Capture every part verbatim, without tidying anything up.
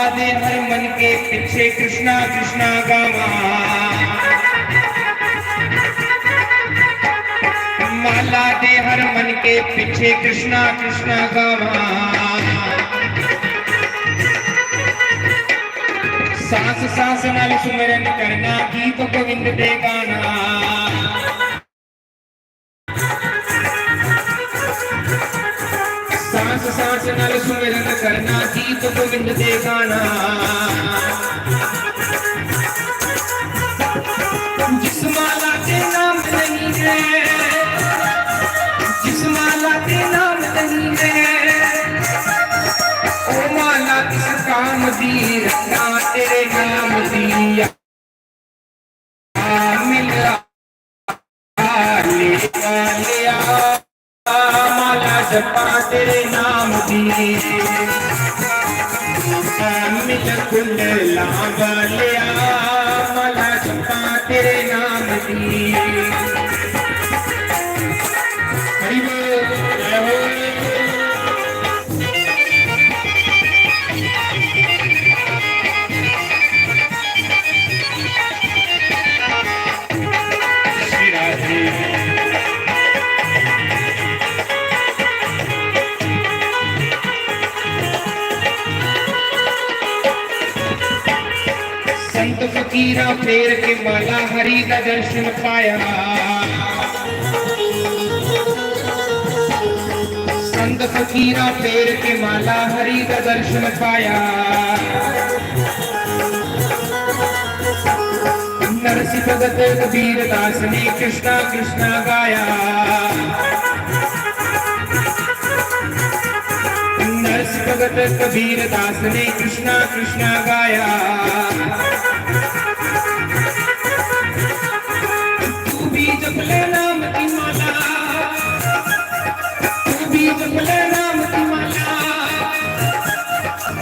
दे हर मन के पीछे कृष्णा कृष्णा गावा। माला दे हर मन के पीछे कृष्णा कृष्णा गावा। सांस सांस नाल सुमिरन करना, गीत गोविंद दे गाना। सांस सांस नाल सुमिरन करना, गीत गोविंद दे गाना। जिस माला ते नाम नहीं है, जिस माला ते नाम नहीं है, ओ माला किस काम दी, रखना तेरे नाम दी। आ मिल आ ले आ ले आ, माला जपा तेरे नाम दी। आ मिल कुंडला वाले आ, माला जपा तेरे नाम दी। हरि बोल, जय हो। श्री राधे। संत फकीरा फेर के माला, हरि का दर्शन पाया। संत फकीरा फेर के माला, हरि का दर्शन पाया। नरसी भगत कबीर दास ने कृष्णा कृष्णा गाया। नरसी भगत कबीर दास ने कृष्णा कृष्णा गाया। तू भी जप ले नाम की माला, तू भी जप ले नाम की माला,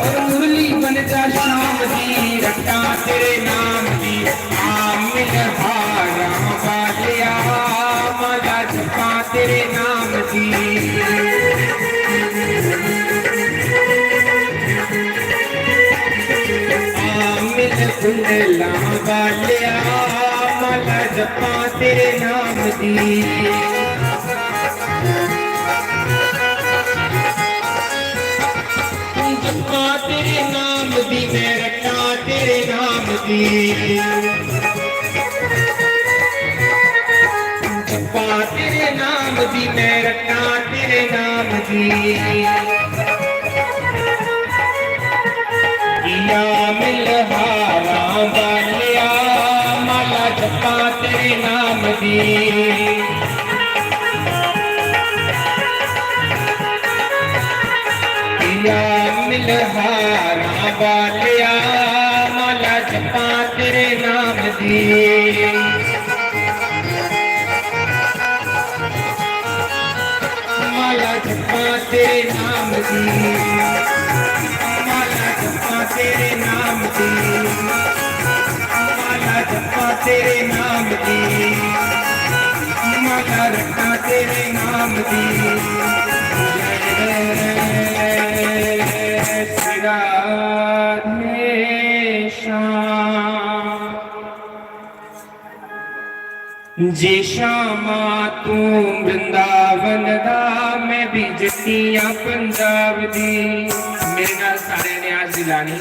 और मुरली बन जा श्याम दी, रट्टा तेरे नाम दी। आ मिल हारा वालिया, माला जपा तेरे नाम दी। आ मिल कुंडला वालिया, माला जपा तेरे नाम दी। जपा तेरे नाम दी, मैं रट्टा तेरे नाम दी। जपा तेरे नाम दी, मैं रट्टा तेरे नाम दी। या मिल हारा वालिया, माला जपा तेरे नाम दी। या मिल हारा वालिया, माला जपा तेरे नाम दी। माला जपा तेरे नाम दी, माला जपा तेरे नाम दी, माला जपा तेरे नाम दी, माला रखा तेरे नाम दी। जय श्री राधे श्याम। जे श्यामा तू वृंदावन दा, मैं भी जट्टियां पंजाब दी। मेरे नाल सारे ने आज दिलानी,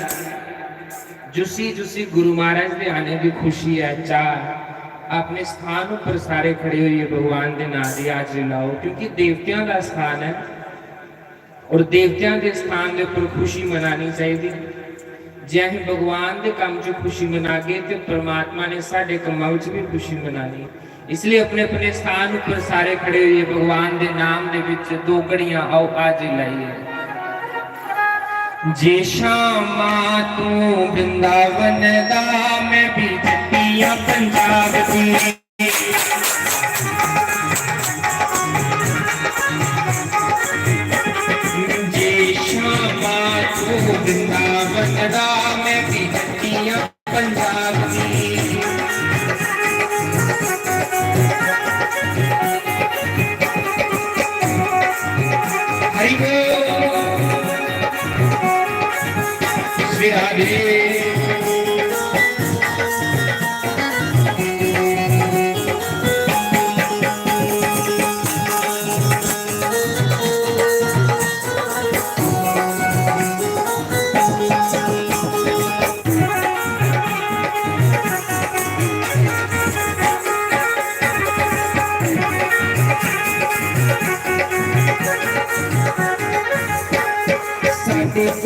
जुसी जुसी गुरु महाराज दे आने दी खुशी है, चाह, अपने स्थान उपर सारे खड़े होइए भगवान दे नां दी हाजरी लाओ, क्योंकि देवतेआं दा स्थान है। और देवतेआं दे स्थान दे उपर खुशी मनानी चाहिदी। जे असीं भगवान दे कम्म च खुशी मनागे ते परमात्मा ने साडे कम्मां विच भी खुशी मनानी। इसलिए अपने अपने स्थान उपर सारे खड़े होइए भगवान दे नाम दे विच दो घड़ियां आओ हाजरी लाइए। जे श्यामा तू वृंदावन दा, मैं भी जट्टियां पंजाब दी। जे श्यामा तू वृंदावन दा, मैं भी जट्टियां पंजाब दी। हरि बोल। श्री राधे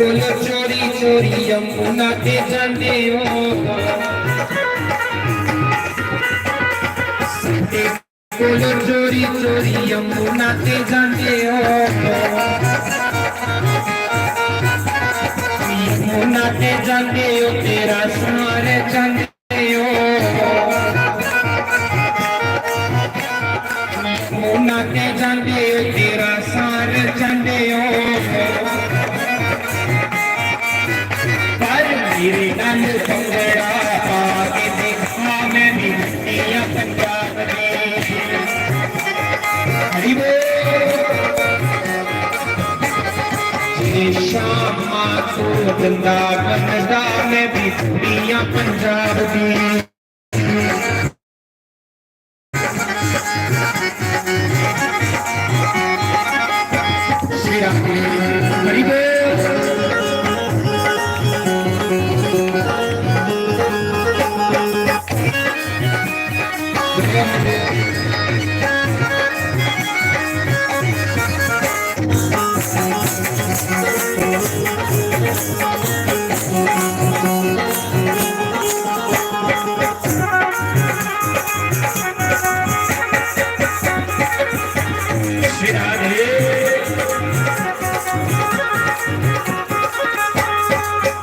कोल चोरी चोरी यमुना ते जांदे ओ, साडे कोल चोरी चोरी यमुना ते जांदे ओ, यमुना ते जांदे ओ, तेरा सार जांदे ओ, मुन्ना ते जांदे ओ, तेरा सार जांदे ओ। पर मेरे नाल भंगड़ा पा के देखा, मैं भी मिट्टियां पंजाब दी। हरी बोल। जे शामा तू वृंदावन दा, मैं भी कुड़ियां पंजाब दी। श्री राम हरि बोल।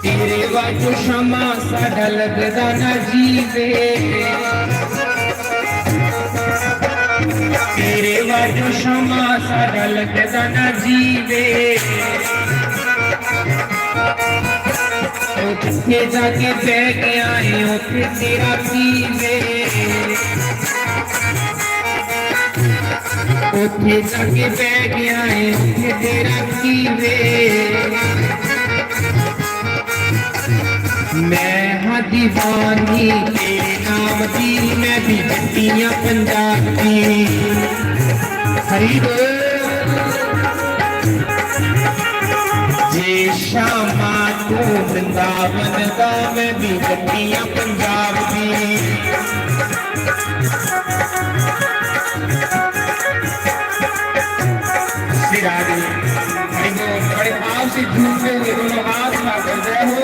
तेरे वांगू शामा साडा लगदा ना जीवे, तेरे वांगू शामा साडा लगदा ना जीवे। ओ जिथे जाके बह गया है, उथे तेरा की वे। उथे जाके बह गया है, उथे तेरा की वे। मैं हाँ दीवानी तेरे नाम दी, मैं भी जट्टियां पंजाब दी। हरी बोल। जे शामा तू वृंदावन दा, मैं भी जट्टियां पंजाब दी। श्री राधे। हरि बोल। बड़े भाव से झूमते हुए दोनों हाथ उठाकर जय हो।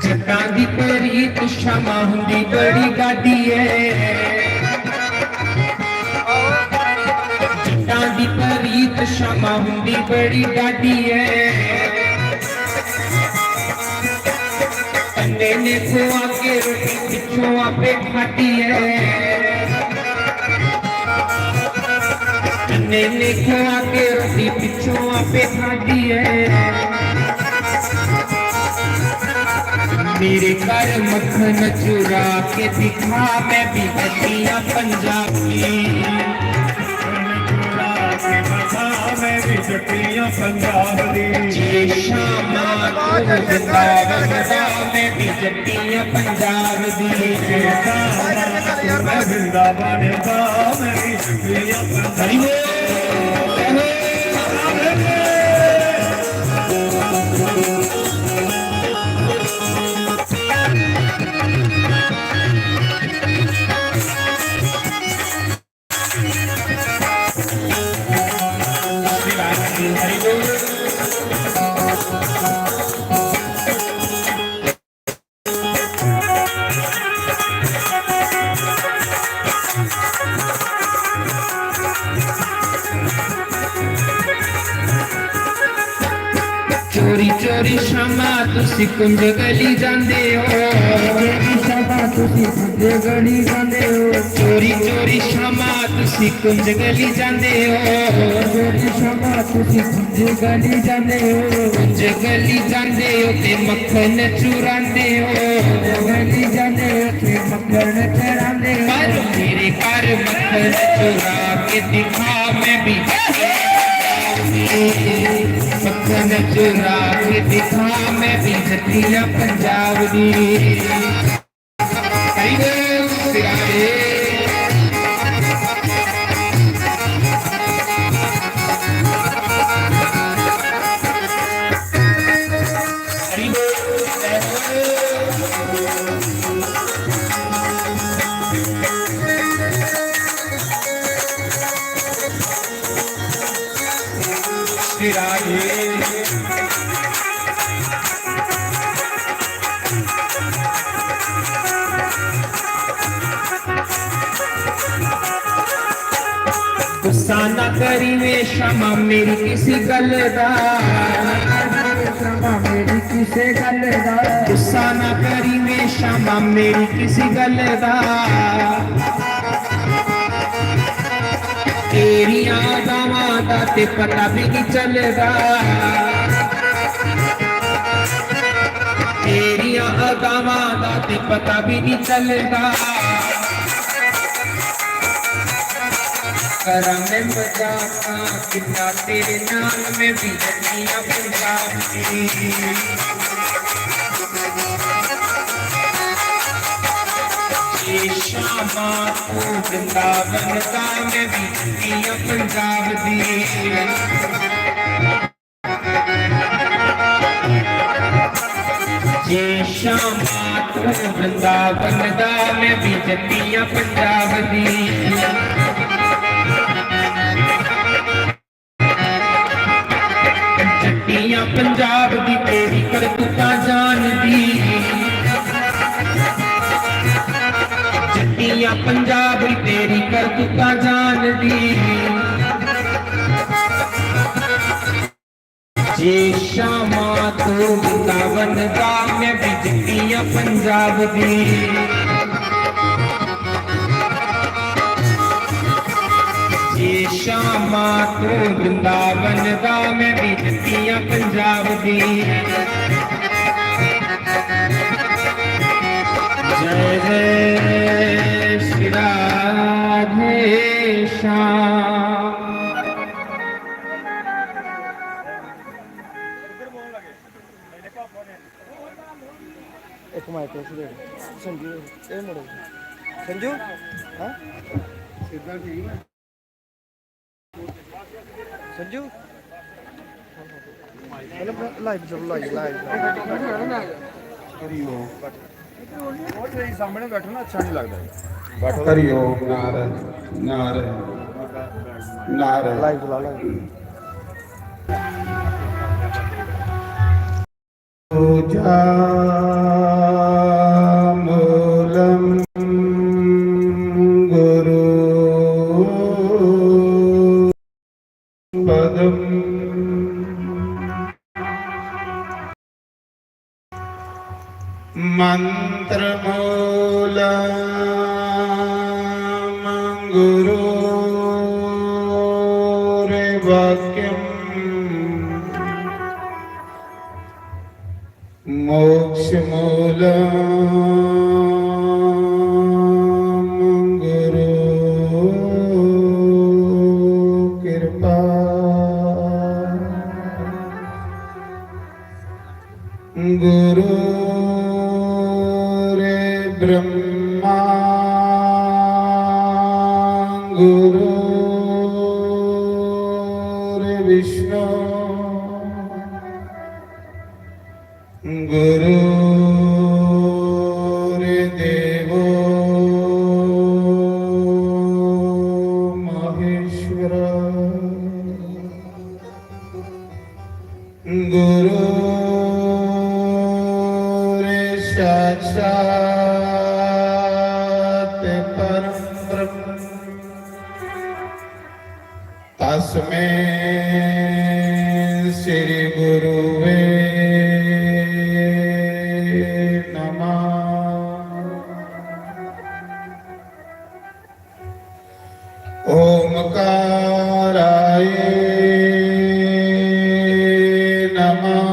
जट्टां दी परीत शामा हुंदी बड़ी गाडी ऐ। जट्टां दी परीत शामा हुंदी बड़ी गाडी ऐ। अन्ने ने खुआ के रोटी पिछों आपे खादी ऐ। अन्ने ने खुआ के रोटी पिछों आपे खादी ऐ। मेरे घर मक्खन चुरा के दिखा, मैं भी जट्टियां पंजाब दी। मैं भी जट्टियां पंजाब दी। जे शामा तू वृंदावन दा, मैं भी जट्टियां पंजाब दी। जे शामा तू मैं वृंदावन दा, मैं भी जट्टियां पंजाब दी। हरि बोल। चोरी चोरी शामा तुसी कुंज गली जांदे हो। चोरी शामा तुसी कुंज गली जांदे हो। चोरी चोरी शामा तुसी कुंज गली जांदे हो। चोरी शामा तुसी कुंज गली जांदे हो। कुंज गली जांदे हो ते मक्खन चुरांदे हो। गली जांदे हो ते मक्खन चुरांदे हो। पर मेरे घर मक्खन चुरा के दिखा, मैं भी मक्खन चुरा के दिखा, मैं भी जट्टियां पंजाब दी। हरि बोल सिरारे। श्री राधे। गुस्सा ना करी वे शामा मेरी किसी गल्ल दा, शामा मेरी किसी गल्ल दा। गुस्सा ना करी वे शामा मेरी किसी गल्ल दा। तेरियां अदावां दा ते पता भी नहीं चलदा। तेरियां अदावां दा ते पता भी नहीं चलदा। करां मैं मजाकां कितना तेरे नाल, मैं भी जन्नी आं पंजाब दी। ए शामा तू वृंदावन दा, मैं भी जन्नी आं पंजाब दी। जे शामा तू वृंदावन दा, मैं भी जन्नी आं पंजाब दी। जन्नी आं पंजाब दी, तेरी करतूतां जानदी। जन्नी आं पंजाब दी, तेरी करतूतां जानदी। जे शामा तू वृंदावन दा, मैं भी जन्नी आं पंजाब दी। जे शामा तू वृंदावन दा, मैं भी जन्नी आं पंजाब दी। जय जय श्री राधे श्याम। एक माइक ऐसे दे। संजू, ए मुड़े। संजू? हाँ? संजू? मतलब लाइव चलो, लाइव, लाइव। करियो। ਉਹ ਤੇ ਸਾਹਮਣੇ ਬੈਠੋ ਨਾ, ਅੱਛਾ ਨਹੀਂ ਲੱਗਦਾ। बैठो। हरि ओम नारायण, नारायण, नारायण। लाइव चला, लाइव। पूजा मूलं गुरु पदम्। मन्त्रमूलं गुरोर्वाक्यम्। मोक्षमूलं गुरु कृपा। गुरुर्ब्रह्मा गुरुर्विष्णु गुरुर्देवो महेश्वर। गुरुर्साक्षात् परं ब्रह्म। तस्मै श्री गुरुवे नमः। ओमकाराय नमः।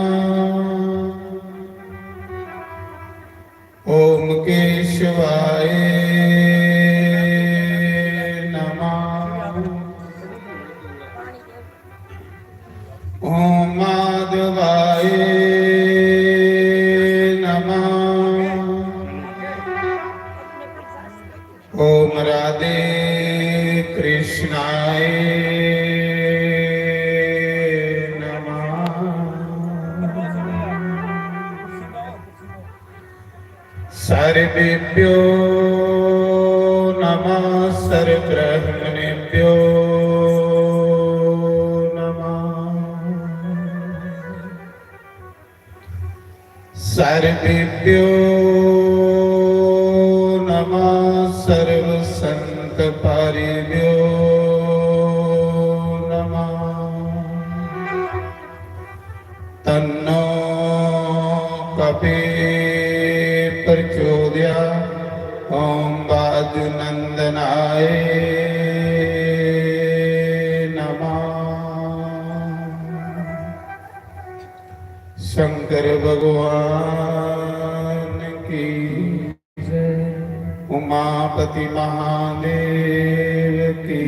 ओम केशवाय नमः। ओम माधवाय नमः। ओम राधे कृष्णाय नमः। सर्वेभ्यो सर्वब्रह्मणेभ्यो नमः। सर्वेभ्यो नमः। सर्वसंत पारिभ्यो नमः। तन्नो कपि प्रचोदया। ओम वायुनंदनाय नमः। शंकर भगवान की जय। उमापति महादेव की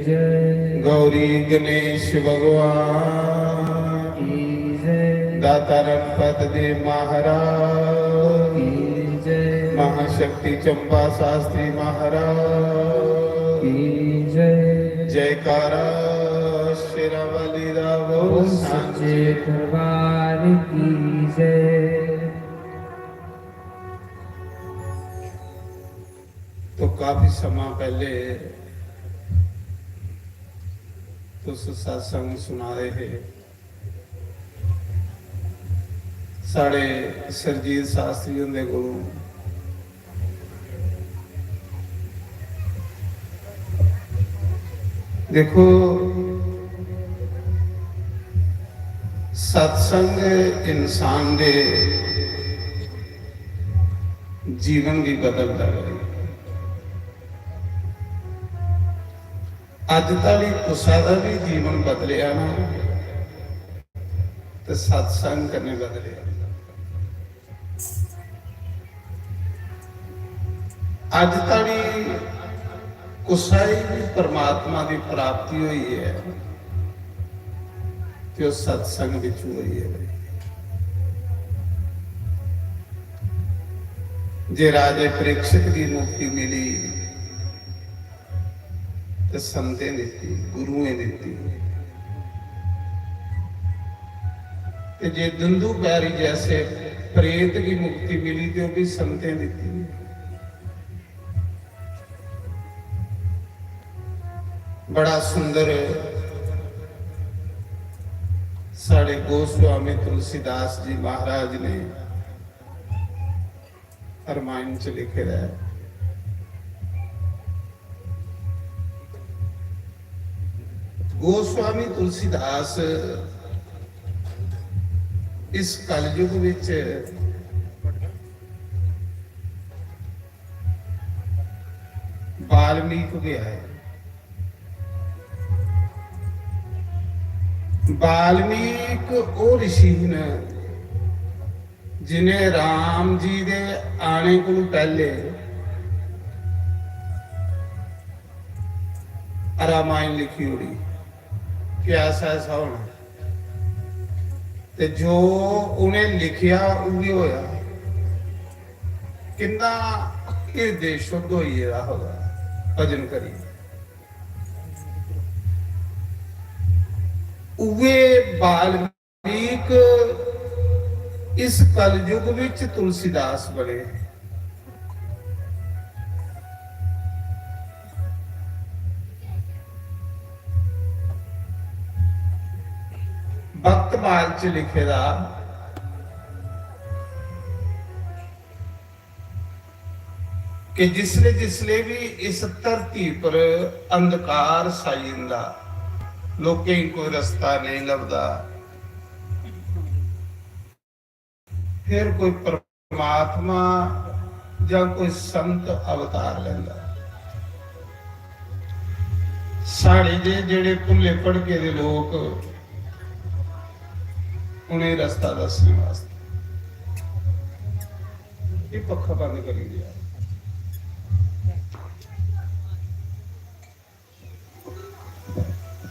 जय। गौरी गणेश भगवान की जय। दाता रंपत देव महाराज की जय। महाशक्ति चंपा शास्त्री महाराज की जय। जयकारा शेरावाली दा बोल। सच्चे दरबार की जय। तो काफी समा पहले तुस सत्संग सुना दे हे, साढ़े सरजीत शास्त्री हुंदे कोलों। देखो, सत्संग इंसान दे जीवन गी बदलदा है। अज धोड़ी कुसै दा भी जीवन बदलेआ ना, ते सत्संग कन्नै बदलेआ। अज धोड़ी कुसै गी भी परमात्मा दी प्राप्ति होई है, ते ओह सत्संग विच होई है। जे राजे परीक्षित गी मुक्ति मिली, ते संतें दित्ती, गुरुएं दित्ती। ते जे दुंदू बैरी जैसे प्रेत गी मुक्ति मिली, ते ओह भी संतें दित्ती। बड़ा सुंदर साढ़े गोस्वामी तुलसीदास जी महाराज ने रामायण च लिखे दा है। गोस्वामी तुलसीदास इस कलयुग विच वाल्मीकि गै आए। वाल्मीकि ओह ऋषि न जिन्हें राम जी दे आने कोलू पहले रामायण लिखी ओड़ी। प्यासा ऐसा होना। ते जो उन्हें लिखिया, उ'ऐ होया। किन्ना हिरदे शुद्ध होई गेदा होगा भजन करियै। उ'ऐ वाल्मीकि इस कलयुग विच तुलसीदास बने। भक्तमाल च लिखे दा कि जिसले जिसले भी इस धरती पर अंधकार छाई जंदा, लोकें गी कोई रस्ता नेईं लभदा, फिर कोई परमात्मा जां कोई संत अवतार लैंदा। साढ़े जे जेह्ड़े भुल्ले भड़के दे लोक, उ'नें रस्ता दस्सने वास्ते। एह् पक्खा बंद करी देआ।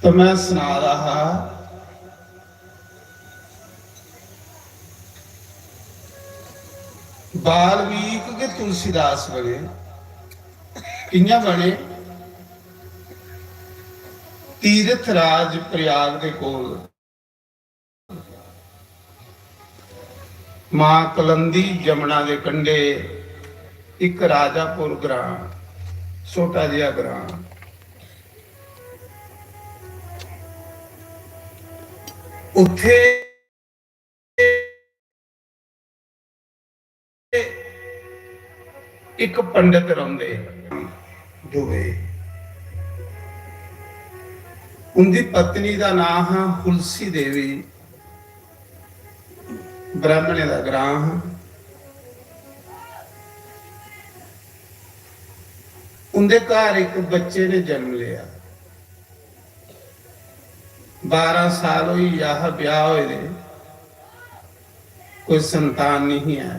तो मैं सना रहा हा, वाल्मीकि के तुलसीदास बने। कि'यां बने? तीर्थ राज प्रयाग दे कोल मां कलंदी जमुना दे कंढे इक राजापुर ग्रां, छोटा जेहा ग्रां, उत्थे इक पंडित रौंदे दुबे। उंदी पत्नी दा नांऽ हा हुलसी देवी, ब्राह्मणें दा ग्रां हा। उंदे घर इक बच्चे ने जन्म लेआ। बारां साल होई गेआ हा ब्याह होए दे, कोई संतान नहीं ऐ।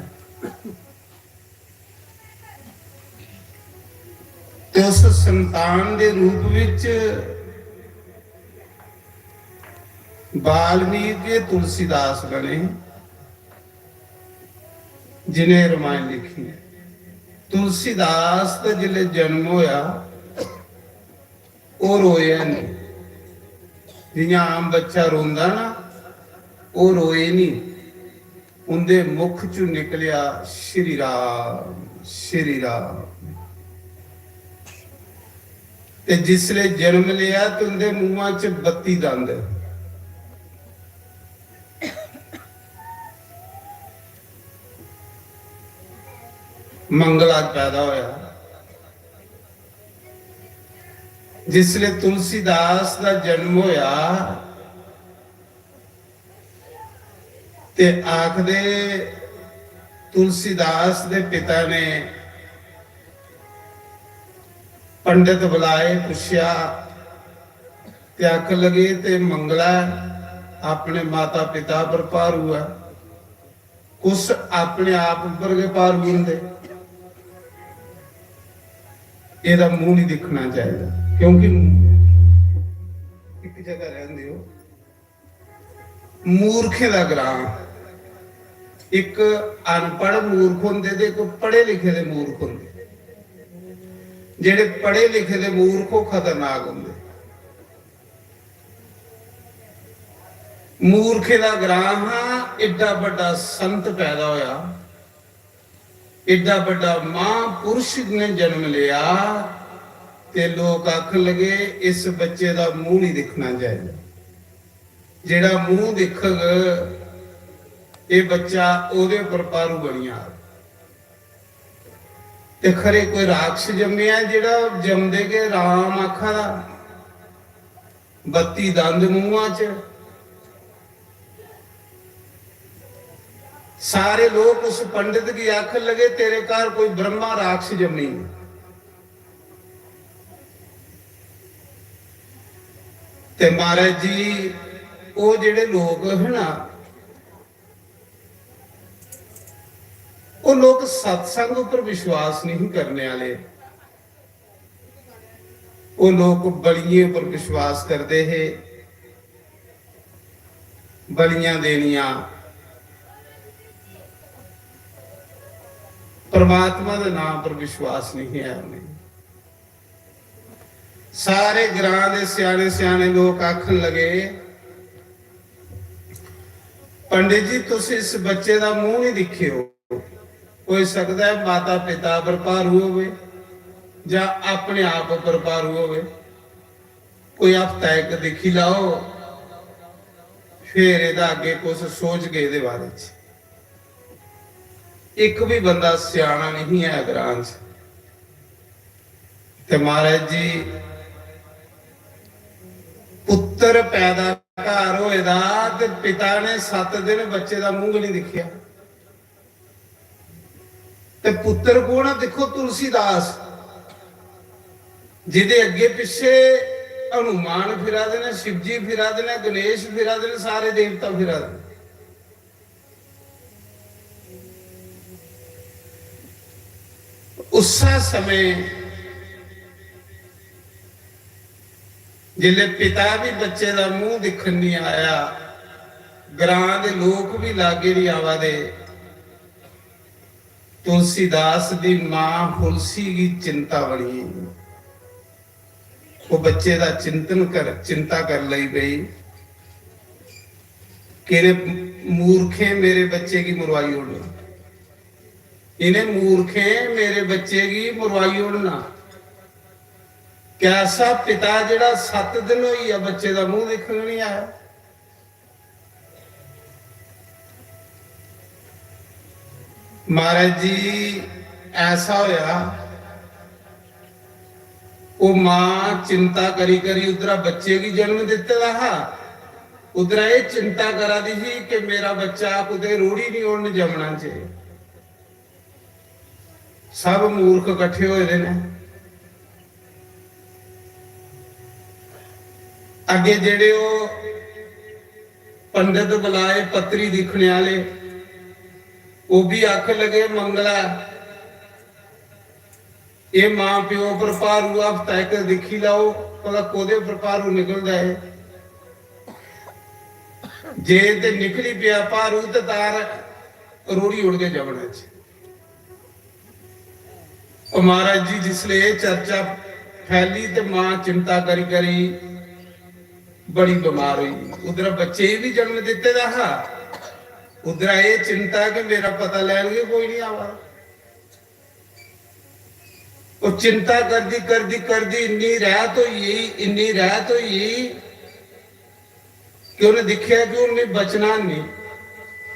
ते उस संतान दे रूप विच वाल्मीकि तुलसीदास बने, जिन्हें रामायण लिखी ऐ। तुलसीदास दा जिसलै जन्म होया, ओह रोया नहीं। जियां आम बच्चा रोंदा ना, ओह रोए नहीं। उंदे मुख चों निकलिया, "श्री राम, श्री राम।" ते जिसले जन्म लिया ते उंदे मुंहा च बत्ती दंद। मंगला पैदा होया। जिसले तुलसीदास दा जन्म होया, ते आखदे तुलसीदास दे पिता ने पंडित बुलाए, पुच्छेआ ते आखन लगे, "ते मंगला ऐ, अपने माता पिता पर भारू ऐ, कुस अपने आप पर गै भारू होंदे?" एह्दा मूंह नहीं दिक्खना चाहिदा, क्योंकि इक जगह रैंह्दे ओ, मूर्खें दा ग्रां। इक अनपढ़ मूर्ख होंदे ते इक पढ़े लिखे दे मूर्ख होंदे। जेह्ड़े पढ़े लिखे दे मूर्ख, ओह् खतरनाक होंदे। मूर्खें दा ग्रां हा, एड्डा बड्डा संत पैदा होया, एड्डा बड्डा महापुरुष ने जन्म लिया, ते लोक आखन लगे, "इस बच्चे दा मूंह नहीं दिक्खना चाहिदा।" जेड़ा मूंह दिखग, एह बच्चा ओहदे पर भारू बनी जाग। ते खरे कोई राक्षस जम्मेआ, जेड़ा जमदे गै राम आखा दा, बत्ती दंद मूंहा च। सारे लोक उस पंडित गी आखन लगे, "तेरे घर कोई ब्रह्मा राक्षस जम्मी।" ते महाराज जी, ओह जेड़े लोक है ना, ओह लोक सत्संग उपर विश्वास नहीं करने आले। ओह लोक बलियें उपर विश्वास करदे हे, बलियां देनियां, परमात्मा दे नाम पर विश्वास नहीं है उन्हें। सारे ग्रां दे स्याने स्याने लोक आखन लगे, "पंडित जी, तुस इस बच्चे दा मूंह नहीं दिक्खेओ, होई सकदा है माता पिता पर भारू होवे जां अपने आप पर भारू होवे, कोई हफ्ता इक दिक्खी लैओ, फिर एहदा अग्गे कुछ सोचगे एहदे बारे च।" इक भी बंदा स्याना नहीं है ग्रां च। ते महाराज जी, पुत्र पैदा घर होए दा ते पिता ने सत्त दिन बच्चे दा मूंह नहीं दिक्खेआ। ते पुत्र कौन है? दिक्खो, तुलसीदास, जिदे अग्गे पिछे हनुमान फिरा दे ने, शिवजी फिरा दे ने, गणेश फिरा दे ने, सारे देवता फिरा दे ने। उस्सै समें जिसलै पिता बी बच्चे दा मूंह दिक्खन नहीं आया, ग्रां दे लोक बी लागै नहीं आवा दे, तुलसीदास दी मां हुलसी गी चिंता बनी। ओह बच्चे दा चिंतन कर, चिंता कर लई पई कि इ'नें मूर्खें मेरे बच्चे गी मरवाई ओड़ना, इ'नें मूर्खें मेरे बच्चे गी मरवाई ओड़ना। कैसा पिता जेह्ड़ा सत्त दिन होई गेआ बच्चे दा मूंह दिक्खन निं आया। महाराज जी, ऐसा होया, ओह् मां चिंता करी करी उद्धरा बच्चे गी जन्म दित्ते दा हा, उद्धरा एह् चिंता करा दी ही कि मेरा बच्चा कुतै रोड़ी निं ओड़न जमना च। सब मूर्ख कट्ठे होए दे न। अग्गे जेह्ड़े ओह् पंडित बुलाए, पत्री दिक्खने आह्ले, ओह् बी आखन लगे, "मंगला, एह् मां प्यो पर भारू हफ्ता इक दिक्खी लैओ, भला कोह्दे पर भारू निकलदा ऐ। जे ते निकली पेआ भारू ते तां रोड़ी ओड़गे जमना च।" ओ महाराज जी, जिसलै एह् चर्चा फैली ते मां चिंता करी करी बड़ी बमार होई। उद्धरा बच्चे गी बी जन्म दित्ते दा हा, उद्धरा एह् चिंता कि मेरा पता लैन गै कोई निं आवा दा। ओह् चिंता करदी करदी करदी इन्नी रैह्त होई गेई, इन्नी रैह्त होई गेई कि उ'नें दिक्खेआ कि हून में बचना निं,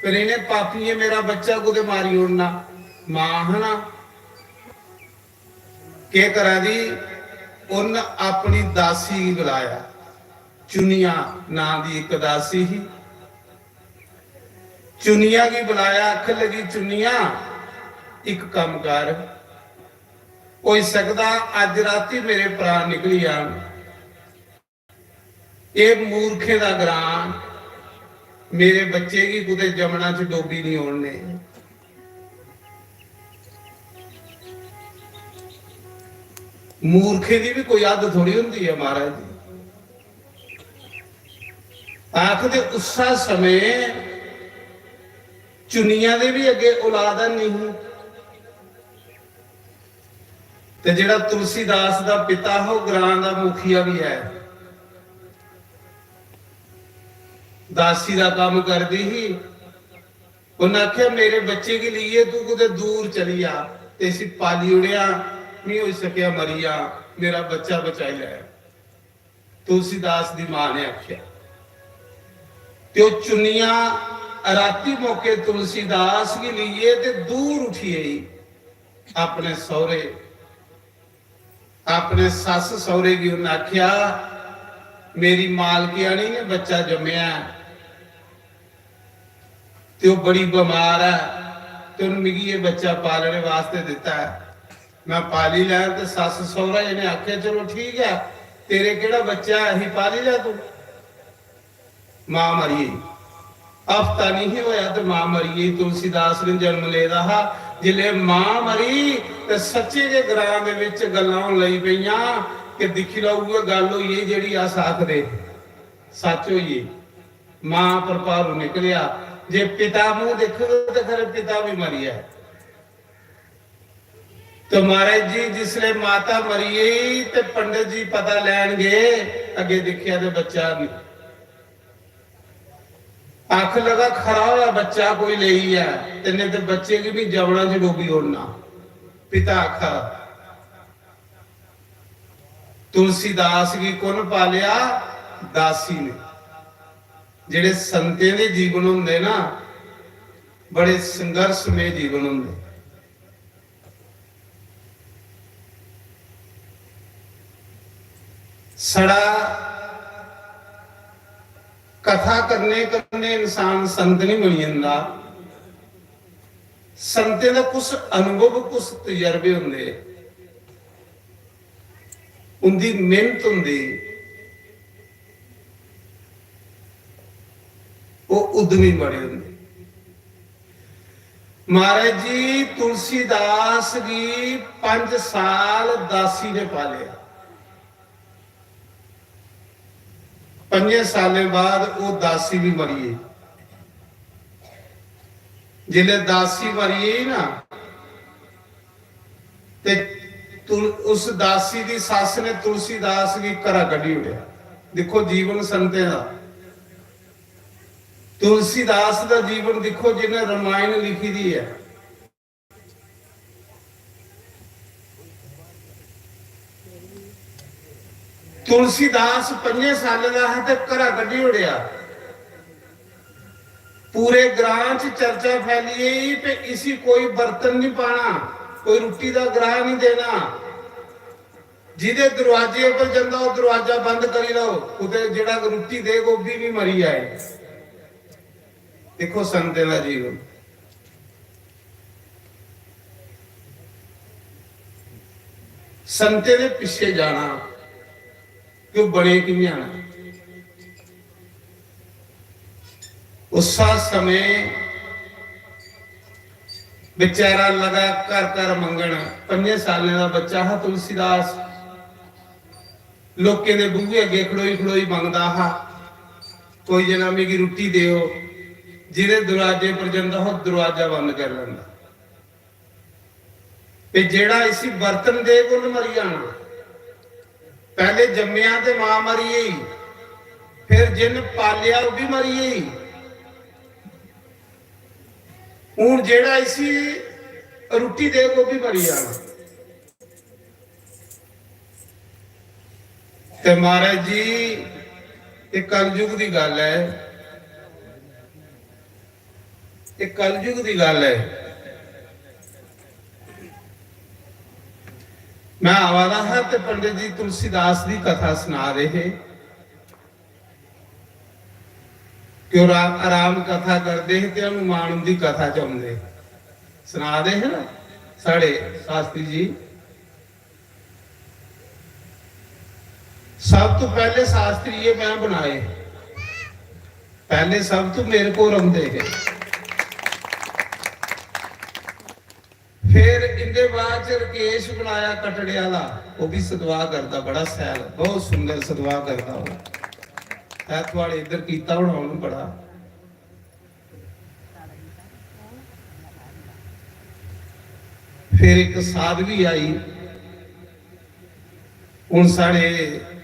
पर इ'नें पापियें मेरा बच्चा कुतै मारी ओड़ना। मां हा ना, केह् करा दी? उन्न अपनी दासी गी बुलाया, चुनिया नां दी इक दासी ही। चुनिया गी बुलाया, आखन लगी, "चुनिया, इक कम्म कर, होई सकदा अज्ज राती मेरे प्राण निकली जान। एह् मूर्खें दा ग्रां, मेरे बच्चे गी कुतै जमना च डोबी निं ओड़ने।" मूर्खें दी बी कोई हद थोड़ी होंदी ऐ महाराज जी। आखदे उस्सै समें चुनिया दे बी अग्गे औलाद हैनी ही। ते जेह्ड़ा तुलसीदास दा पिता हा, ओह् ग्रां दा मुखिया बी ऐ। दासी दा कम्म करदी ही। उन्नै आखेआ, "मेरे बच्चे गी लेइयै तू कुतै दूर चली जा ते इसी पाली ओड़ेआ, मी होई सकेआ मरी जा, मेरा बच्चा बचाई लै।" तुलसीदास दी मां ने आखेआ। ते ओह् चुनिया राती मौके तुलसीदास गी लेइयै ते दूर उठी आई अपने सौह्रे। अपने सस्स सौह्रे गी उन्नै आखेआ, "मेरी मालकियानी ने बच्चा जम्मेआ ऐ ते ओह् बड़ी बमार ऐ ते उन्न मिगी एह् बच्चा पालने वास्ते दित्ता ऐ, में पाली लैं।" ते सस्स सौह्रा इ'नें आखेआ, "चलो ठीक ऐ, तेरे केह्ड़ा बच्चा ऐ, अहीं पाली लै तूं।" मां मरी गेई। हफ्ता निं ही होया ते मां मरी गेई। तुलसीदास ने जन्म लेदा हा। जिसलै मां मरी ते सच्चे गै ग्रां दे विच गल्लां होन लगी पेइयां कि दिक्खी लैओ, उ'ऐ गल्ल होई गेई जेह्ड़ी अस आखदे, सच्च होई गेई। मां पर भारू निकलेआ। जे पिता मूंह दिक्खग ते खरे पिता बी मरी जाए। ते महाराज जी, जिसलै माता मरी गेई ते पंडित जी पता लैन गे, अग्गे दिक्खेआ ते बच्चा निं। आखन लगा, "खरा होया बच्चा कोई लेई ऐ, ते नेईं ते बच्चे गी बी जबड़ा च डोबी ओड़ना।" पिता आखा, तुलसीदास गी कु'न पालेआ? दासी ने। जेह्ड़े संतें दे जीवन होंदे ना, बड़े संघर्षमय जीवन होंदे। साढ़ा कथा करने कन्नै इंसान संत नहीं बनी जंदा। संतें दा कुछ अनुभव, कुछ तजर्बे होंदे, उंदी मेहनत होंदी, ओह् उद्यमी बड़े होंदे। महाराज जी, तुलसीदास गी पंज साल दासी ने पालेआ। पंजें सालें बाद ओह् दासी बी मरी गेई। जिसलै दासी मरी गेई ना, ते तुल-, उस दासी दी सस्स ने तुलसीदास गी घरा कड्ढी ओड़ेआ। दिक्खो जीवन संतें दा। तुलसीदास दा जीवन दिक्खो, जिन्हें रामायण लिखी दी ऐ। तुलसीदास पंजें सालें दा हा ते घरा कड्ढी ओड़ेआ। पूरे ग्रां च चर्चा फैली गेई ते इसी कोई बर्तन नहीं पाना, कोई रुट्टी दा ग्राह नहीं देना। जिदे दरवाजे पर जंदा, ओह् दरवाजा बंद करी लो। कुतै जेह्ड़ा रुट्टी देग, ओह् बी नहीं मरी जाए। देखो संतें दा जीवन, संतें दे पिच्छे जाना कि ओह् बने कि'यां न। उस्सा समें बेचारा लगा घर घर मंगन। पंजें सालें दा बच्चा हा तुलसीदास। लोकें दे बूहे अग्गे खड़ोई खड़ोई मंगदा हा, "कोई जना मिगी रुट्टी देओ।" जिदे दरवाजे पर जंदा हा, दरवाजा बंद करी लैंदा। ते जेड़ा इसी बर्तन देग, उन्न मरी जाना। पैह्ले जम्मेआ ते मां मरी गेई, फिर जिन्न पालेआ, ओह् बी मरी गेई। हून जेड़ा इसी रुट्टी देग, ओह् बी मरी जाना। ते महाराज जी, एह् कलयुग दी गल्ल ऐ, एह् कलयुग दी गल्ल ऐ। मैं आवा दा हा ते पंडित जी तुलसीदास दी कथा सना दे हे कि ओह् रा-, आराम कथा करदे हे ते हनुमान उंदी कथा च औंदे। सना दे हे ना साढ़े शास्त्री जी। सब तो पहले शास्त्री ये मैं बनाए, पहले सब तो मेरे को रमदे है। फिर इंदे बाद च रकेश बनाया कटड़े वाला, वो भी सतवा करदा, बड़ा सैल, बहुत सुंदर सतवा करदा वो। है थुआड़े इधर कीता होना उन्होंने बड़ा। फिर एक साधवी आई, हूँ साढ़े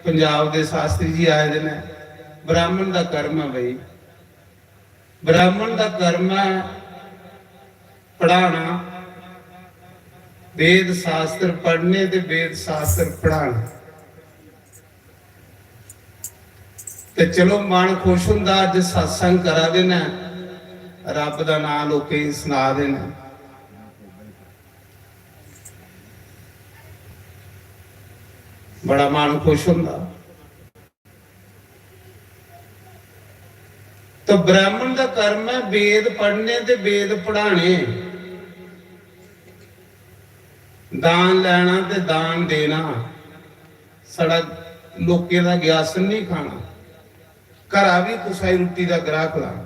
पंजाब दे शास्त्री जी आए दे ने, ब्राह्मण दा कर्म है भाई, ब्राह्मण दा कर्म है पढ़ाना, वेद शास्त्र पढ़ने ते वेद शास्त्र पढ़ाना। ते चलो मन खुश हुंदा, अज्ज सत्संग करा दे न, रब दा नां लोकें गी सना दे न, बड़ा मन खुश हुंदा। तो ब्राह्मण दा कर्म है वेद पढ़ने ते वेद पढ़ाने, दान लैना ते दान देना। साढ़ा लोकें दा ग्यासन नहीं खाना, घरा भी कुसै गी रुट्टी दा ग्राह खलाना।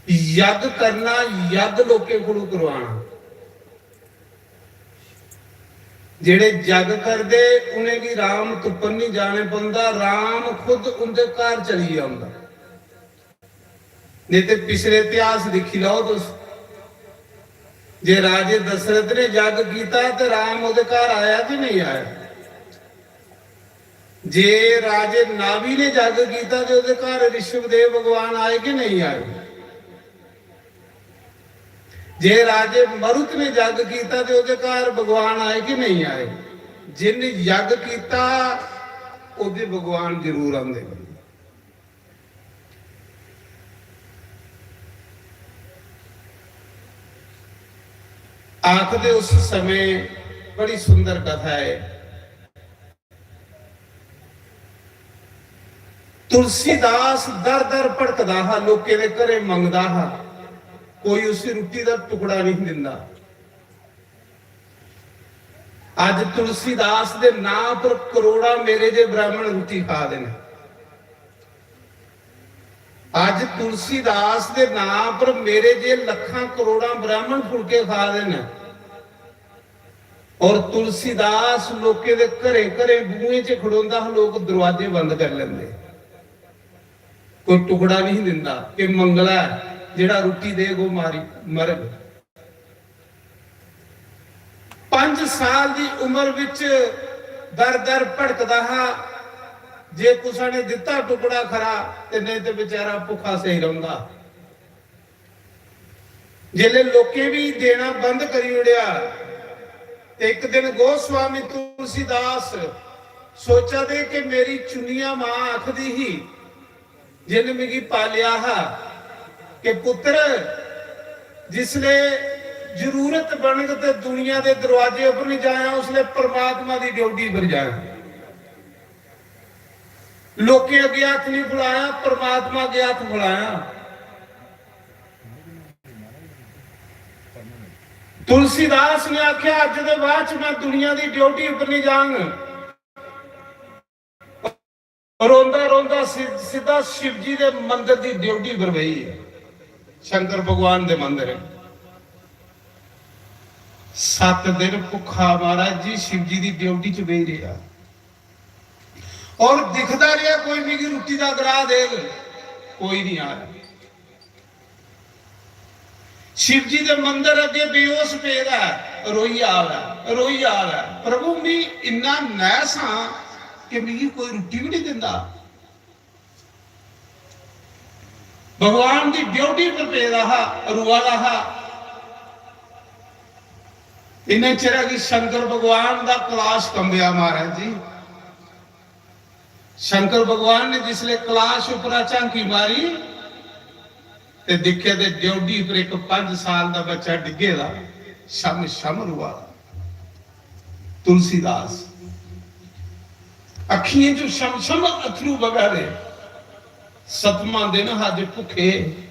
यज्ञ करना, यज्ञ लोकें कोलों करवाना। जेड़े जग करदे, उनेंगी राम तुप्पन नहीं जाने पौंदा, राम खुद उंदे घर चली जांदा। नहीं ते पिछले इतिहास दिक्खी लैओ तुस, जे राजे दशरथ ने जग कीता ते राम ओदे घर आया कि नहीं आया? जे राजे नाभि ने जग कीता ते ओदे घर ऋषभदेव भगवान आए कि नहीं आए? जे राजे मरुत ने जग कीता ते ओदे घर भगवान आए कि नहीं आए? जिन जग कीता, ओदे भगवान जरूर आंदे। आखदे उस समय बड़ी सुंदर कथा है। तुलसीदास दर दर भटकदा हा, लोकें दे घरें मंगदा हा, कोई उसी रुट्टी दा टुकड़ा नहीं दिंदा। अज तुलसीदास दे नां पर करोड़ां मेरे जे ब्राह्मण रुट्टी खा दे ने। अज तुलसीदास दे नां पर मेरे जे लखां करोड़ां ब्राह्मण फुलके खा दे ने। और तुलसीदास लोकें दे घरें घरें बूहें च खड़ोंदा हा, लोक दरवाजे बंद कर लेंदे, कोई टुकड़ा नहीं दिंदा कि मंगला ऐ, जेड़ा रुट्टी देग ओह् मारी मरग। पंज साल दी उम्र विच दर दर भटकदा हा, जे कुसा ने दित्ता टुकड़ा खरा ते नेईं ते बेचारा भुक्खा सेई रौंह्दा। जेल्लै लोकें भी देना बंद करी ओड़ेआ, ते इक दिन गोस्वामी तुलसीदास सोचा दे कि मेरी चुनिया मां आखदी ही, जिन मिगी पालेआ हा, कि पुत्र, जिसले जरूरत बनग ते दुनिया दे दरवाजे उप्पर नहीं जाया, उसले परमात्मा दी ड्योढ़ी पर जाया। लोकें अग्गे हत्थ नहीं फैलाया, परमात्मा अग्गे हत्थ फैलाया। तुलसीदास ने आख्या, "अज्ज दे बाद च मैं दुनिया दी ड्योढ़ी पर नहीं जांग।" रोंदा रोंदा सि-, सिद्धा शिव जी दे मंदिर दी ड्योढ़ी पर बेही है। शंकर भगवान दे मंदिर है। सत्त दिन भुक्खा महाराज जी शिव जी दी ड्योढ़ी च बेही रहा। और दिखदा रहा कोई मिगी रुट्टी दा ग्राह देग, कोई नहीं आया। शिव जी दे मंदिर अग्गे बेहोश पेदा है, रोई आ रहा है, रोई आ रहा है, "प्रभु, मी इन्ना नैस हां कि मिगी कोई रुट्टी भी नहीं दिंदा।" भगवान दी ड्योढ़ी पर पेदा हा, रोआ दा हा। इन्ने चिरा गी शंकर भगवान दा कलाश कंबेआ महाराज जी। शंकर भगवान ने जिसले कलाश उपरा झांकी मारी ते दिक्खेआ ते ड्योढ़ी पर इक पंज साल दा बच्चा डिग्गे दा, छम छम रोआ दा। तुलसीदास अखियें चों छम छम अथरू बगा दे। सतमा दिन हा, अज्ज भुक्खे,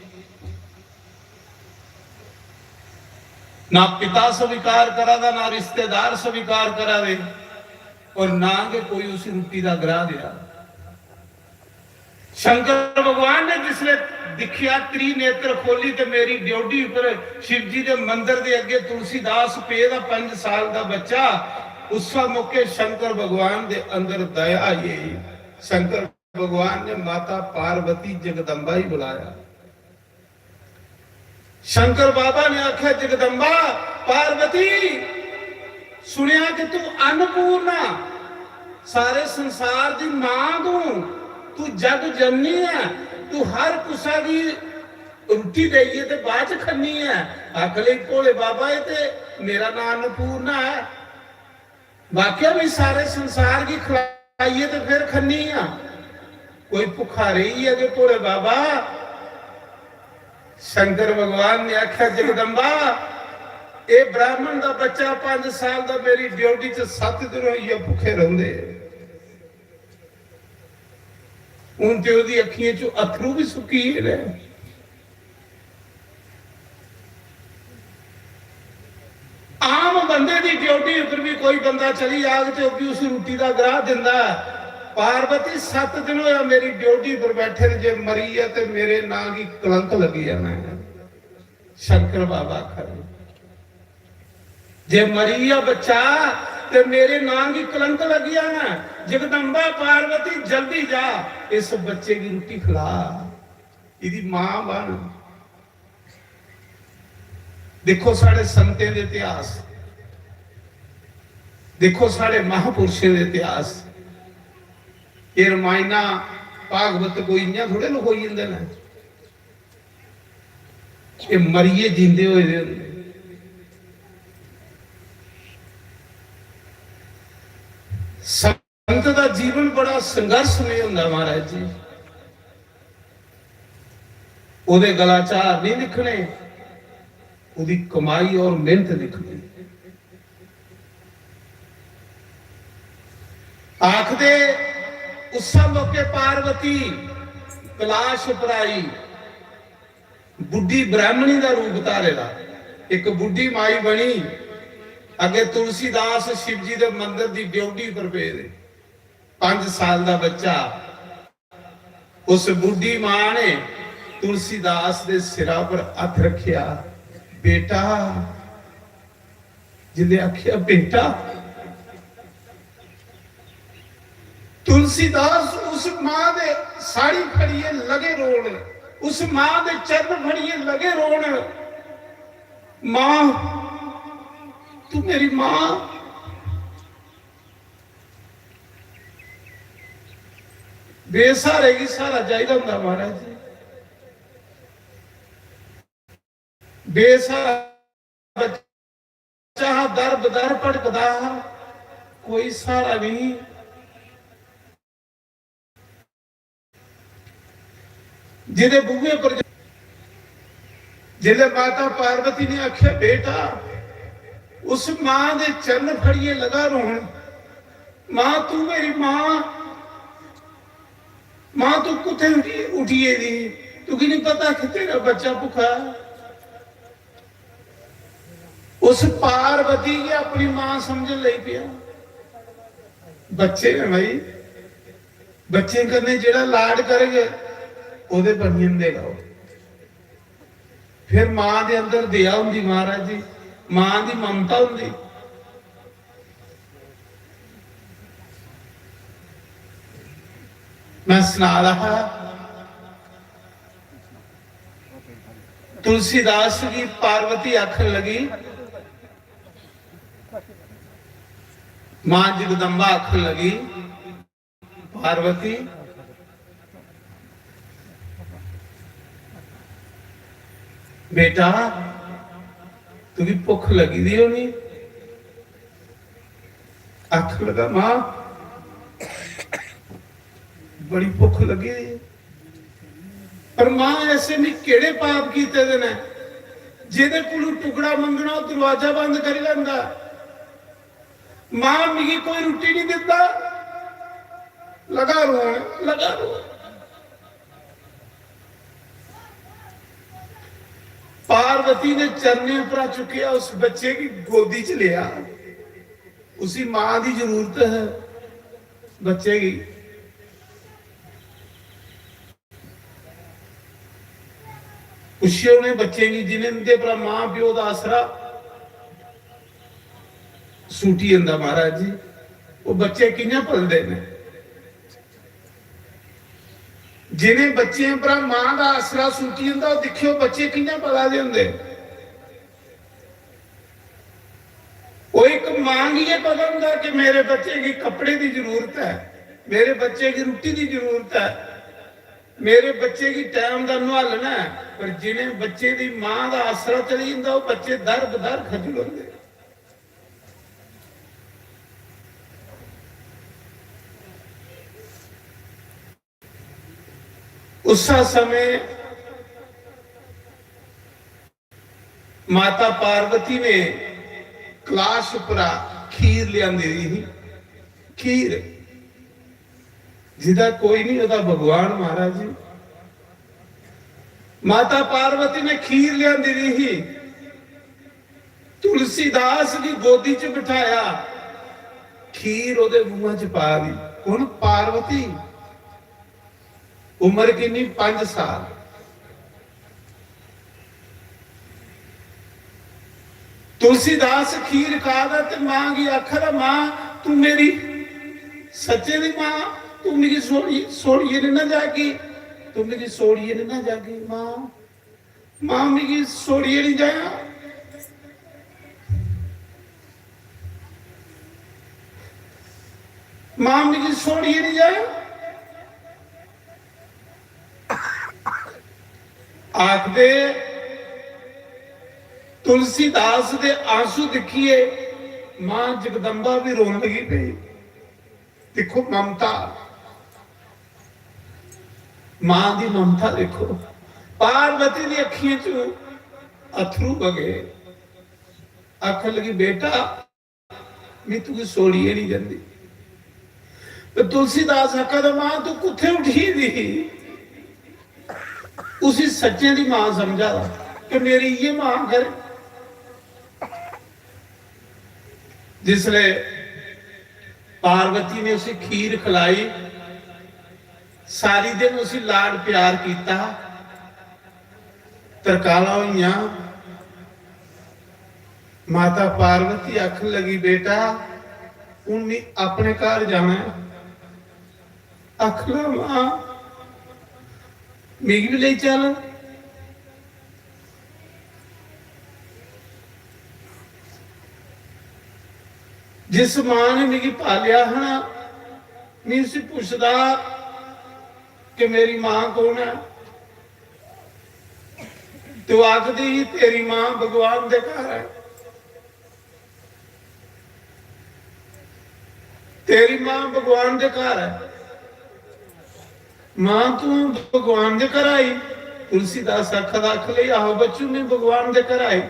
ना पिता स्वीकार करा दा, ना रिश्तेदार स्वीकार करा दे, और ना गै कोई उसी रुट्टी दा ग्राह देआ। शंकर भगवान ने जिसले दिक्खेआ, त्रिनेत्र खोली ते मेरी ड्योढ़ी पर शिव जी दे मंदिर दे अग्गे तुलसीदास पेदा, पंज साल दा बच्चा, उस मौके शंकर भगवान दे अंदर दया आई। शंकर भगवान ने माता पार्वती जगदम्बा ही बुलाया। शंकर बाबा ने आख्या, "जगदम्बा, पार्वती, सुनिया कि तू अन्नपूर्णा, सारे संसार दी मां तू, तू जग जननी है, तू हर कुसा दी रुट्टी देइयै ते बाद च खन्नी है।" आख लगी, "भोले बाबा, ये ते मेरा नां अन्नपूर्णा है।" वाकया में सारे संसार की खिलाइयै ते फिर खन्नी आ, कोई भुखा रेही है कि भोले बाबा?" शंकर भगवान ने आख्या, "जगदम्बा, ए ब्राह्मण दा बच्चा पांच साल दा मेरी ड्योढ़ी च सत्त दिन होई गे भुखे रौंदे। हून ते ओदी अक्खियें चों अथरू भी सुक्की गे ने।" आम बंदे दी ड्योढ़ी उप्पर भी कोई बंदा चली जाग ते ओह् भी उसी रुट्टी दा ग्राह दिंदा ऐ। पार्वती, सत्त दिन होया मेरी ड्योढ़ी उप्पर बैठे ने, जे मरी गेआ ते मेरे नां गी कलंक लग्गी जाना ऐ। शंकर बाबा आखा दे, "जे मरी गेआ बच्चा ते मेरे नां गी कलंक लग्गी जाना ऐ। जगदम्बा पार्वती, जल्दी जा, इस बच्चे गी रुट्टी खिला, इदी मां बन।" देखो साढ़े संतें दे इतिहास, देखो साढ़े महापुरुषें दे इतिहास। ये रमायणा, भागवत कोई इ'यां थोड़े लखोई जंदे न। ये मरियै जींदे होए दे होंदे। संत दा जीवन बड़ा संघर्षमय होंदा महाराज जी। ओदे गला च हार नहीं दिक्खने, ओदी कमाई और मेहनत दिक्खनी। आखदे उस मौके पार्वती कलाश पर आई, बुड्ढी ब्राह्मणी दा रूप धारे दा, इक बुड्ढी माई बनी। अगे तुलसीदास शिव जी दे मंदिर दी ड्योढ़ी पर पेदे, पंज साल दा बच्चा। उस बुड्ढी मां ने तुलसीदास दे सिरा पर हत्थ रखेआ, "बेटा," जिंदे आखेआ, "बेटा।" तुलसीदास उस मां दे साड़ी फड़ियै लगे रोन, उस मां दे चरण फड़ियै लगे रोन। "मां, तू मेरी मां।" बेसहारे गी सहारा चाहिदा होंदा महाराज जी। बेसहारा बच्चा हा, दर बदर भटकदा हा, कोई स्हारा नेईं। जेह्दे बूहे पर जिसलै माता पार्वती ने आखेआ, "बेटा, उस मां दे चरण फड़ियै लगा रोन, मां तू मेरी मां, मां तू कुत्थै उठी, उठी गेदी, तुगी नहीं पता कि तेरा बच्चा भुक्खा है?" उस पार्वती गी अपनी मां समझन लगी पेआ। बच्चे ने भाई, बच्चें कन्नै जेह्ड़ा लाड करग, ओह्दे बनी जंदे रहो। फिर मां दे अंदर दया होंदी महाराज जी, मां दी ममता होंदी। मैं सना रहा हा, तुलसीदास गी पार्वती आखन लगी, मां जगदम्बा आखन लगी, पार्वती, बेटा, तुगी भुख लगी दी होनी। आखन लगा, मां, बड़ी भुख लगी दी। पर मां, ऐसे में केड़े पाप कीते दे ने, जेदे कोलू टुकड़ा मंगना, ओह दरवाजा बंद करी लैंदा। मां, मिगी कोई रुट्टी नहीं दिंदा। लगा रोन, लगा रोन। पार्वती ने चरणे उप्परा चुक्केआ, उस बच्चे गी गोदी च लेआ। उसी मां दी जरूरत है बच्चे गी। पुच्छेआ उ'नें बच्चें गी, जिनें उं'दे परा मां प्यो दा आसरा सूटी जंदा महाराज जी, ओह् बच्चे कि'यां पलदे न? जिनें बच्चें परा मां दा आसरा सूटी जंदा, ओह् दिक्खेओ बच्चे कि'यां पला दे होंदे। ओह् इक मां गी गै पता होंदा कि मेरे बच्चे गी कपड़े दी जरूरत ऐ, मेरे बच्चे गी रुट्टी दी जरूरत ऐ, मेरे बच्चे गी टैम दा नुहालना ऐ। पर जिनें बच्चे दी मां दा आसरा चली जंदा, ओह् बच्चे दर बदर खज्जल होंदे। उस समय माता पार्वती ने कलाश उप्परा खीर लेआंदी दी ही। खीर, जिदा कोई नहीं, ओह्दा भगवान महाराज जी। माता पार्वती ने खीर लेआंदी दी ही, तुलसीदास गी गोदी च बिठाया, खीर ओह्दे मुंहा च पा दी। हुन पार्वती, उम्र किन्नी? पंज साल। तुलसीदास खीर खा दा ते मां गी आखा दा, "मां, तू मेरी सच्चे दी मां, तू मिगी छोड़ी, छोड़ियै निं ना जागी, तू मिगी छोड़ियै निं ना जागी मां, मां, मिगी छोड़ियै निं जायां।" मां, मिगी छोड़ियै निं जायां। आखदे, तुलसीदास दे आंसू दिक्खियै मां जगदम्बा भी रोन लगी पेई। दिक्खो ममता, मां दी ममता दिक्खो। पार्वती दी अक्खियें च अथरू बगे। आखन लगी, "बेटा, में तुगी छोड़ियै नहीं जंदी।" ते तुलसीदास आखा दा, "मां, तू कुत्थे उठी दी ही?" उसी सच्चे दी मां समझा दा कि मेरी इ'यै मां करे। जिसले पार्वती ने उसी खीर खलाई, सारी दिन उसी लाड प्यार कीता, तरकालां होइयां। माता पार्वती आखन लगी, "बेटा, हुन मी अपने घर जाना ऐ।" आखन लगा, "मां, मिगी भी लेई चल।" जिस मां ने मिगी पालेआ हा ना, में उसी पुछदा कि मेरी मां कौन है, तो आखदी ही, "तेरी मां भगवान दे घर है।" तेरी मां भगवान दे घर है। मां, तू भगवान दे घर आई? तुलसीदास आखदा, आख ले, आहो बच्चू, मैं भगवान दे घर आई।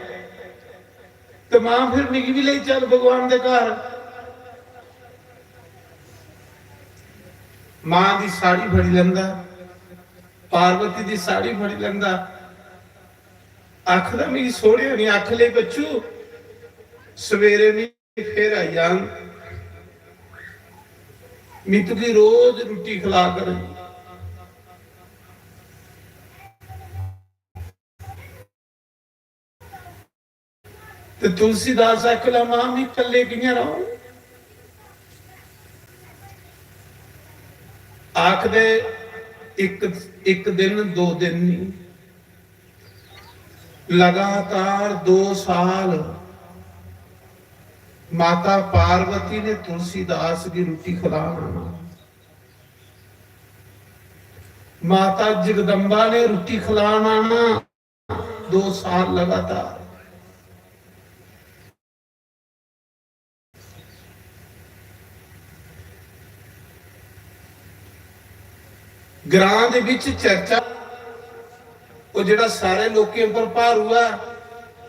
ते मां, फिर मिगी भी लेई चल भगवान दे घर। मां दी साड़ी फड़ी लैंदा, पार्वती दी साड़ी फड़ी लैंदा। आखदा, मिगी सोहणेआ नहीं, आख ले बच्चू, सवेरे नहीं, फिर आई जान, मी तुगी रोज रुट्टी खला कर। ते तुलसीदास आखला, मां, मी कल्ले कियां रहो? आखदे, इक इक दिन, दो दिन नहीं, लगातार दो साल माता पार्वती ने तुलसीदास की रुट्टी खिलाना। माता जगदम्बा ने रुट्टी खिलाना ना, दो साल लगातार। ग्रां दे विच चर्चा, वो जेड़ा सारे लोकें पर भारू है,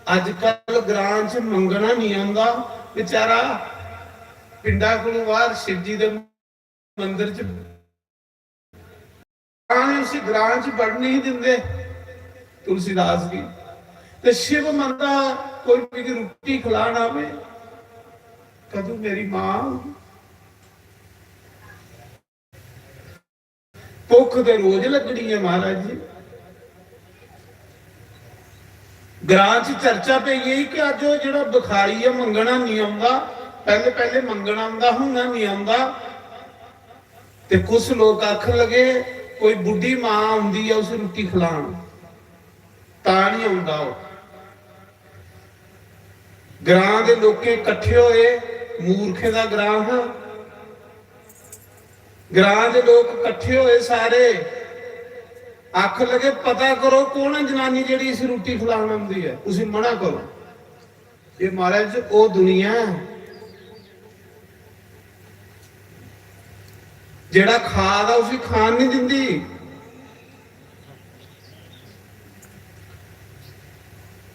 अजकल ग्रां च मंगना नहीं आंदा। बेचारा पिंडा कोलों बाहर शिव जी दे मंदिर च, ग्रां ने उसी ग्रां च बड़न नहीं दिंदे तुलसीदास गी। ते शिव मंदा, कोई मिगी रुट्टी खिलाना आवे, कदू मेरी मां? भुख ते रोज लगनी है महाराज जी। ग्रां च चर्चा पई गई कि अज वो जेड़ा भिखारी है, मंगना नहीं आंदा, पहले पहले मंगना आंदा, हुन नहीं आंदा। ते कुछ लोग आखन लगे, कोई बुढ़ी मां आंदी है, उसे रुट्टी खिलान, तां नहीं आंदा वो। ग्रां दे लोकें कट्ठे होए, मूर्खें दा ग्रां हा। ग्रां दे लोक कट्ठे होए सारे, आखन लगे, पता करो कौन है जनानी जेड़ी इसी रुट्टी खिलान आंदी है, उसी मना करो। ये महाराज, ओ दुनिया है। जेड़ा खा दा उसी खान नहीं दिंदी,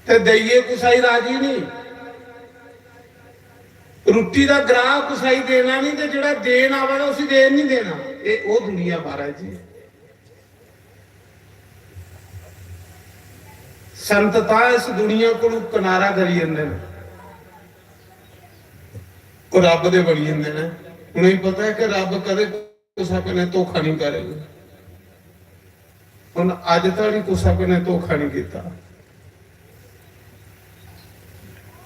ते देइये कुसाई राजी नहीं। रुट्टी दा ग्राह कुसाई देना नहीं, ते जेड़ा देन आवा दा उसी देन नहीं देना। ये ओ दुनिया महाराज जी। संत तां इस दुनिया कोलों किनारा करी जंदे ने, ओह रब दे बनी जंदे ने। उनेंगी पता है कि रब कदे कुसै कन्नै धोखा नहीं करेगा। उन अज धोड़ी कुसै कन्नै धोखा नहीं किया।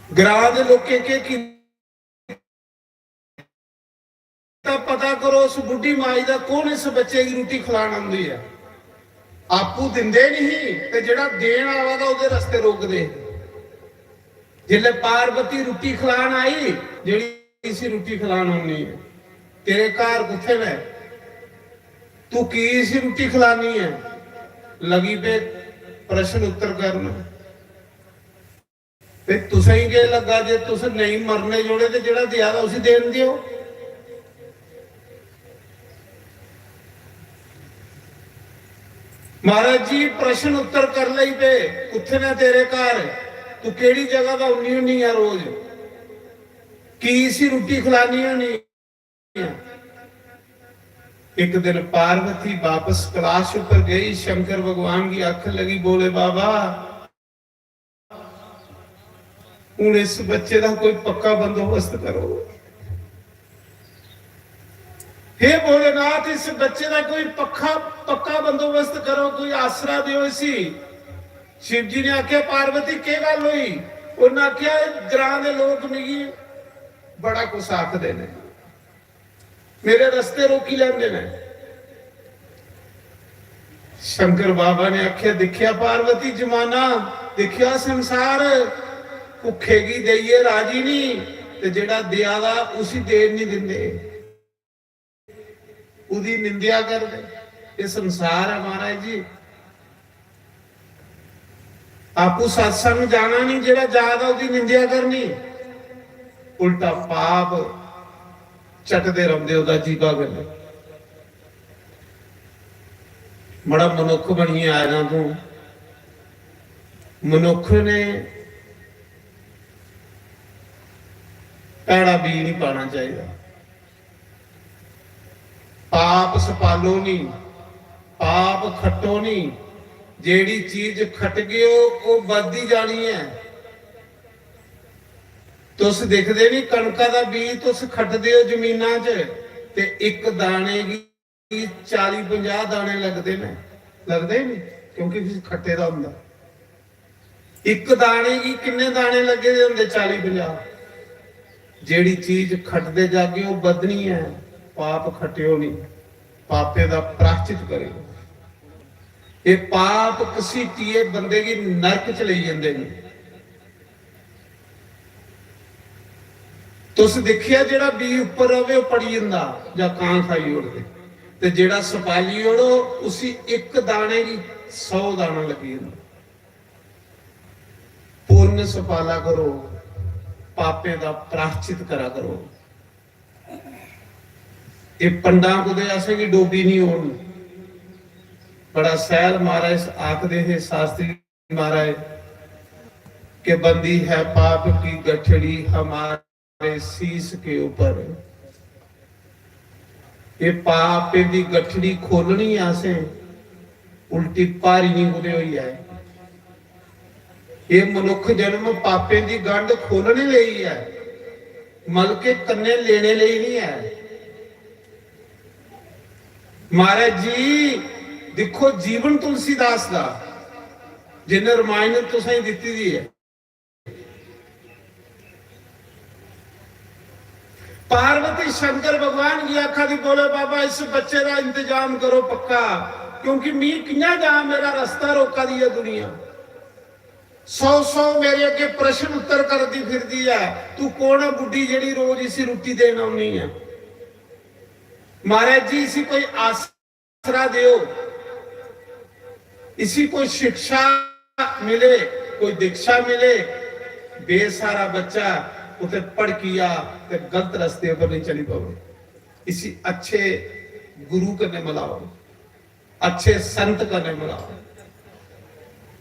ग्रां दे लोकें केह किया? तां पता करो, उस बुढ़ी माई दा कौन इस बच्चे की रुट्टी खिलान आंदी है। आपू दिंदे नहीं, ते जेड़ा देन आवा दा, ओहदे रस्ते रोकदे। जिसले पार्वती रुट्टी खिलान आई, जेड़ी इसी रुट्टी खिलान आनी है, तेरे घर कुत्थे ने? तू की इसी रुट्टी खिलानी है? लगी पे प्रश्न उत्तर करना। ते तुसें गी केह् लग्गा जे तुस नेईं मरने जोड़े ते जेह्ड़ा देआ दा उसी देन देओ। महाराज जी प्रश्न उत्तर कर लेई पे, कुत्थे ने तेरे घर, तू केह्ड़ी जगह दा उन्नी उन्नी आ रोज, की इसी रुट्टी खलानी होनी? एक दिन पार्वती वापस कैलाश ऊपर गई, शंकर भगवान की आखन लगी, बोले बाबा, हूं इस बच्चे का कोई पक्का बंदोबस्त करो। हे भोलेनाथ, इस बच्चे का कोई पक्का, पक्का बंदोबस्त करो, कोई आसरा दो इसी। शिव जी ने आख्या, पार्वती, के गल हुई? उन्हें आख्या, ग्रां दे लोग मिगी बड़ा कुछ आखदे ने, मेरे रस्ते रोकी लेंदे ने। शंकर बाबा ने आख्या, दिख्या पार्वती जमाना, दिख्या संसार, भुखे गी देइये राजी नहीं, ते जेड़ा देआ दा उसी देन नहीं दिंदे, उदी निंदेआ करदे। ये संसार है महाराज जी। आपू सत्संग जाना नहीं, जेड़ा जा दा उदी निंदेआ करनी, उल्टा पाप। चटदे रौंह्दे ओह्दा जीभा कन्नै। बड़ा मनुक्ख बनियै आए दा तूं। मनुक्ख ने भैड़ा बीऽ निं पाना चाहिदा। पाप सपालो निं, पाप खट्टो निं। जेह्ड़ी चीज खटगेओ, ओह् बधदी जानी ऐ। तुस दिखदे निं, कनका दा बीऽ तुस खटदे ओ जमीना च, ते इक दाने गी चाली पंजाह् दाने लगदे न, लगदे निं? क्योंकि उसी खट्टे दा होंदा। इक दाने गी किन्ने दाने लग्गे दे होंदे? चाली पंजाह्। जेह्ड़ी चीज खटदे जागे, ओह् बधनी ऐ। पाप खट्टेओ निं, पापें दा प्राश्चित करेओ। एह् पाप घसीटियै बंदे गी नरक च लेई जंदे न। तुस दिक्खेआ, जेह्ड़ा बीऽ उप्पर र'वै, ओह् पड़ी जंदा जां कां खाई ओड़दे, ते जेह्ड़ा सपाली ओड़ो, उसी इक दाने गी सौ दाना लग्गी जंदा। पुन्न सपाला करो, पापें दा प्राश्चित करा करो। एह् पंडां कुतै असेंगी डोबी निं ओड़न। बड़ा सैल महाराज आखदे हे शास्त्री महाराज, कि बंधी है पाप की गठड़ी हमारे शीश के ऊपर। एह् पापें दी गठड़ी खोलनी ऐ असें, उल्टी भारी निं कुतै होई जाए। एह् मनुक्ख जन्म पापें दी गंढ खोलने लेई ऐ, मलके कन्नै लेने लेई निं ऐ। महाराज जी, दिक्खो जीवन तुलसीदास दा, जिन्ने रामायण तुसें दित्ती दी ऐ। पार्वती शंकर भगवान गी आखा दी, "बोले बाबा, इस बच्चे दा इंतजाम करो पक्का, क्योंकि मी कि'यां जा, मेरा रस्ता रोका दी ऐ दुनिया। सौ सौ मेरे अग्गे प्रश्न उत्तर करदी फिरदी ऐ, तू कौन ऐ बुड्ढी जेह्ड़ी रोज इसी रुट्टी देन औनी ऐ?" महाराज जी, इसी कोई आस आसरा देओ, इसी कोई शिक्षा मिले, कोई दीक्षा मिले। बेसहारा बच्चा कुतै भड़की जा ते गलत रस्ते पर नहीं चली पवे। इसी अच्छे गुरु कन्नै मिलाओ, अच्छे संत कन्नै मिलाओ।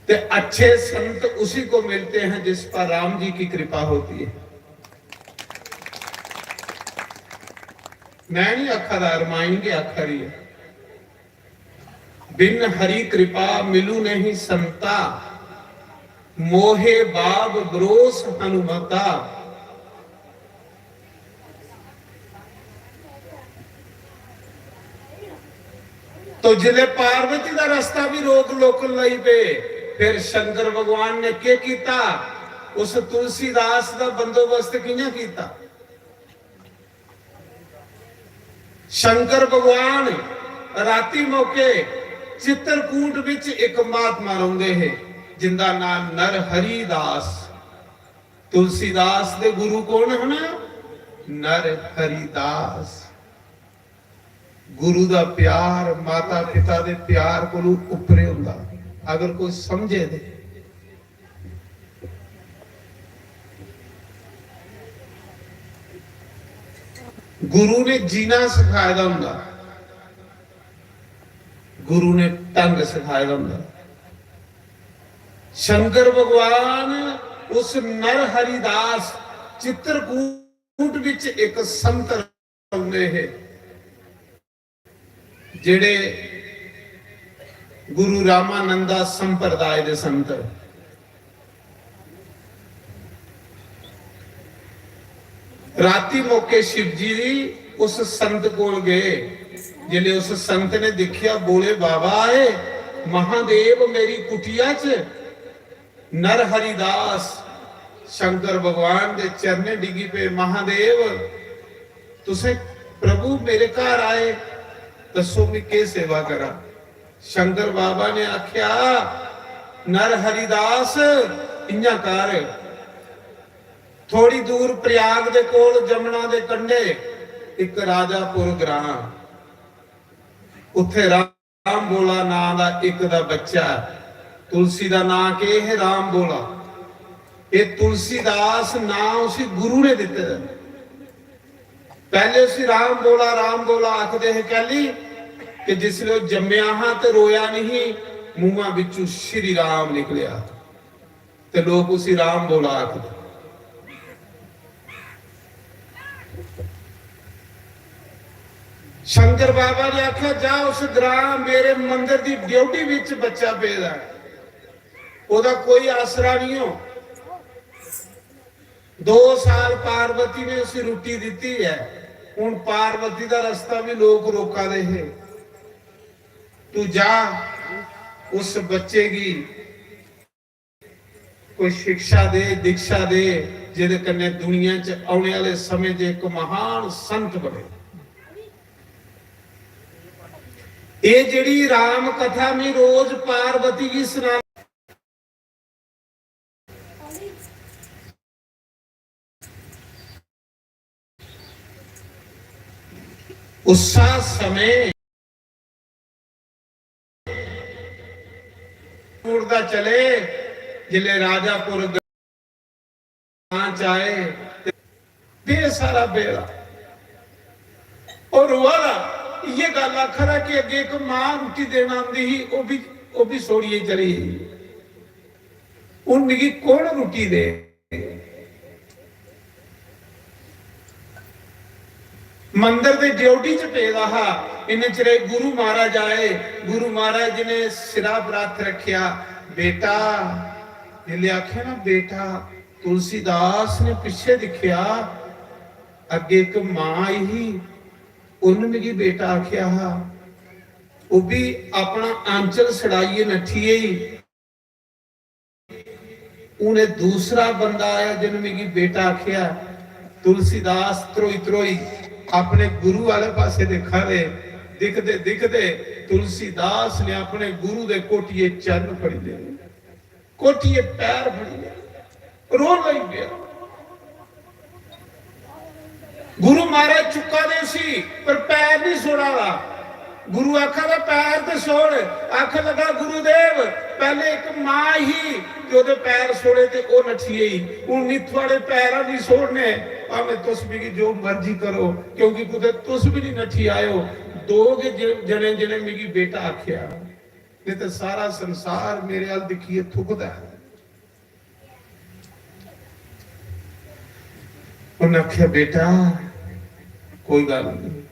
ते अच्छे संत उसी को मिलते हैं जिस पर राम जी की कृपा होती है। मैं नहीं आखा दा, रामायण गै आखा दी है। बिन हरि कृपा मिलू नहीं संता, मोहे बाब ब्रोस हनुमता। तो जिले पार्वती का रास्ता भी रोक लोक लई पे, फिर शंकर भगवान ने के कीता? उस तुलसीदास का बंदोबस्त कियां कीता? शंकर भगवान राती मौके चित्रकूट विच एक महात्मा रौंदे हे, जिंदा नाम नर हरिदास। तुलसीदास दे गुरु कौन हन? नर हरिदास। गुरु दा प्यार माता पिता दे प्यार कोलू उपरे हुंदा, अगर कोई समझे ते। गुरु ने जीना सिखाए दा हुंदा, गुरु ने ढंग सिखाए दा हुंदा। शंकर भगवान उस नर हरिदास चित्रकूट विच एक संत रौंदे हे, जेड़े गुरु रामानंदा संप्रदाय दे संत। राती मौके शिव जी उस संत कोल गए। जिसले उस संत ने देखिया, बोले, "बाबा आए महादेव मेरी कुटिया च।" नर हरिदास शंकर भगवान दे चरणे डिग्गी पे, "महादेव, तुसें प्रभु मेरे घर आए, दस्सो मैं केह् सेवा करां?" शंकर बाबा ने आख्या, "नर हरिदास, इयां कर, थोड़ी दूर प्रयाग दे कोल जमुना दे कंढे इक राजापुर ग्रां, उत्थे राम भोला नां दा इक दा बच्चा ऐ।" तुलसी दा नां केह् है? राम भोला। एह् तुलसीदास नां उसी गुरु ने दित्ते दा। पैह्ले उसी राम बोला, राम बोला आखदे हे। कैली? कि जिसलै ओह् जम्मेआ हा ते रोया निं ही, मूंहा बिच्चों श्री राम निकलेआ ते लोक उसी राम बोला आखदे। शंकर बाबा ने आखेआ, "जा उस ग्रां मेरे मंदर दी ड्योढ़ी बिच बच्चा पेदा ऐ, ओह्दा कोई आसरा निं हो।" दो साल पार्वती ने उसी रुट्टी दित्ती ऐ। हुन पार्वती दा रस्ता बी लोक रोका दे हे। तू जा, उस बच्चे गी कोई शिक्षा दे, दीक्षा दे, जेह्दे कन्नै दुनिया च औने आह्ले समें च इक महान संत बने। एह् जेह्ड़ी राम कथा में रोज पार्वती गी सना उस्सा समें टुरदा चले, जिसले राजापुर ग्रां च आए, ते बे सारा बेड़ा। और रोआ दा, इयै गल्ल आखा दा कि अग्गे इक मां रुट्टी देन आंदी ही, ओह् बी, ओह् बी छोड़ियै चली गेई। हुन मिगी कौन रुट्टी दे? मंदर दे ड्योढ़ी च पेदा हा। इन्ने चिरे गुरु महाराज आए। गुरु महाराज जी ने सिरा पर हत्थ रखेआ, "बेटा," जिसलै आखेआ ना "बेटा", तुलसीदास ने पिच्छे दिक्खेआ, अग्गे इक मां आई ही, उन्न मिगी बेटा आखेआ हा। ओह् बी अपना आंचल छड़ाइयै नट्ठी गेई। हून एह् दूसरा बंदा आया जिन्न मिगी बेटा आखेआ। तुलसीदास ध्रोई ध्रोई अपने गुरु आह्ले पासे दिक्खा दे। दिखदे दिखदे तुलसीदास ने अपने गुरु दे कोटिये चरण फड़ी ले, कोटिये पैर फड़ी ले, रोन लगी पेआ। गुरु महाराज चुक्का दे उसी, पर पैर नहीं छोड़ा दा। गुरु आखा दा, "पैर ते छोड़।" आखन लगा, "गुरुदेव, पैह्ले इक मां ही, ते ओह्दे पैर छोड़े ते ओह् नट्ठी गेई। हून मी थुआढ़े पैर नहीं छोड़ने, भावें तुस मिगी जो मर्जी करो, क्योंकि कुतै तुस बी नहीं नट्ठी आएओ।" दो गै ज-, जने जिनें मिगी बेटा आखेआ, नहीं ते सारा संसार मेरे अल दिक्खियै थुकदा ऐ। उन्हें आखेआ, "बेटा, कोई गल्ल नहीं।"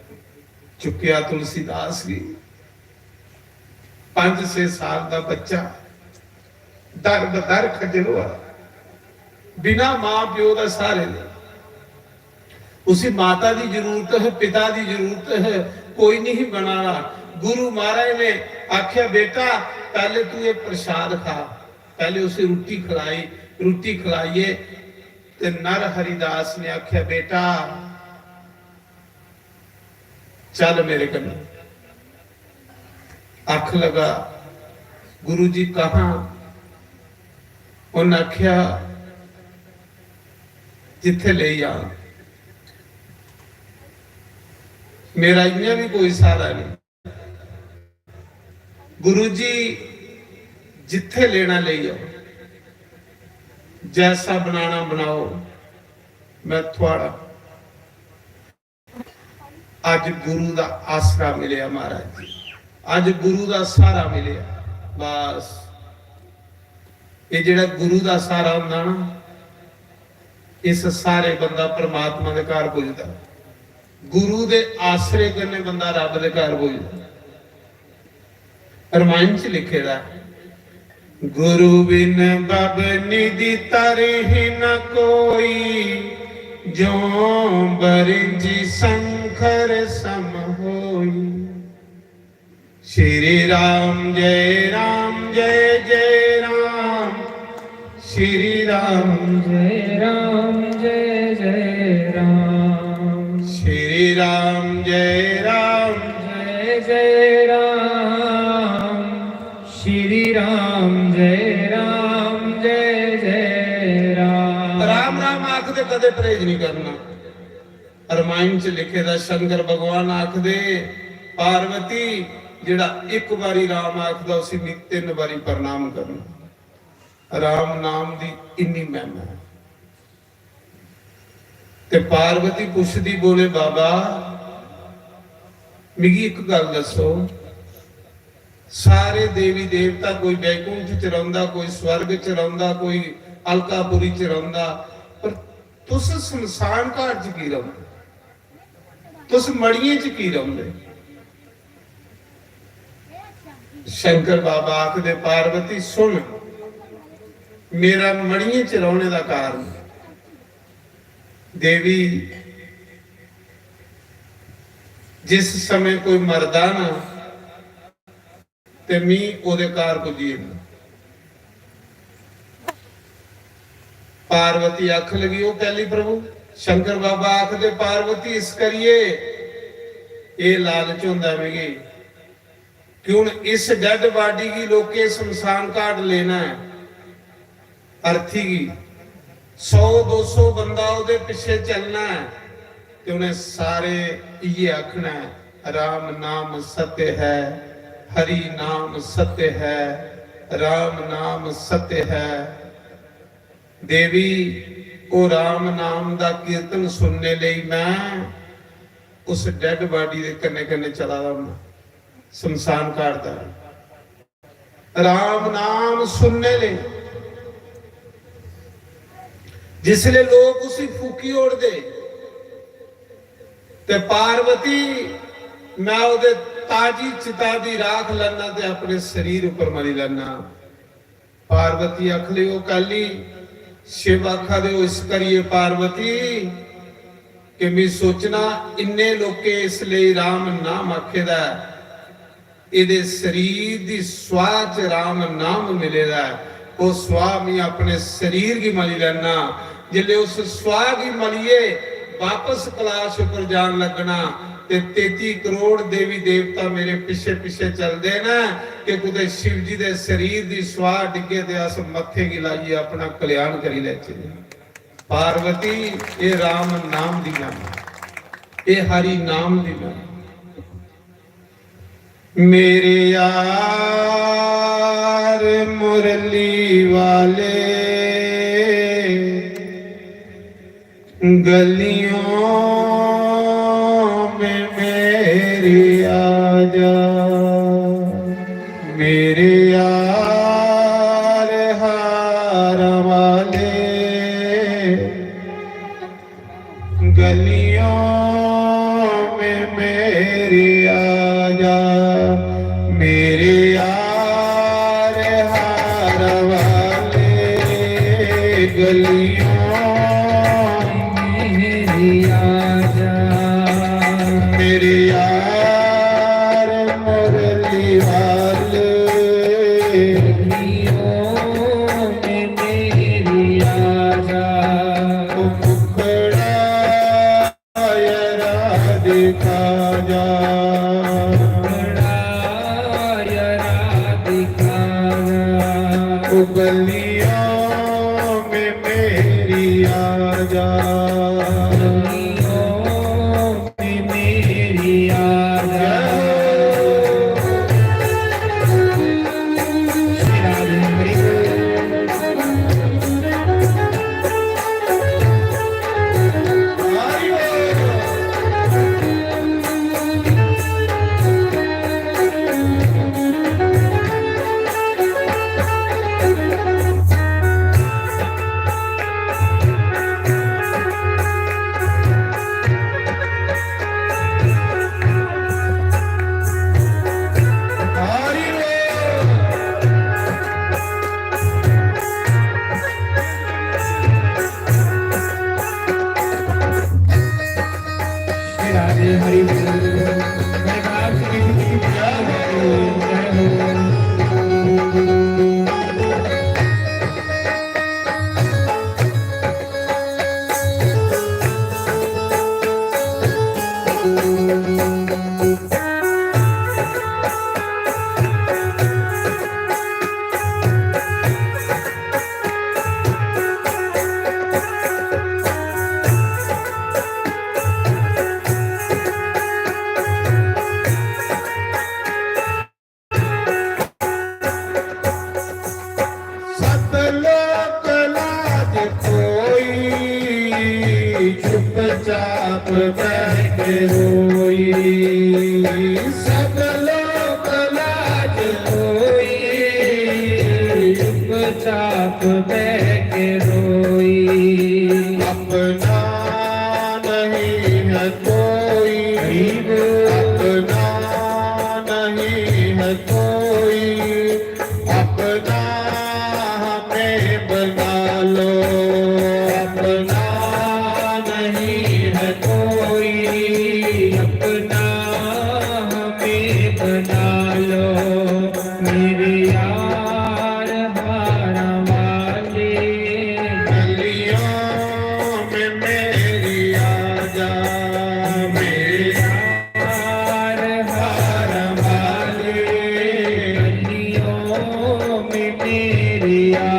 चुक्केआ तुलसीदास गी। पंज छे साल दा बच्चा, दर बदर खज्जल होआ, बिना मां प्यो दा सहारे दे। उसी माता दी जरूरत है, पिता दी जरूरत है, कोई नहीं बनाना। गुरु महाराज ने आख्या, "बेटा, पहले तू ये प्रसाद खा।" पहले उसी रुट्टी खलाई, रुट्टी खलाइए ते नर हरिदास ने आख्या, "बेटा, चल मेरे कन्नै।" आख लगा, "गुरु जी, कहाँ?" उन्हें आख्या, "जिथे ले जान, मेरा इयां भी कोई सहारा नहीं।" गुरु जी, जिथे लेना ले जाओ, जैसा बनाना बनाओ, मैं थुआड़ा। अज गुरु दा आसरा मिलेआ महाराज जी, अज गुरु दा सहारा मिलेआ। बस, ये जेड़ा गुरु दा सहारा होंदा ना, इस सहारे बंदा परमात्मा दे घर पुजदा। गुरु दे आसरे कन्नै बंदा रब दे घर पुजदा। रामायण च लिखे दा, "गुरु बिन बब निधि तरहि न कोई, जो बरिंची संकर सम होई।" श्री राम जय राम जय जय राम। श्री राम जय राम जय जय राम। श्री राम जय राम जय जय राम। श्री राम जय राम जय जय राम। राम राम आखदे कदे परहेज नहीं करना। रामायण च लिखे दा, शंकर भगवान आखदे, "पार्वती, जेड़ा एक बारी राम आखदा, उसी मी तीन बारी प्रणाम करना।" राम नाम दी इन्नी महिमा है। ते पार्वती पुछदी बोले, "बाबा, मिगी इक गल्ल दस्सो, सारे देवी देवता कोई बैकुंठ च रौंह्दा, कोई स्वर्ग च रौंह्दा, कोई अलकापुरी च रौंह्दा, पर तुस शमशान घाट च की रौंह्दे? तुस मड़ियें च की रौंह्दे?" शंकर बाबा आखदे, "पार्वती सुन, मेरा मड़ियें च रौह्ने दा कारण, देवी, जिस समें कोई मरदा ना, ते मी ओह्दे घर पुज्जी जन्ना।" पार्वती आखन लगी, "ओह् कैली प्रभु?" शंकर बाबा आखदे, "पार्वती, इस करियै एह् लालच होंदा मिगी कि हून इस डेड बाडी गी लोकें शमशान घाट लेना ऐ, अर्थी गी, सौ दो सौ बंदा ओह्दे पिच्छे चलना ऐ, ते उ'नें सारे इ'यै आखना ऐ, 'राम नाम सत्य है, हरि नाम सत्य है, राम नाम सत्य है।'" देवी, ओह् राम नाम दा कीर्तन सुनने लेई मैं उस डेड बाडी दे कन्नै कन्नै चला दा होना, शमशान घाट दा। राम नाम सुनने लेई जिसले लोक उसी फूकी ओड़दे, ते पार्वती, मैं ओह्दे ताजी चिता दी राख लैना ते अपने शरीर उप्पर मली लैना। पार्वती आखली, "ओ कैली?" शिव आखा दे, "ओ इस करियै पार्वती, कि मैं सोचना इन्ने लोकें इस लेई राम नाम आखे दा ऐ, एह्दे शरीर दी स्वाह च राम नाम मिले दा ऐ, ओह् स्वाह मैं अपने शरीर गी मली लैना।" जिसले उस स्वाह गी मलियै बापस कलाश उप्पर जान लगना, ते तेती करोड़ देवी देवता मेरे पिच्छे पिच्छे चलदे न कि कुतै शिव जी दे शरीर दी स्वाह डिग्गे ते अस मत्थे गी लाइयै अपना कल्याण करी लैचे। पार्वती, एह् राम नाम दी गल्ल, एह् हरि नाम दी गल्ल। मेरे यार मुरली वाले, गलियों में मेरी आजा, मेरे यार हार वाले, गलियों में मेरी आजा, मेरे यार हार वाले, गलियों में मेरी आजा, मेरे यार मुरली वाले, गलियों में मेरी आजा, ओ मुखड़ा यारा दिखा जा, मुखड़ा यारा दिखा जा, ओ गलियों में मेरी आजा, गलियों में मेरी आजा। सब लोक लाज होई, चुपचाप बह के रोई। अपना नहीं है कोई, अपना नहीं है कोई, अपना हमें बना लो। अपना नहीं है कोई, अपना हमें बना लो। मेरे यार हारा वाले, गलियों में मेरी आजा। मेरे यार हारा वाले, गलियों में मेरी आजा।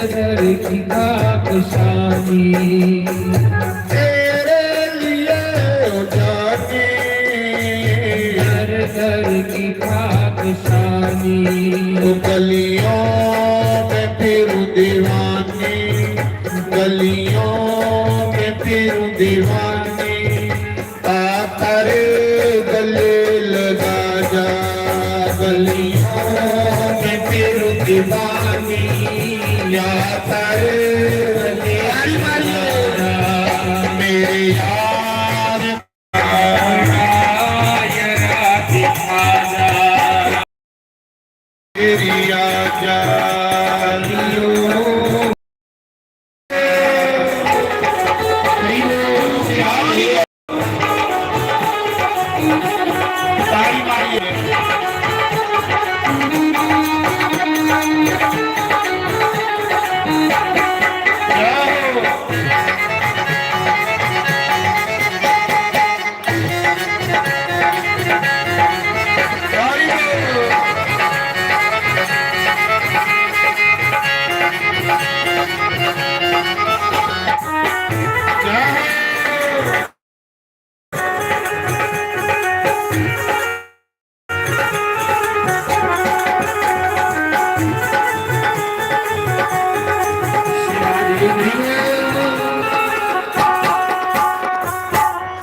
घर की खाक शानी, तेरे लिए जानी। घर घर की खाक शानी। गलियों में फिर दीवानी, गलियों में फिर दीवानी। आकर गले लगा जा, गलियों में फिर दीवानी। आकर गले लगा जा, मेरे यार। तेरी आजा।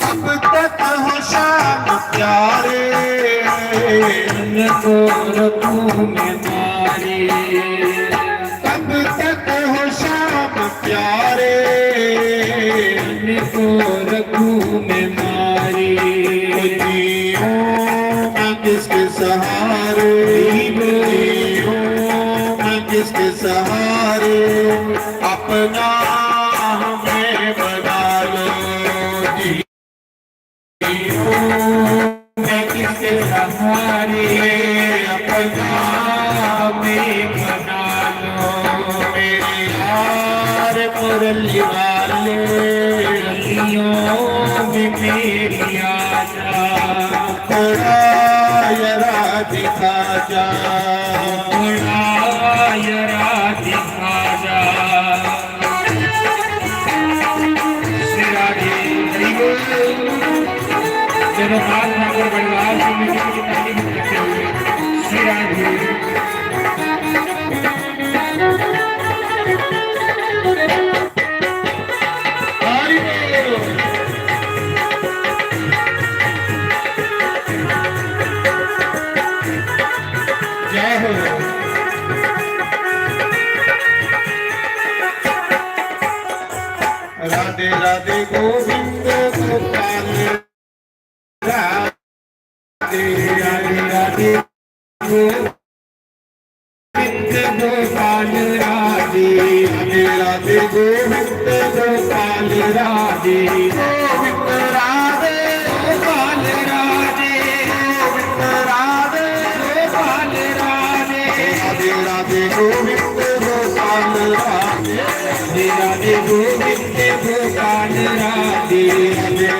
अब तक हो शाम प्यारे, उनको रखूं मैं मारे। अब तक हो शाम प्यारे, उनको रखूं मैं मारे। जीऊं मैं किसके सहारे, जीऊं मैं किसके सहारे, अपना हमें बना लो। मैं किसके सहारे, अपना हमें बना लो। मेरे यार मुरली वाले, गलियों में मेरी आजा। थोड़ा जरा दिखा जा, थोड़ा जरा दिखा जा। श्री राधे, हरि बोल। जगन्नाथ नगर बंगाल से मीटिंग की तारीफ करते हुए श्री राधे। हरि बोल। जय हो। राधे राधे गोविंद गोपाल, राधे राधे राधे गोविंद गोपाल, राधे राधे राधे गोविंद गोपाल, राधे गोविंद राधे गोपाल, राधे गोविंद राधे गोपाल, राधे। राधे गोविंद गोपाल राधे, राधे गोविंद गोपाल राधे,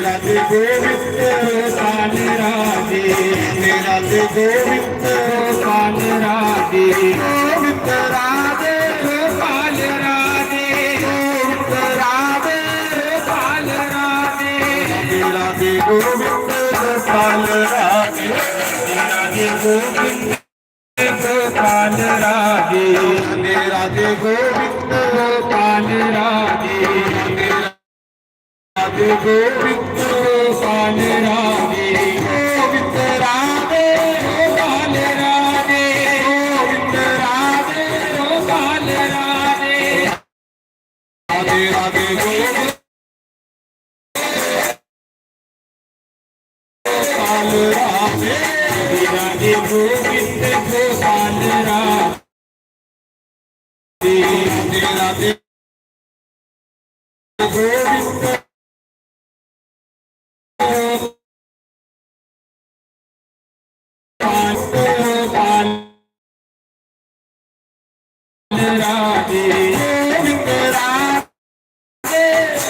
राधे गोविंद गोपाल राधे, राधे गोविंद गोपाल राधे, गोविंद राधे गोपाल राधे, गोविंद राधे गोपाल राधे, राधे गोविंद गोपाल राधे, राधे गोविंद गोपाल राधे, राधे राधे गोविंद गोपाल राधे, राधे राधे गोविंद गोपाल राधे, गोविंद राधे गोपाल राधे, गोविंद राधे गोपाल राधे, राधे राधे गोविंद गोपाल राधे, राधे गोविंद गोपाल राधे, राधे गोविंद गोपाल राधे, गोविंद राधे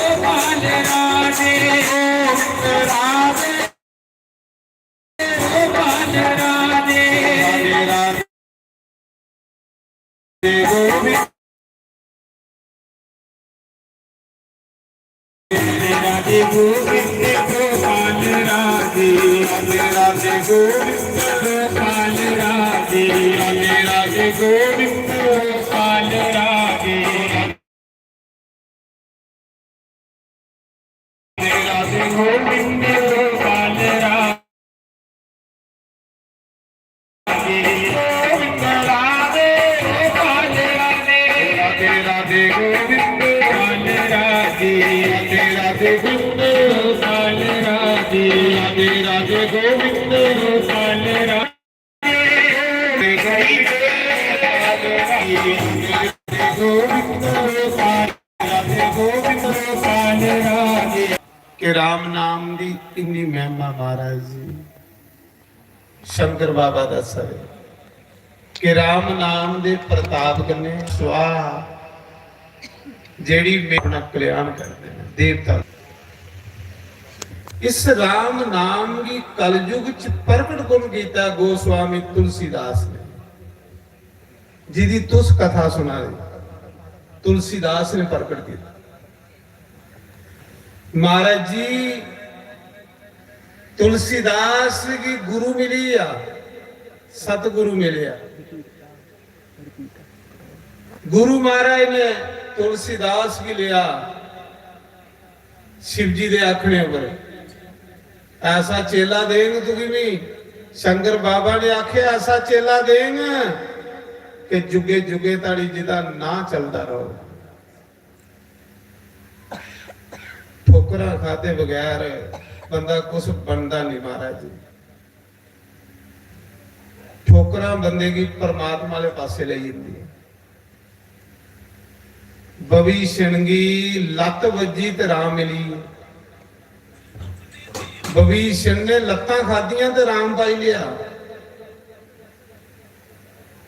गोपाल राधे, गोविंद राधे गोपाल राधे, राधे राधे गोविंद, राधे गोविंद गोपाल राधे, राधे राधे गोविंद गोपाल राधे, राधे राधे गोविंद गोपाल राधे। राधे गोविंद गोपाल राधे, गोविंद राधे गोपाल राधे, राधे राधे गोविंद गोपाल राधे, राधे राधे गोविंद गोपाल राधे, राधे राधे गोविंद गोपाल राधे। कि राम नाम दी इन्नी महिमा महाराज जी, शंकर बाबा दस्सा दे कि राम नाम दे प्रताप कन्नै स्वाहा जेड़ी में अपना कल्याण करदे ने देवता। इस राम नाम गी कलयुग च प्रकट कुण कीता? गोस्वामी तुलसीदास ने, जिदी तुस कथा सुना दे, तुलसीदास ने प्रकट किया। महाराज जी, तुलसीदास गी गुरु मिली आ, सतगुरु मिले आ। गुरु महाराज ने तुलसीदास गी लिया शिव जी दे आखने पर, ऐसा चेला देंग तुगी मी। शंकर बाबा ने आखे, ऐसा चेला देंग कि जुगे जुगे ताड़ी जिदा नां चलदा रहो। ठोकरां खादे बगैर बंदा कुछ बनदा नहीं महाराज जी। ठोकरां बंदे गी परमात्मा आले पासे लेई जंदी है। विभीषण गी लत्त वज्जी ते राम मिली। विभीषण ने लत्तां खादियां ते राम पाई लिया,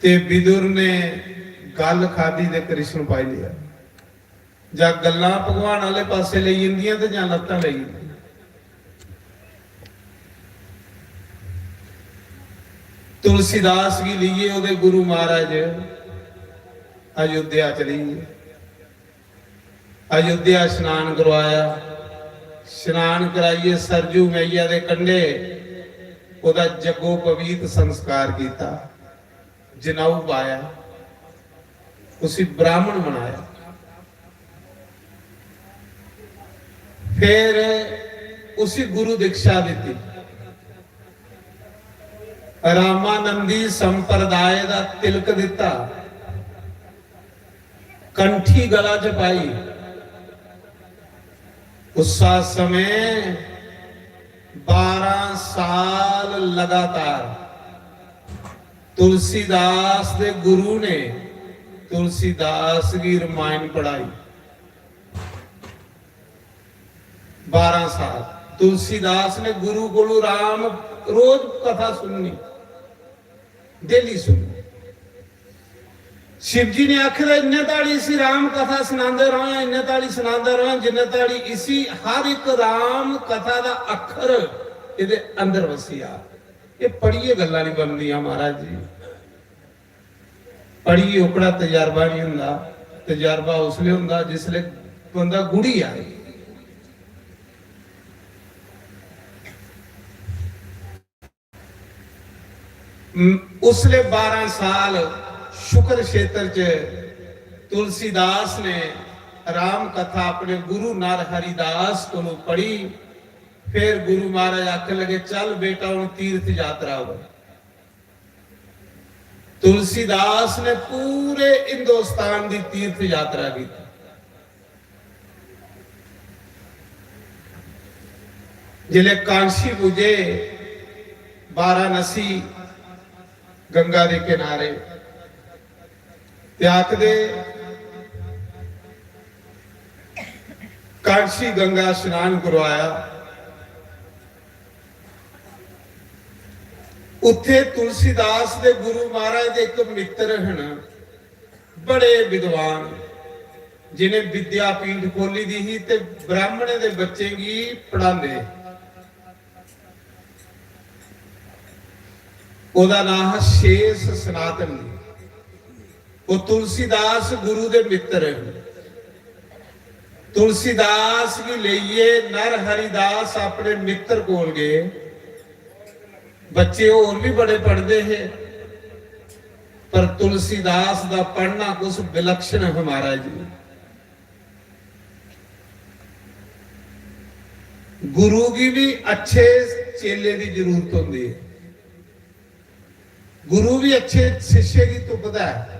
ते विदुर ने गल खादी ते कृष्ण पाई लिया। जां गल्लां भगवान आले पासे लेई जंदियां ते जां लत्तां लेई जंदियां। तुलसीदास गी लेइयै ओह्दे गुरु महाराज अयोध्या चली गे। अयोध्या स्नान करवाया, स्नान कराइयै सरजू मैया दे कंढे ओह्दा जग्गो पवीत संस्कार कीता। जनेऊ पाया, उसी ब्राह्मण बनाया, फिर उसी गुरु दीक्षा दित्ती, रामानंदी संप्रदाय दा तिलक दित्ता, कंठी गला च पाई। उस समय बारह साल लगातार तुलसीदास दे गुरु ने तुलसीदास गी रामायण पढ़ाई। बारह साल तुलसीदास ने गुरु कोलू राम रोज कथा सुननी, डेली सुननी। शिव जी ने आखे दा, इन्ने ताड़ी इसी राम कथा सनांदे रहो, इन्ने ताड़ी सनांदे रहो, जिन्ने ताड़ी इसी हर एक राम कथा दा अक्खर एदे अंदर वसी जा। ये पढ़िए गल्लां नहीं बनदियां महाराज जी, पढ़िए ओकड़ा तजर्बा नहीं हुंदा। तजर्बा उसले हुंदा जिसले बंदा गुड़ी आए। उसले बारह साल शुक्र क्षेत्र च तुलसीदास ने राम कथा अपने गुरु नर हरिदास कोलों पढ़ी। फिर गुरु महाराज आखन लगे, चल बेटा, हुण तीर्थ यात्रा हो। तुलसीदास ने पूरे हिंदुस्तान की तीर्थ यात्रा की। जिले कांशी पुजे, वाराणसी, गंगा के किनारे, ते आखदे कांशी गंगा स्नान करवाया। उत्थे तुलसीदास दे गुरु महाराज दे एक मित्र हन, बड़े विद्वान, जिन्हें विद्यापीठ खोली दी ही ते ब्राह्मणें दे बच्चें गी पढ़ांदे। ओदा नाम हा शेष सनातन जी। वो तुलसीदास गुरु दे मित्र हैं। तुलसीदास गी लेइयै नर हरिदास अपने मित्र कोल गए। बच्चे होर भी बड़े पढ़दे हे, पर तुलसीदास दा पढ़ना कुछ विलक्षण है महाराज जी। गुरु की भी अच्छे चेले की जरूरत होंदी है। गुरु भी अच्छे शिष्य की तुपदा है।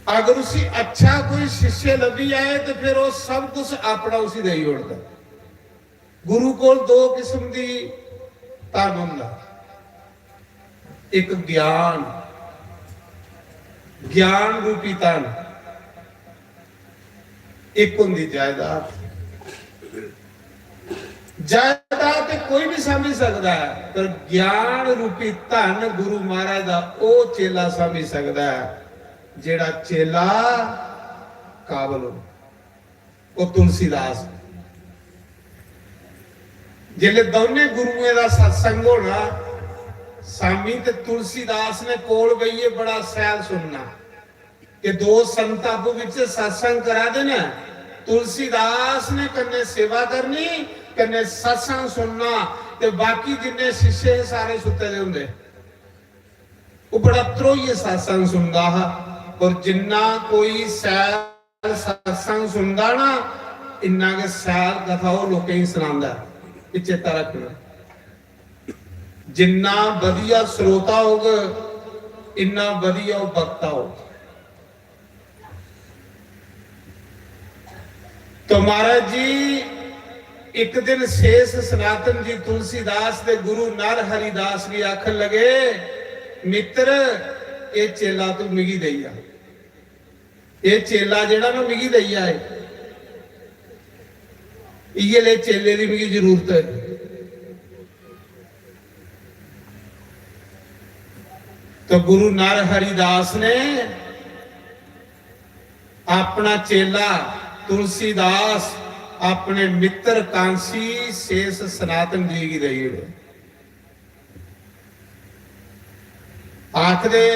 अगर उसी अच्छा कोई शिष्य लभी जाए तो फिर वो सब कुछ अपना उसी दे ओड़ता। गुरु कोल दो किस्म दी धन होंदा, एक ज्ञान, ज्ञान रूपी धन, एक होंदी जायदाद। जायदाद ते कोई भी सांभी सकदा है, पर ज्ञान रूपी धन गुरु महाराज दा ओह चेला सांभी सकदा है, जेड़ा चेला काबल हो। ओह तुलसीदास। जिसले दौने गुरुएं दा सत्संग होना, स्वामी ते तुलसीदास ने कोल बेहियै बड़ा सैल सुनना। कि दो संत आपू विच सत्संग करा दे न, तुलसीदास ने कन्ने सेवा करनी, कन्ने सत्संग सुनना, ते बाकी जिन्ने शिष्य हे सारे सुत्ते दे हुंदे। वो बड़ा ध्रोइयै सत्संग सुनदा हा, और जिन्ना कोई सैल सत्संग सुनदा ना, इन्ना गै सैल कथा ओह लोकें गी सनांदा ऐ। एह चेता रखना, जिन्ना वधिया श्रोता होग, इन्ना वधिया ओह वक्ता होग। तो महाराज जी, एक दिन शेष सनातन जी तुलसीदास दे गुरु नर हरिदास गी आखन लगे, मित्र, ये चेला तू मिगी देई जा। ये चेला जेड़ा ना मिगी देई जा, इये ले चेले दी मिगी जरूरत है। तो गुरु नर हरिदास ने अपना चेला तुलसीदास अपने मित्र कांसी शेष सनातन जी गी देई ओड़े। आखदे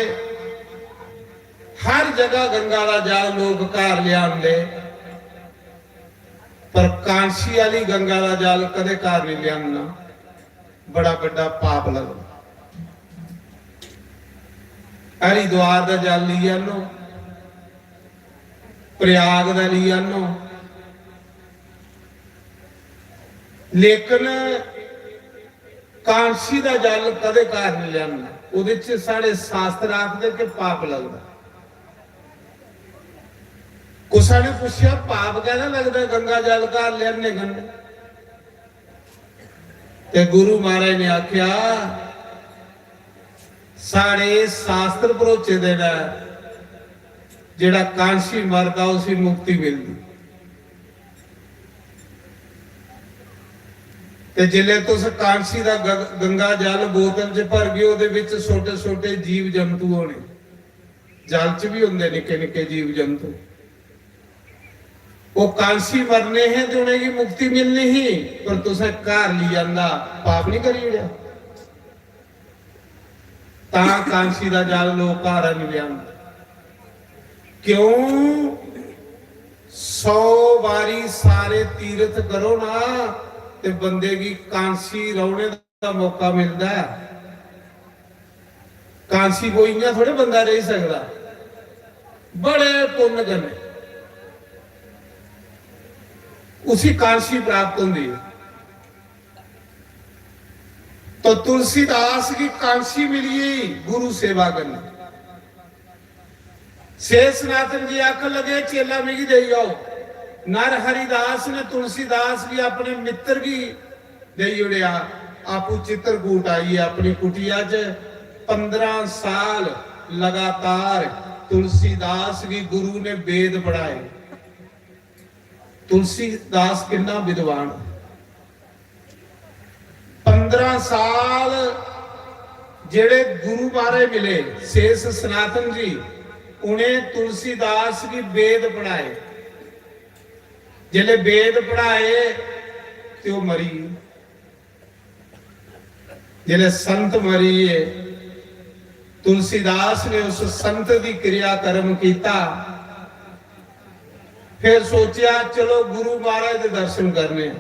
हर जगह गंगा दा जल लोग घर लियादे, पर कांशी आली गंगा दा जल कदे घर नहीं लियाना। बड़ा बड़ा पाप लगदा। हरिद्वार दा जल ली आनो, प्रयाग दा ली आनो, लेकिन कांशी दा जल कदे घर नहीं लियाना। ओहदे च साढ़े शास्त्र आखदे कि पाप लगदा। कुसा ने पुछेआ, पाप कहदा लगदा गंगा जल घर लियाने कन्नै? ते गुरु महाराज ने आख्या, साढ़े शास्त्र भरोचे दे न, जेड़ा कांशी मरदा उसी मुक्ति मिलदी। ते जिसलै तुस कांसी दा गंगा जल बोतल च भरगे, ओह्दे बिच छोटे छोटे जीव जंतु होने, जल च बी होंदे निक्के निक्के जीव जंतु। ओह् कांसी मरने हे ते उ'नेंगी मुक्ति मिलनी ही, पर तुसें घर ली आंदा, पाप नहीं करी ओड़ेआ? तां कांसी दा जल लोक घर नहीं लिआंदे। क्यों? सौ बारी सारे तीर्थ करो ना, ते बंदे गी कांसी रौहने दा मौका मिलदा है। कांसी कोई इ'यां थोड़े बंदा रेही सकदा, बड़े पुण्य कन्नै उसी कांसी प्राप्त होंदी है। तो तुलसीदास गी कांसी मिली गुरु सेवा कन्नै। शेष सनातन जी आखन लगे, "चेला मिगी देई आओ।" नर हरिदास ने तुलसीदास गी अपने मित्र गी देई ओड़ेआ। आपू चित्रकूट आइयै अपनी कुटिया च पंद्रह साल लगातार तुलसीदास गी गुरु ने वेद पढ़ाए। तुलसीदास किन्ना विद्वान। पंद्रह साल जेड़े गुरु महाराज मिले, शेष सनातन जी, उन्हें तुलसीदास गी वेद पढ़ाए। जेल्लै वेद पढ़ाए ते ओह् मरी गे। जेल्लै संत मरी गे, तुलसीदास ने उस संत दी क्रियाकर्म कीता। फिर सोचेआ, चलो गुरु महाराज दे दर्शन करने आं।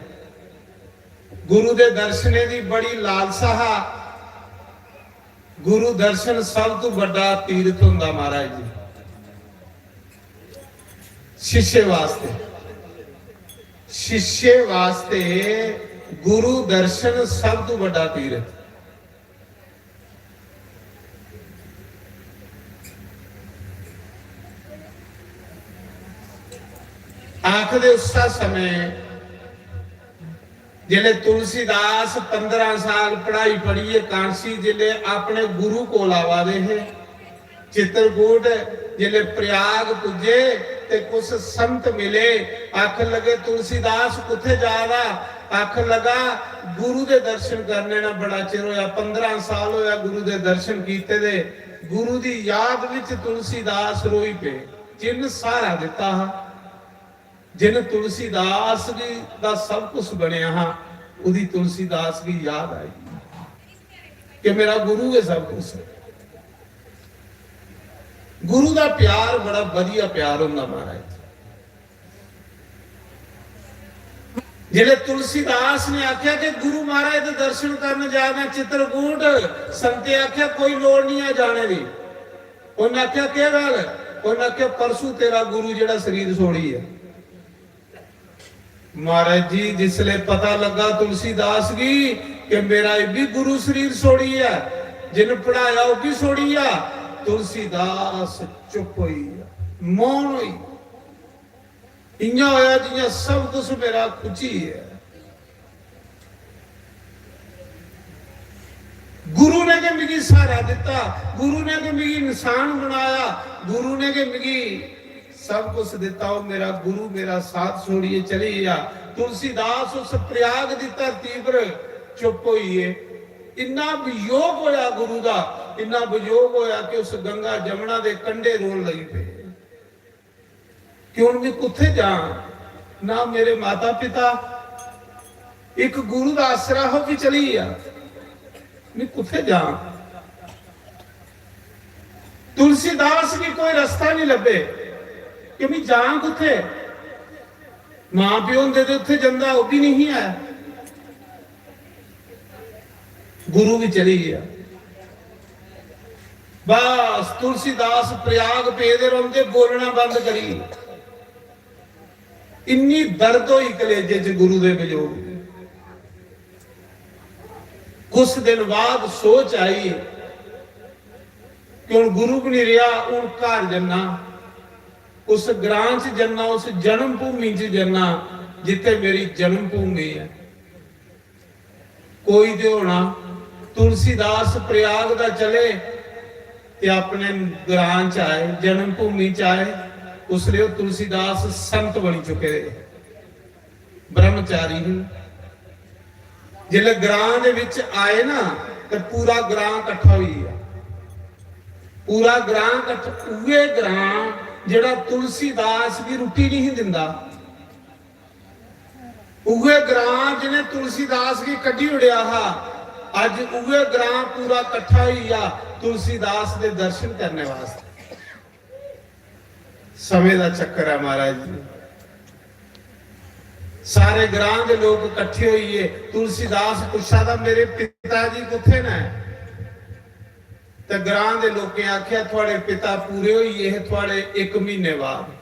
गुरु दे दर्शने दी बड़ी लालसा हा। गुरु दर्शन सब तू बड़ा तीर्थ होंदा महाराज जी। शिष्य वास्ते, शिष्य वास्ते गुरु दर्शन सब तू बड़ा तीर्थ। आखदे उस समय जिसलै तुलसीदास पंद्रह साल पढ़ाई पढ़ियै कांसी जिसलै अपने गुरु कोल आवा दे हे, चित्रकूट जिसलै प्रयाग पुज्जे ते कुछ संत मिले, आखन लगे, "तुलसीदास कुत्थे जा रहा?" आखन लगा, "गुरु दे दर्शन करने ना बड़ा चिर होया, पंद्रह साल होया गुरु दे दर्शन कीते दे।" गुरु दी याद विच तुलसीदास रोई पे, जिन सहारा दिता हा। जिन तुलसीदास गी दा सब कुछ बनया हा, उदी तुलसीदास गी याद आई कि मेरा गुरु है सब कुछ। गुरु दा प्यार बड़ा वधिया प्यार होंदा महाराज। जिसलै तुलसीदास ने आख्या कि गुरु महाराज दे दर्शन करन जाना चित्रकूट, संते आख्या कोई लोड़ नहीं है जाने दी। उन्हें आख्या, "केह् गल्ल?" उन्हें आख्या, "परसू तेरा गुरु जेह्ड़ा शरीर छोड़ी है।" महाराज जी, जिसले पता लगा तुलसीदास गी कि मेरा इब्बी गुरु शरीर छोड़ी है, जिन पढ़ाया ओह् भी छोड़ी आ, तुलसीदास चुप होई गेआ, मौन होई। इयां होया जियां सब कुछ मेरा खुची है। गुरु ने गै मिगी सहारा दिता, गुरु ने गै मिगी इंसान बनाया, गुरु ने गै मिगी सब कुछ दिता। ओह् मेरा गुरु मेरा साथ छोड़ियै चली गया। तुलसीदास उस प्रयाग दी धरती पर चुप होई गे। इन्ना वियोग होया गुरु दा, इन्ना वियोग होया कि उस गंगा जमुना दे कंढे रोन लगी पे। कि हुन मैं कुत्थे जां? ना मेरे माता पिता, इक गुरु दा आसरा हो कि चली गेआ, मैं कुत्थे जां? तुलसीदास गी कोई रस्ता नहीं लब्भे कि मैं जां कुत्थे। मां प्यो होंदे ते उत्थे जंदा, ओह् भी नहीं है। गुरु भी चली गया। बस तुलसीदास प्रयाग पेदे रौंदे, बोलना बंद करी। इन्नी दर्द होई कलेजे च गुरु दे वियोग। कुछ दिन बाद सोच आई कि हुन गुरु भी नहीं रहा, हुन घर जन्ना, उस ग्रां च जन्ना, उस जन्म भूमि च जन्ना जित्थे मेरी जन्म भूमि है। कोई ते होना। तुलसीदास प्रयाग दा चले ते अपने ग्रां च आए, जन्म भूमि च आए। उसले ओह् तुलसीदास संत बनी चुके दे, ब्रह्मचारी ही। जिसलै ग्रां दे विच आए ना, ते पूरा ग्रां कट्ठा होई गेआ। पूरा ग्रां कट्ठ-, उ'ऐ ग्रां जेह्ड़ा तुलसीदास गी रुट्टी नहीं दिंदा, उ'ऐ ग्रां जिने तुलसीदास गी कड्ढी ओड़ेआ हा, अज्ज उ'ऐ ग्रां पूरा कट्ठा होई गेआ तुलसीदास दे दर्शन करने वास्ते। समय दा चक्कर है महाराज जी। सारे ग्रां दे लोक कट्ठे होइए, तुलसीदास पुच्छा दा, "मेरे पिता जी कुत्थे ने?" ते ग्रां दे लोकें आख्या, "थुआड़े पिता पूरे होइए हे थुआड़े इक महीने बाद।"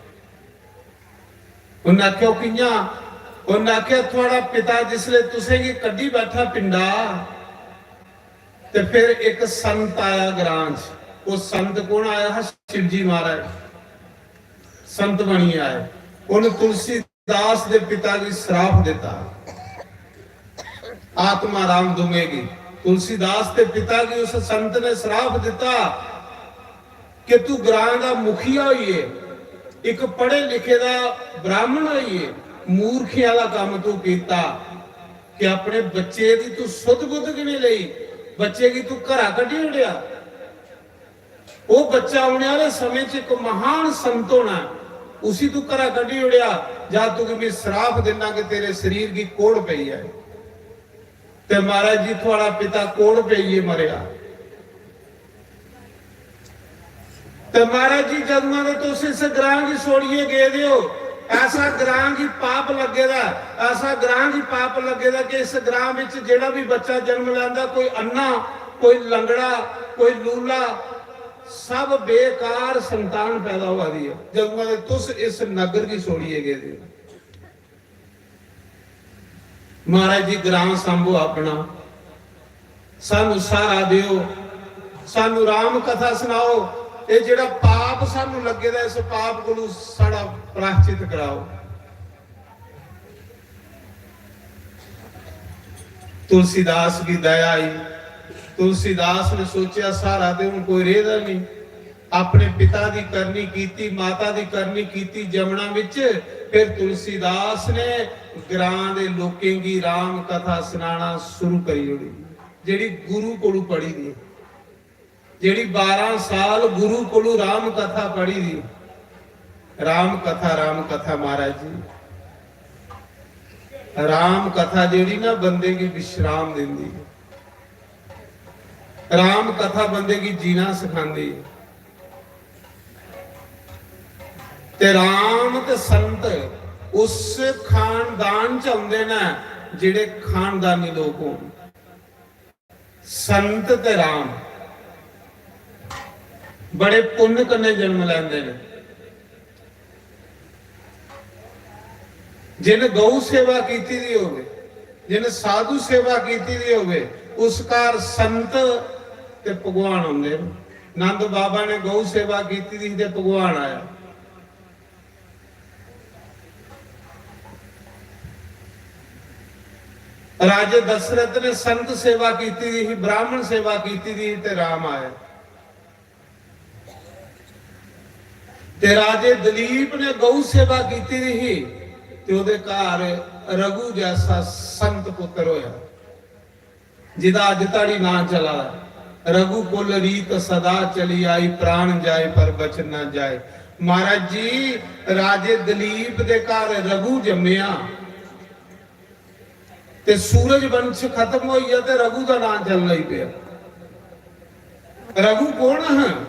उन्नै आखेआ, "ओह् कि'यां?" उन्नै आखेआ, "थुआड़ा पिता जिसलै तुसें गी कड्ढी बैठा पिंडा, ते फिर इक संत आया ग्रां च।" ओह् संत कौन आया हा? शिवजी महाराज संत बनियै आए। उन्न तुलसीदास दे पिता गी श्राप दिता, आत्मा राम दुमे गी। तुलसीदास दे पिता गी उस संत ने श्राप दिता कि तू ग्रां दा मुखिया होइए, इक पढ़े लिखे दा ब्राह्मण होइए, मूर्खें आह्ला कम्म तू कीता कि अपने बच्चे दी तू सुध बुध गै नहीं लेई, बच्चे गी तू घरा कड्ढी ओड़ेआ। ओह् बच्चा औने आह्ले समें च इक महान संत होना ऐ, उसी तू घरा कड्ढी ओड़ेआ, जा तुगी मैं श्राप दिन्ना कि तेरे शरीर गी कोढ़ पेई जाए। ते महाराज जी, थुआड़ा पिता कोढ़ पेइयै मरेआ। ते महाराज जी, जदुआं दे तुस इस ग्रां गी छोड़ियै गेदे ओ, ऐसा ग्रां गी पाप लग्गे दा, ऐसा ग्रां गी पाप लग्गे दा कि इस ग्रां विच जेह्ड़ा भी बच्चा जन्म लैंदा, कोई अन्ना, कोई लंगड़ा, कोई लूला, सब बेकार संतान पैदा होआ दी ऐ, जदुआं दे तुस इस नगर गी छोड़ियै गेदे ओ। महाराज जी, ग्रां सांभो अपना, सानू सहारा देओ, सानू राम कथा सनाओ। एह् जेह्ड़ा पाप सानू लग्गे दा, इस पाप कोलू साढ़ा प्रायश्चित कराओ। तुलसीदास गी दया आई। तुलसीदास ने सोचेआ, "सहारा ते हुन कोई रेह्दा नेईं।" अपने पिता दी करनी कीती, माता दी करनी कीती जमुना विच। फिर तुलसीदास ने ग्रां दे लोकें गी राम कथा सनाना शुरू करी ओड़ी, जेह्ड़ी गुरु कोलू पढ़ी दी, जेह्ड़ी बारां साल गुरु कोलू राम कथा पढ़ी दी। राम कथा, राम कथा महाराज जी, राम कथा जेह्ड़ी ना बंदे गी विश्राम दिंदी ऐ। राम कथा बंदे गी जीना सखांदी ऐ। ते राम ते संत उस खानदान च औंदे न जेह्ड़े खानदानी लोक होन। संत ते राम बड़े पुन्न कन्नै जन्म लैंदे न। जिन गौ सेवा कीती दी होवे, जिन साधु सेवा कीती दी होवे, उस घर संत ते भगवान होंदे न। नंद बाबा ने गौ सेवा कीती दी ते भगवान आया। राजे दशरथ ने संत सेवा कीती दी ही, ब्राह्मण सेवा कीती दी ही ते राम आया। ते राजे दलीप ने गौ सेवा कीती दी ही ते ओदे घर रघु जैसा संत पुत्र होया, जिदा अज धड़ी नां चला दा, "रघुकुल रीत सदा चली आई, प्राण जाए पर वचन ना जाए।" महाराज जी, राजे दलीप दे घर रघु जम्मेआ, ते सूरज वंश खत्म होई गेआ ते रघु दा नां चलन लगी पेआ। रघु कौन हा?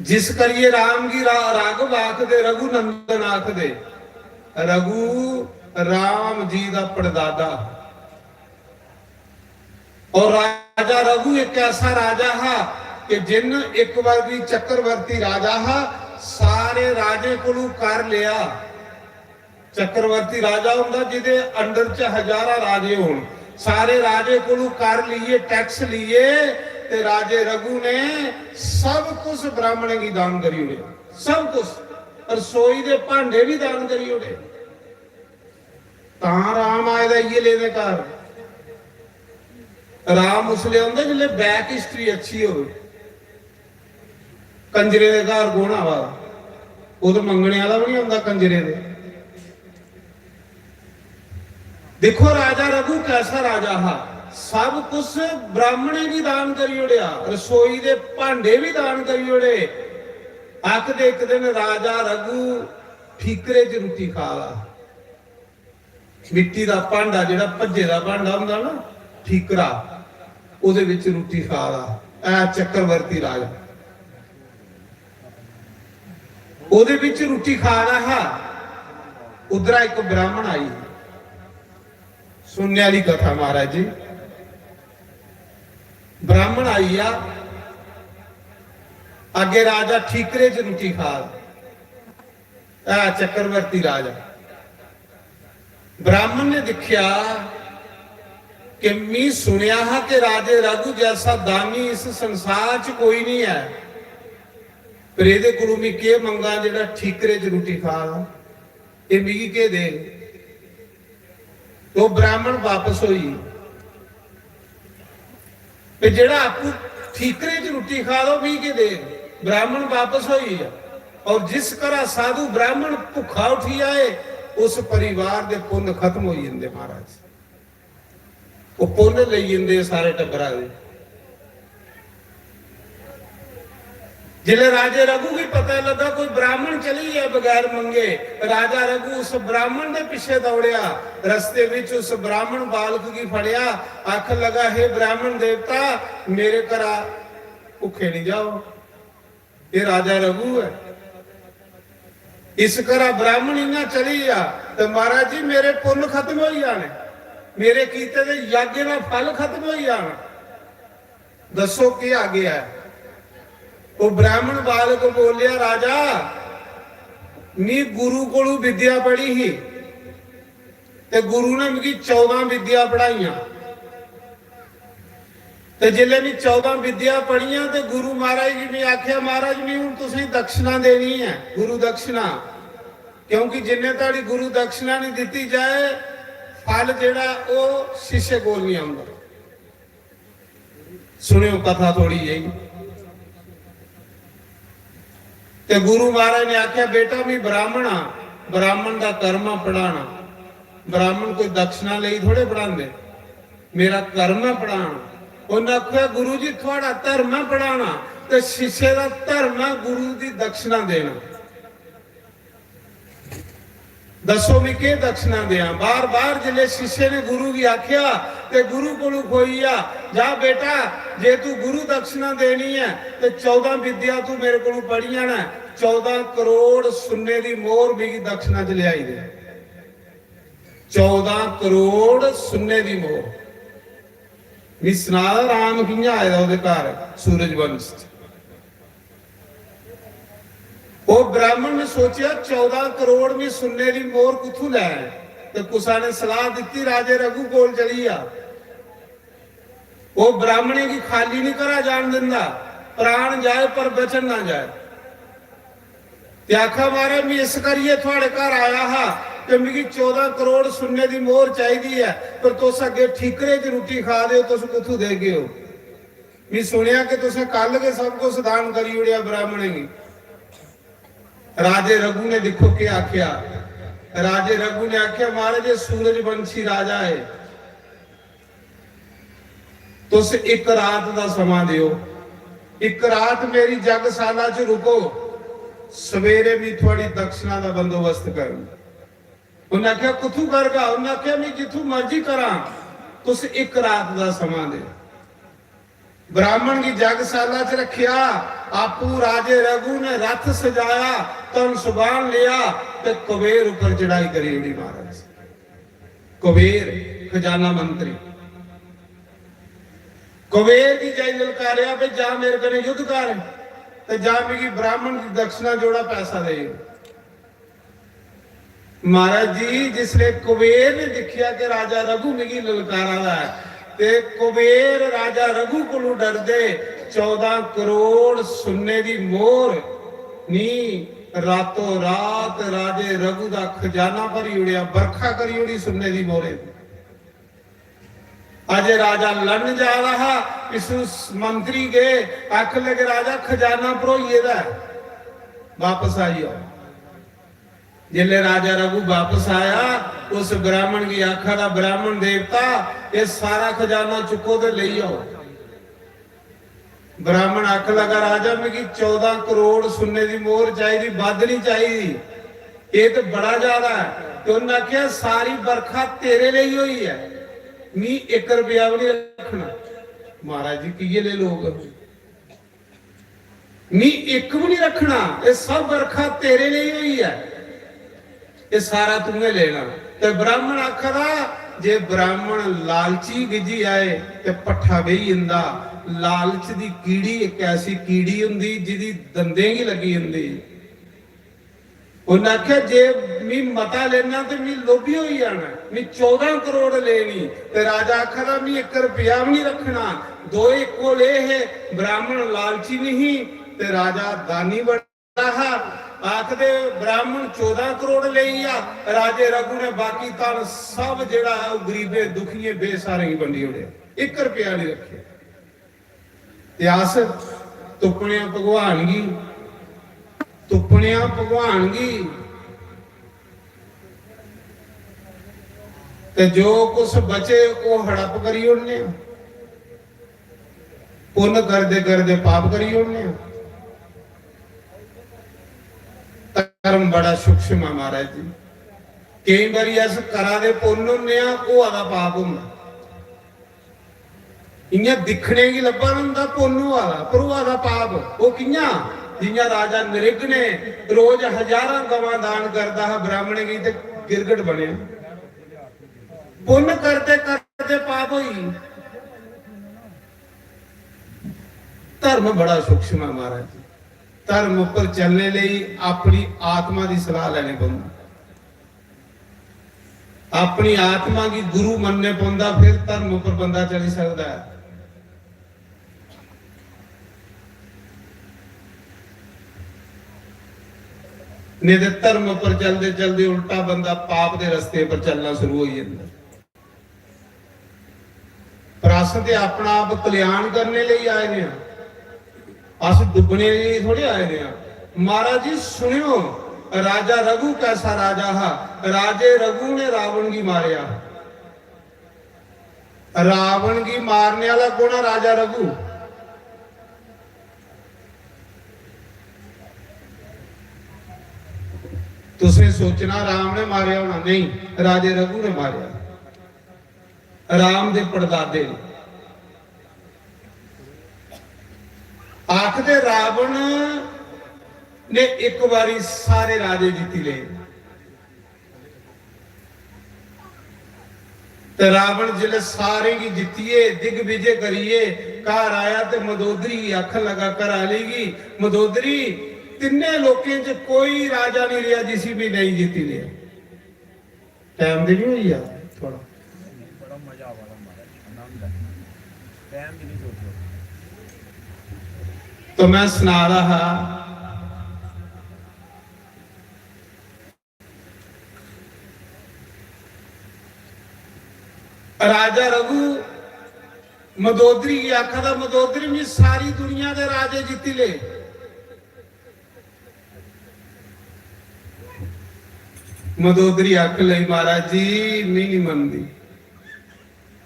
जिस करिए राम गी रा-, राघव आखदे, रघुनंदन आखदे। रघु राम जी दा पड़दादा। और राजा रघु एक ऐसा राजा हा कि जिन एक बार भी चक्रवर्ती राजा हा, सारे राजे कोलू कर लिया। चक्रवर्ती राजा हुंदा जिदे under च हजारां राजे होन, सारे राजे कोलू कर लिए, tax लिए, ते राजे रघु ने सब कुछ ब्राह्मणें गी दान करी ओड़े, सब कुछ, रसोई दे भांडे भी दान करी ओड़े। तां राम आए दा इयै लेदे घर। राम उसले औंदा जिसले back history अच्छी होवे। कंजरे दे घर कौन आवा दा? ओह् तो मंगने आह्ला बी निं औंदा कंजरे दे। देखो, राजा रघु कैसा राजा हा। सब कुछ ब्राह्मणें गी दान करी ओड़ेआ, रसोई दे भांडे भी दान करी ओड़े। आखदे, इक दिन राजा रघु ठीकरे च रुट्टी खा दा, मिट्टी दा भांडा, जेह्ड़ा भज्जे दा भांडा होंदा ना, ठीकरा, ओह्दे बिच रुट्टी खा दा ऐ चक्रवर्ती राजा। ओह्दे बिच रुट्टी खा दा हा, उद्धरा इक ब्राह्मण आई। सुनने आह्ली कथा महाराज जी। ब्राह्मण आई गेआ, अग्गे राजा ठीकरे च रुट्टी खा दा ऐ चक्रवर्ती राजा। ब्राह्मण ने दिक्खेआ कि मी सुनेआ हा कि राजे रघु जैसा दानी इस संसार च कोई नहीं ऐ, पर एह्दे कोलू मी केह् मंगा जेह्ड़ा ठीकरे च रुट्टी खा दा? एह् मिगी केह् देग? तो ब्राह्मण वापस होई गे। ते जेह्ड़ा आपूं ठीकरे च रुट्टी खा दा, ओह् मिगी केह् देग? ब्राह्मण वापस होई गेआ। और जिस घरा साधु ब्राह्मण भुक्खा उठी आए, उस परिवार दे पुन्न खत्म होई जंदे महाराज। ओह् पुन्न लेई जंदे सारे टब्बरा दे। जिसलै राजे रघु गी पता लगा कोई ब्राह्मण चली गेआ बगैर मंगे, राजा रघु उस ब्राह्मण दे पिच्छे दौड़ेआ। रस्ते विच उस ब्राह्मण बालक गी फड़ेआ, आखन लगा, "हे ब्राह्मण देवता, मेरे घरा भुक्खे नहीं जाओ।" ये राजा रघु है। इस घरा ब्राह्मण इ'यां चली जा ते महाराज जी, मेरे पुन्न खत्म होई जाने, मेरे कीते दे यज्ञ दा फल खत्म होई जाना। दस्सो केह् आ गेआ ऐ? ओह् ब्राह्मण बालक बोलेआ, "राजा, मी गुरु कोलू विद्या पढ़ी ही ते गुरु ने मिगी चौदां विद्या पढ़ाइयां। ते जिसलै मी चौदां विद्या पढ़ियां ते गुरु महाराज गी मी आखेआ, 'महाराज, मी हून तुसेंगी दक्षिणा देनी ऐ, गुरु दक्षिणा, क्योंकि जिन्ने धोड़ी गुरु दक्षिणा नहीं दित्ती जाए, फल जेह्ड़ा ओह् शिष्य कोल नहीं औंदा।'" सुनेओ कथा थोड़ी जेही। ते गुरु महाराज ने आखेआ, "बेटा, मी ब्राह्मण आ, ब्राह्मण दा कर्म आ पढ़ाना। ब्राह्मण कोई दक्षिणा लेई थोड़े पढ़ांदे, मेरा कर्म ऐ पढ़ाना।" उन्नै आखेआ, "गुरु जी, थुआड़ा धर्म ऐ पढ़ाना, ते शिष्य दा धर्म ऐ गुरु दी दक्षिणा देना।" दस्सो, मैं केह् दक्षिणा देआं? बार-बार जिसलै शिष्य ने गुरु गी आखेआ ते गुरु कोलू खोई गेआ, "जा बेटा, जे तू गुरु दक्षिणा देनी ऐ ते चौदां विद्या तू मेरे कोलू पढ़ियां न, चौदां करोड़ सुन्ने दी मोहर मिगी दक्षिणा च लेआई दे।" चौदां करोड़ सुन्ने दी मोहर। मी सना, राम कि'यां आए दा ओह्दे घर सूरजवंश च? ओह् ब्राह्मण ने सोचेआ, "चौदां करोड़ मी सुन्ने दी मोहर कुत्थूं लै?" ते कुसा ने सलाह दित्ती, "राजे रघु कोल चली जा।" ओह् ब्राह्मणें गी खाली नहीं घरा जान दिंदा, प्राण जाए पर वचन ना जाए। ते आखा, "महाराज, मैं इस करियै थुआड़े घर आया हा कि मिगी चौदां करोड़ सुन्ने दी मोहर चाहिदी ऐ, पर तुस अग्गे ठीकरे च रुट्टी खा दे ओ, तुस कुत्थूं देगे ओ? मैं सुनेआ कि तुसें कल गै सब कुछ दान करी ओड़ेआ ब्राह्मणें गी।" राजे रघु ने दिक्खो केह् आखेआ। राजे रघु ने आखेआ, "महाराज, एह् सूरजवंशी राजा ऐ, तुस इक रात दा समां देओ, इक रात मेरी जगसाला च रुको, सवेरे मी थुआड़ी दक्षिणा दा बंदोबस्त करङ।" उन्नै आखेआ, "कुत्थूं करगा?" उन्नै आखेआ, "मी जित्थूं मर्जी करां, तुस इक रात दा समां देओ।" ब्राह्मण गी जगसाला च रखेआ, आपूं राजे रघु ने रथ सजाया, धन सुबान लिया ते कुबेर उप्पर चढ़ाई करी ओड़ी महाराज। कुबेर खजाना मंत्री, कुबेर गी जाई ललकारेआ, "भाई, जा मेरे कन्नै युद्ध कर ते जा मिगी ब्राह्मण दी दक्षिणा जोड़ा पैसा दे।" महाराज जी, जिसले कुबेर ने दिक्खेआ कि राजा रघु मिगी ललकारा दा ऐ, ते कुबेर राजा रघु कोलू डरदे चौदां करोड़ सुन्ने दी मोहर नी, रातों रात राजे रघु दा खजाना भरी ओड़ेआ, बरखा करी ओड़ी सुन्ने दी मोहरे दी। अजे राजा लड़न जा रहा हा, इस मंत्री के आखन लगे, "राजा, खजाना भरोई गेदा ऐ, वापस आई जाओ।" जिसले राजा रघु वापस आया, उस ब्राह्मण गी आखा दा, "ब्राह्मण देवता, ये सारा खजाना चुक्को ते लेई आओ।" ब्राह्मण आखन लगा, "राजा, मिगी चौदां करोड़ सुन्ने दी मोहर चाहिदी, बद्ध नहीं चाहिदी, ये तो बड़ा ज्यादा है।" ते उन्हें आख्या, "सारी बरखा तेरे लेई होई है, मी इक रुपया भी नहीं रखना।" महाराज जी, किए ले लोग, "मी इक भी नहीं रखना, ये सब बरखा तेरे लेई होई है, ये सारा तूने लेना।" ते ब्राह्मण आखदा, "जे ब्राह्मण लालची गिज्झी आए ते भट्ठा बेही जंदा। लालच दी कीड़ी इक ऐसी कीड़ी होंदी, जिदी दंदें गी लगी जंदी।" उन्नै आखेआ, "जे मी मता लेना ते मी लोभी होई जाना, मी चौदां करोड़ लेनी।" ते राजा आखा दा, "मी इक रपेआ बी निं रक्खना।" दोए इक्को ले हे, ब्राह्मण लालची निं ही ते राजा दानी बड़ा हा। आखदे, "ब्राह्मण चौदां करोड़ लेई गेआ, राजे रघु ने बाकी धन सब जेह्ड़ा ऐ, ओह् गरीबें, दुखियें, बेसहारें गी बंडी ओड़ेआ, इक रपेआ निं रक्खेआ।" ते अस तुप्पने आं भगवान गी, तुप्पने आं भगवान गी, ते जो कुछ बचे, ओह् हड़प करी ओड़ने आं, पुन्न करदे करदे पाप करी ओड़ने आं। धर्म बड़ा सूक्ष्म ऐ महाराज जी। केईं बारी अस करा दे पुन्न होन्ने आं, होआ दा पाप होंदा। इ'यां दिक्खने गी लब्भा दा होंदा पुन्न होआ दा, पर होआ दा पाप। ओह् कि'यां? जि'यां राजा नृग ने रोज हजारां गवां दान करदा हा ब्राह्मणें गी ते गिरगट बनेआ। पुन्न करदे करदे पाप होई। धर्म बड़ा सूक्ष्म ऐ महाराज जी। धर्म उप्पर चलने लेई अपनी आत्मा दी सलाह लैनी पौंदी। अपनी आत्मा गी गुरु मनने पौंदा, फिर धर्म उप्पर बंदा चली सकदा ऐ। नेईं ते धर्म उप्पर चलदे चलदे उल्टा बंदा पाप दे रस्ते पर चलना शुरू होई जंदा। पर अस ते अपना आप कल्याण करने लेई आए दे आं, अस डुब्बने लेई थोड़े आए दे आं। महाराज जी सुनियो, राजा रघु कैसा राजा हा। राजे रघु ने रावण गी मारेआ। रावण गी मारने आह्ला कौन हा? राजा रघु। तुसें सोचना राम ने मारेआ होना, नेईं, राजे रघु ने मारेआ। राम दे पड़दादे ने। आखदे रावण ने इक बारी सारे राजे जित्ती ले। ते रावण जिसलै सारें गी जित्तियै दिग्विजय करियै घर आया ते मंदोदरी गी आखन लगा, घर आह्ली गी, "मंदोदरी, तिन्ने लोकें च कोई राजा नहीं रेहा जिसी भी नहीं जित्ती लेआ।" टाइम ते नहीं होई गेआ थोड़ा? तो मैं सना रहा हा, राजा रघु मंदोदरी गी आखा दा, "मंदोदरी, मैं सारी दुनिया दे राजे जित्ती ले।" मंदोदरी आखन लगी, "महाराज जी, मी नहीं मनदी,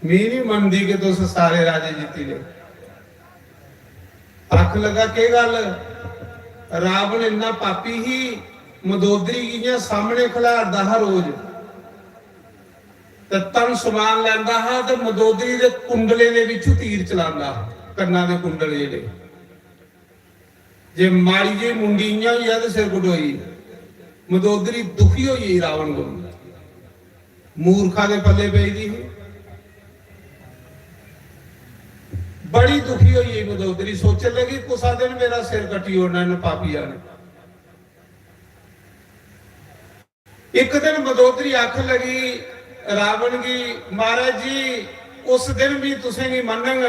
मी नहीं मनदी कि तुस सारे राजे जित्ती ले।" आखन लगा, "केह् गल्ल?" रावण इन्ना पापी ही, मंदोदरी गी इ'यां सामने खलारदा हा रोज, ते तन समान लैंदा हा ते मंदोदरी दे कुंडलें दे बिच्चों तीर चलांदा हा, कन्ना दे कुंडल जेह्ड़े। जे माड़ी जेही मुंडी इ'यां होई जा ते सिर कटोई। मंदोदरी दुखी होई गेई रावण कोल, मूर्खा दे पल्ले पेई दी ही, बड़ी दुखी होई गेई मंदोदरी। सोचन लगी, "कुसा दिन मेरा सिर कट्टी ओड़ना इ'नें पापिया ने।" इक दिन मंदोदरी आखन लगी रावण गी, "महाराज जी, उस दिन भी तुसेंगी मन्नङ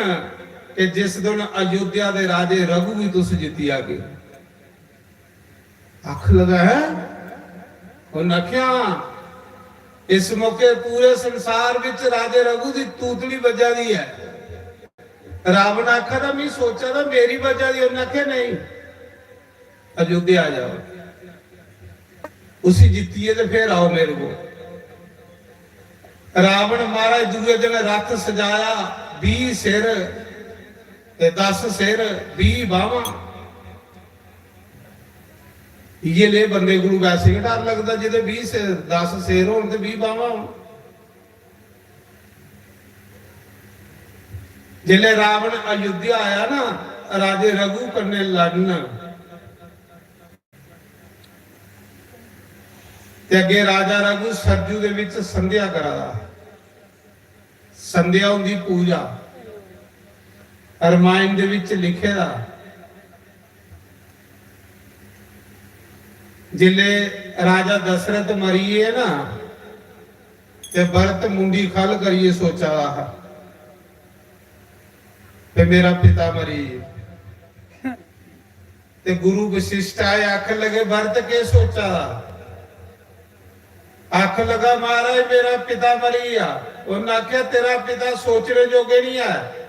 कि जिस दिन अयोध्या दे राजे रघु गी तुस जित्ती आगे।" आखन लगा है, उन्हें आख्या, "इस मौके पूरे संसार विच राजे रघु दी तूतड़ी बज्जा दी है।" रावण आखा दा, "मैं सोचा दा मेरी बज्जा दी।" उन्हें आख्या, "नहीं, अयोध्या आ जाओ।" उसी जित्तियै ते फिर आओ मेरे को। रावण महाराज दूए दिन रथ सजाया, बीह सिर ते दस सिर, बीह बाहवां। इ'यै ले बंदे कोलू वैसे गै डर लगदा, जेह्दे बीह सिर, दस सिर होन ते बीह बाहवां होन। जिसलै रावण अयोध्या आया ना, राजे रघु कन्नै लड़न, ते अग्गे राजा रघु सरजू दे विच संध्या करा दा। संध्या होंदी पूजा, रामायण दे विच लिखे दा। जिसले राजा दशरथ मरी गे ना, ते भरत मुंडी खल करिए सोचा दा हा, ते मेरा पिता मरी गे। ते गुरु वशिष्ठ आए, आखन लगे, "भरत केह् सोचा दा?" आखन लगा, "महाराज, मेरा पिता मरी गया।" उन्हें आख्या, "तेरा पिता सोचने जोगे नहीं है।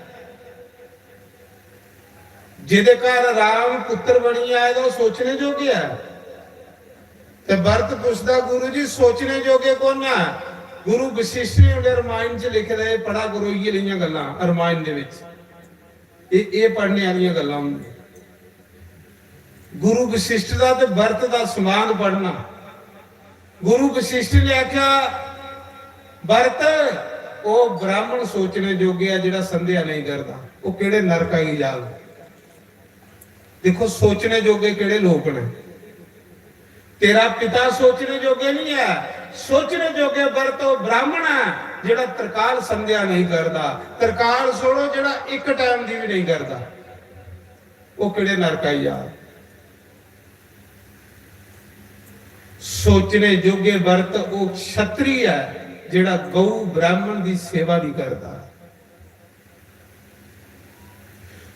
जेदे घर राम पुत्र बनियै आए दा, ओह् सोचने जोगे है?" ते भरत पुछदा, "गुरु जी, सोचने जोगे कौन है?" गुरु वशिष्ठ ने उन्हें रामायण च लिखे दा, एह् पढ़ा करो, इ'यै लेइयां गल्लां रामायण दे विच। एह्, एह् पढ़ने आह्लियां गल्लां होंदियां। गुरु वशिष्ठ दा ते भरत दा संवाद पढ़ना। गुरु वशिष्ठ ने आख्या, "भरत, ओह् ब्राह्मण सोचने जोगे ऐ जेह्ड़ा संध्या नेईं करदा, ओह् केह्ड़े नरका गी जाग।" देखो, सोचने जोगे केह्ड़े लोक न। तेरा पिता सोचने जोगे नहीं है, सोचने जोगे भरत ओह् ब्राह्मण है जेह्ड़ा त्रिकाल संध्या नहीं करदा। त्रिकाल छोड़ो, जेह्ड़ा इक टाइम दी भी नहीं करदा, ओह् केह्ड़े नरक आई जा। सोचने जोगे भरत ओह् क्षत्रिय है जेह्ड़ा गौ ब्राह्मण दी सेवा नहीं करदा।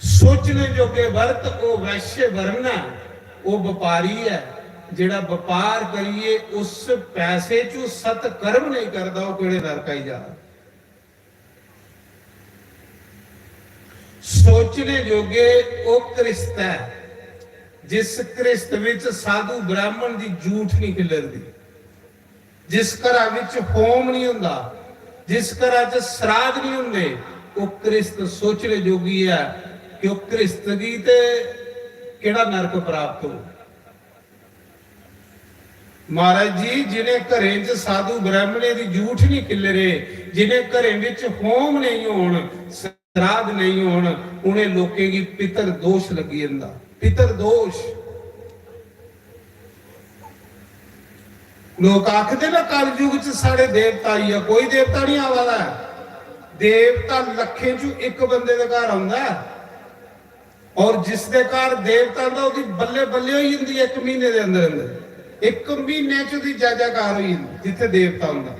सोचने जोगे भरत ओह् वैश्य वर्ण है, ओह् व्यापारी है जेह्ड़ा व्यापार करिए उस पैसे चू सत कर्म नहीं करदा, ओह् केह्ड़े नरक आई जा। सोचने जोगे ओह् गृहस्थ ऐ जिस गृहस्थ विच साधु ब्राह्मण दी जूठ नहीं खिलरदी, जिस घरा विच होम नहीं हुंदा, जिस घरा च श्राद्ध नहीं हुंदे, ओह् गृहस्थ सोचने जोगी ऐ कि ओह् गृहस्थ गी ते केह्ड़ा नरक प्राप्त हो। महाराज जी, जिनें घरें च साधु ब्राह्मणें दी जूठ नहीं खिल्लरे, जिनें घरें विच होम नहीं होन, श्राद्ध नहीं होन, उनें लोकें गी पितर दोष लगी जंदा। पितर दोष। लोक आखदे ना, कलयुग च साढ़े देवता आई आ, कोई देवता नहीं आवा दा ऐ। देवता लक्खें चू इक बंदे दे घर आंदा ऐ। और जिसदे घर देवता आंदा, ओह्दी बल्ले बल्ले होई जंदी ऐ इक म्हीने दे अंदर अंदर। इक म्हीने च ओह्दी जय जयकार होई जंदी जित्थै देवता आंदा।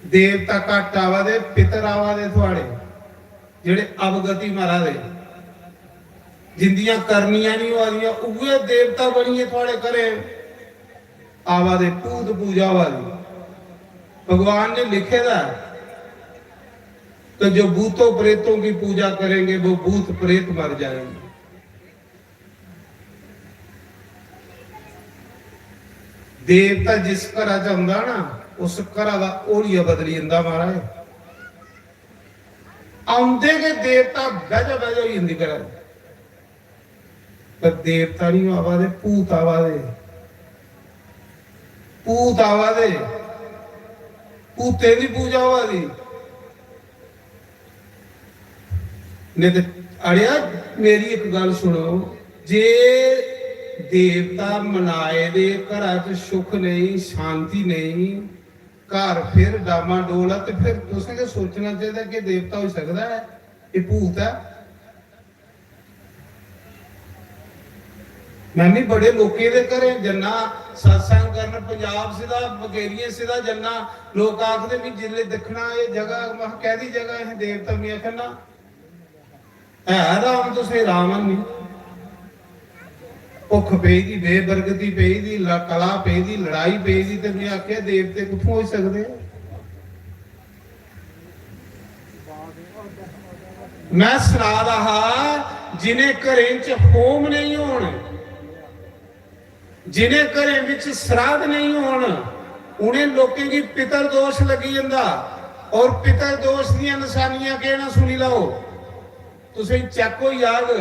देवता घट्ट आवा दे, पितर आवा दे थुआड़े, जेह्ड़े अवगति मरा दे, जिंदियां करनियां निं होआ दियां, उ'ऐ देवता बनियै थुआड़े घरें आवा दे, भूत पूजा होआ दी। भगवान ने लिखे दा है कि जो भूतों प्रेतों की पूजा करेंगे वो भूत प्रेत मर जाएंगे। देवता जिस घरा च औंदा ना, उस घरा दा होलिया बदली जंदा महाराज। औंदे गै देवता बैजा बैजा होई जंदी घरा च। पर देवता नहीं आवा दे, भूत आवा दे, भूत आवा दे, भूतें दी पूजा होआ दी। नहीं ते अड़ेआ, मेरी इक गल्ल सुनो, जे देवता मनाए दे घरा च सुख नेईं, शांति नेईं, घर फिर डामाडोल ऐ, ते फिर तुसें गै सोचना चाहिदा कि देवता होई सकदा ऐ, एह् भूत ऐ। मैं भी बड़े लोकें दे घरें जन्ना, सत्संग करन, पंजाब सिधा, मकेरियें सिधा जन्ना। लोक आखदे, "मैं जिसले दिक्खना एह् जगह, मैं आखना, कैदी जगह ऐ?" देवता, मैं आखना, "है राम, तुसें राम है नहीं। भुख पेई दी, बेबरकती पेई दी, ल-, कला पेई दी, लड़ाई पेई दी, ते मैं आखेआ, देवते कुत्थों होई सकदे?" मैं सना दा हा, जिनें घरें च होम नहीं होन, जिनें घरें बिच श्राद्ध नेईं होन, उनें लोकें गी पितर दोष लग्गी जंदा। और पितर दोष दियां नशानियां केह् न, सुनी लैओ। तुसें चेक होई जाग,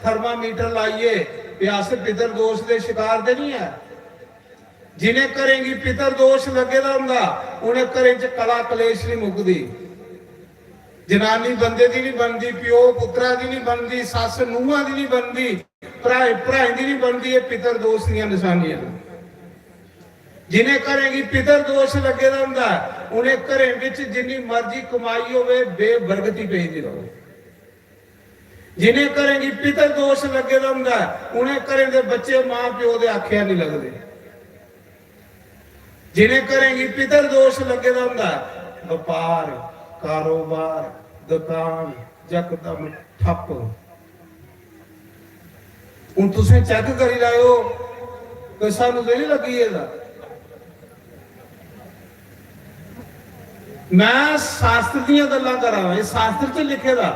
थर्मामीटर लाइयै, कि अस पितर दोष दे शिकार ते निं ऐ। जिनें घरें गी पितर दोष लग्गे दा होंदा, उनें घरें च कला कलेश निं मुकदी। जनानी बंदे दी निं बनदी, प्यो पुत्तरा दी निं बनदी, सस्स नूंहां दी निं बनदी, भ्राएं भ्राएं दी निं बनदी। एह् पितर दोष दियां नशानियां न। जिनें घरें गी पितर दोष लग्गे दा होंदा, उनें घरें बिच जिन्नी मर्जी कमाई होवे, बेबरकती पेई दी रौह्। जिनें घरें गी पितर दोष लग्गे दा होंदा, उनें घरें दे बच्चे मां प्यो दे आखेआ निं लगदे। जिनें घरें गी पितर दोष लग्गे दा होंदा, बपार, कारोबार, दुकान यकदम ठप्प। हून तुसें चेक करी लैओ कि सानू ते निं लग्गी गेदा। मैं शास्त्र दियां गल्लां करा दा, एह् शास्त्र च लिखे दा।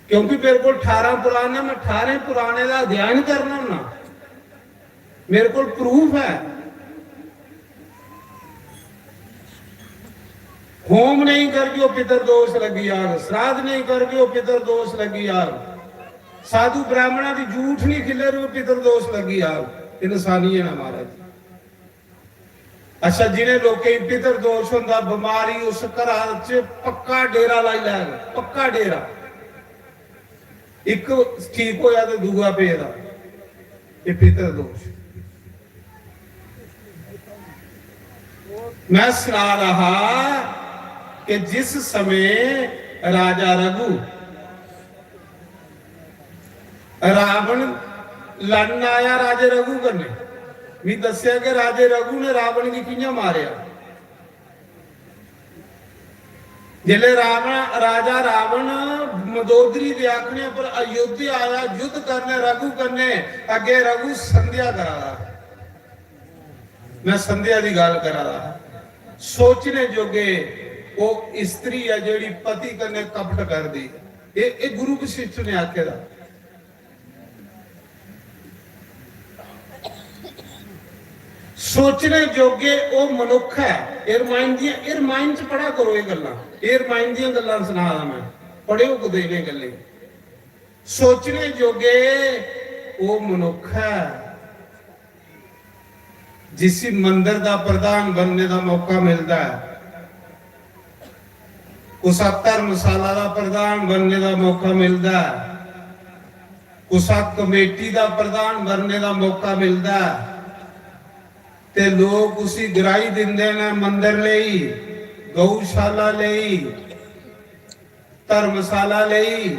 क्योंकि मेरे कोल ठारां पुराण ने, मैं ठारें पुराणें दा अध्ययन करना होन्ना। मेरे कोल प्रूफ ऐ। होम नेईं करगे, ओह् पितर दोष लग्गी जाग। श्राद्ध नेईं करगे, ओह् पितर दोष लग्गी जाग। साधु ब्राह्मणा दी जूठ नेईं खिल्लर, ओह् पितर दोष लग्गी जाग। इंसानियत ऐ महाराज। अच्छा, जिनें लोकें गी पितर दोष होंदा, बमारी, उस घरा च पक्का डेरा लाई लैग, पक्का डेरा। इक ठीक होया ते दूआ पेदा। एह् पितर दोष। मैं सना रहा कि जिस समय राजा रघु, रावण लड़न आया राजे रघु कन्नै, मी दस्सेआ कि राजे रघु ने रावण गी कि'यां मारेआ। जिसलै रावण, राजा रावण मंदोदरी दे आखने पर अयोध्या आया युद्ध करने रघु कन्नै, अग्गें रघु संध्या करा दा। मैं संध्या दी गल्ल करा दा। सोचने जोगे ओह् स्त्री ऐ जेह्ड़ी पति कन्नै कपट करदी। एह्, एह् गुरु वशिष्ठ ने आखे दा। सोचने जोगे ओह् मनुक्ख ऐ। एह् रामायण दियां, एह् रामायण च पढ़ा करो एह् गल्लां। एह् रामायण दियां गल्लां सना दा मैं, पढ़ेओ कुतै इ'नें गल्लें गी। सोचने जोगे ओह् मनुक्ख ऐ जिसी मंदर दा प्रधान बनने दा मौका मिलदा ऐ, कुसा धर्मशाला दा प्रधान बनने दा मौका मिलदा ऐ, कुसा कमेटी दा प्रधान बनने दा मौका मिलदा ऐ, ते लोक उसी ग्राही दिंदे न मंदर लेई, गौशाला लेई, धर्मशाला लेई।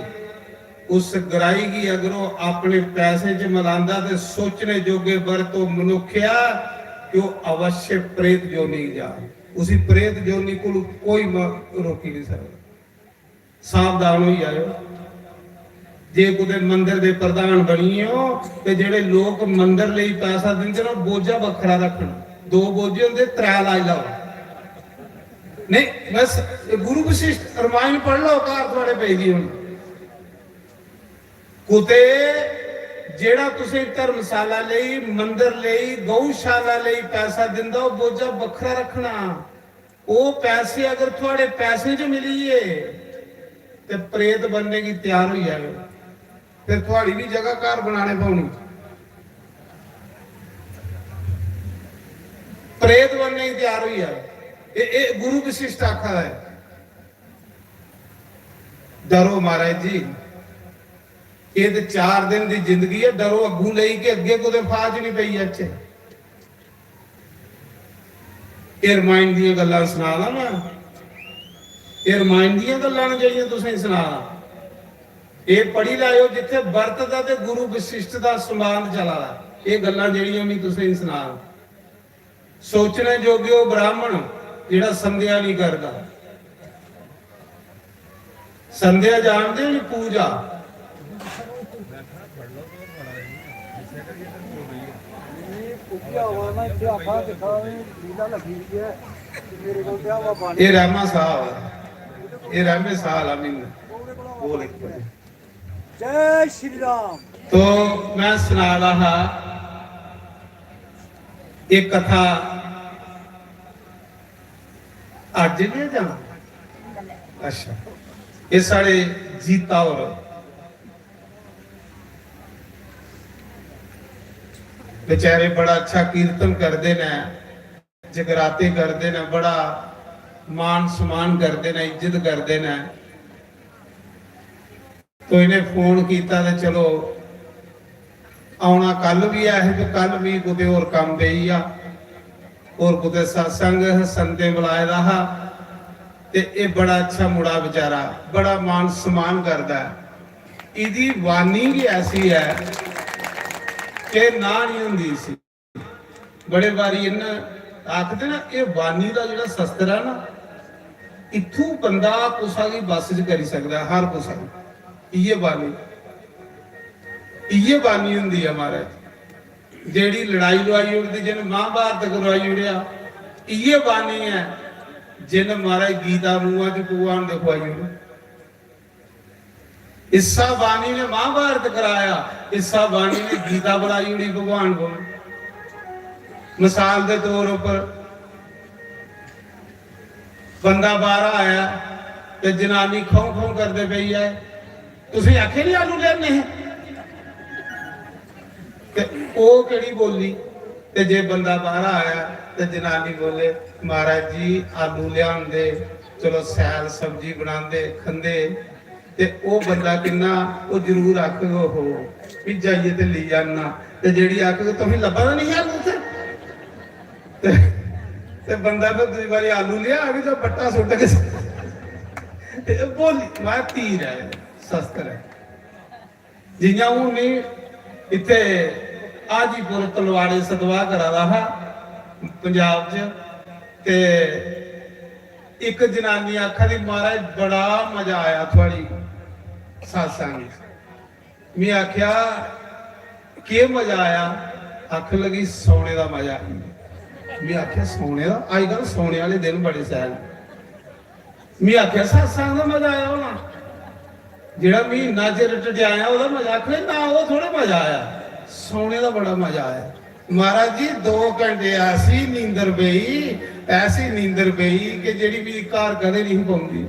उस ग्राही गी अगर ओह् अपने पैसे च मलांदा ते सोचने जोगे बरत ओह् मनुक्खेआ कि ओह् अवश्य प्रेत जोनी च जा। उसी प्रेत जोनी कोलू कोई म-, रोकी नहीं सकदा। सावधान होई जाओ। जे कुतै मंदर दे प्रधान बनिए ओ ते जेह्ड़े लोक मंदर लेई पैसा दिंदे न, ओह् बोझा बक्खरा रक्खन। दो बोझे होंदे, त्रै लाई लाओ। नहीं, बस एह् गुरु वशिष्ठ रामायण पढ़ लो, घर थुआढ़े पेई दी होनी। कुतै जेह्ड़ा तुसें धर्मशाला लेई, मंदर लेई, गौशाला लेई पैसा दिंदा, ओह् बोझा बक्खरा रक्खना। ओह् पैसे अगर थुआढ़े पैसें च मिली गे ते प्रेत बनने गी त्यार होई जाएओ। फिर थुआढ़ी बी जगह घर बनाने पौनी। प्रेत बनने गी त्यार होई जाएओ। एह्, एह् गुरु वशिष्ठ आखा दा ऐ। डरो महाराज जी, एह् ते चार दिन दी जिंदगी ऐ, डरो अग्गूं लेई के अग्गें कुतै फाह च निं पेई जाचै। एह् रामायण दियां गल्लां सना दा मैं, एह् रामायण दियां गल्लां न जेह्ड़ियां तुसेंगी सना दा। एह् पढ़ी लैओ, जित्थै बरत दा ते गुरु वशिष्ठ दा संवाद चला दा। एह् गल्लां जेह्ड़ियां मैं तुसेंगी सना दा। सोचने जोगे ओह् ब्राह्मण जेह्ड़ा संध्या नहीं करदा। संध्या जानदे हो नी, पूजा। ये रहमा साहब, ये रहमे साहब अमीन। बोल एक बार। जय श्री राम। तो मैं सना रहा एह् कथा अज्ज गै जां? अच्छा, एह् साढ़े जीता होर बेचारे बड़ा अच्छा कीर्तन करदे न, जगराते करदे न, बड़ा मान सम्मान करदे न, इज्जत करदे न। तो इ'नें फोन कीता ते चलो औना कल बी ऐ ही, ते कल मी कुतै होर कम्म पेई गेआ, होर कुतै सत्संग संतें बुलाए दा हा। ते एह् बड़ा अच्छा मुड़ा बेचारा, बड़ा मान सम्मान करदा ऐ। इदी वाणी गै ऐसी ऐ कि ना नहीं होंदी इसी। बड़े बारी इन्न आखदे ना, एह् वाणी दा जेह्ड़ा शस्त्र ऐ ना, इत्थूं बंदा कुसा गी बस च करी सकदा ऐ, हर कुसा गी। इ'यै वाणी, इ'यै वाणी होंदी ऐ महाराज, जेह्ड़ी लड़ाई लुआई ओड़दी, जिन्न महाभारत करवाई ओड़ेआ। इ'यै वाणी ऐ जिन्न महाराज गीता मुंहा च भगवान दे खुआई ओड़ी। इस्सा वाणी ने महाभारत कराया, इस्सा वाणी ने गीता बनाई ओड़ी भगवान कोल। मिसाल दे तौर उप्पर बंदा बाहर आया ते जनानी खौं खौं करदे पेई ऐ, तुसें आखे नहीं आलू लेने हे? ते ओह् केह्ड़ी बोली? ते जे बंदा बाहर आया ते जनानी बोले, "महाराज जी, आलू लिआंदे, चलो सैल सब्जी बनांदे, खंदे।" ते ओह् बंदा किन्ना, ओह् जरूर आखग, "ओहो, भी जाइयै ते लेई आना।" ते जेह्ड़ी आखग, "तुसें लब्भा दा नहीं आलू उत्थै?" ते, ते बंदा फिर दूई बारी आलू लिआ, आखग, "जो बट्टा सुट्ट के।" ते बोली, मैं तीर ऐ, शस्त्र ऐ। जियां हून में इत्थे हाजीपुर तलवाड़े सतवाह करा दा हा पंजाब च, ते इक जनानी आखा दी, "महाराज, बड़ा मजा आया थुआड़ी सत्संग च।" में आखेआ, "केह् मजा आया?" आखन लगी, "सौने दा मजा आया।" में आखेआ, "सौने दा? अजकल सौने आह्ले दिन बड़े शैल न।" में आखेआ, "सत्संग दा मजा आया होना, जेह्ड़ा मी इन्ना चिर टटियाया, ओह्दा मजा।" आखन लगी, "ना, ओह् थोह्ड़ा मजा आया, सौने दा बड़ा मजा आया।" महाराज जी, दो घंटे ऐसी नींदर पेई, ऐसी नींदर पेई कि जेह्ड़ी मिगी घर कदें नहीं पौंदी।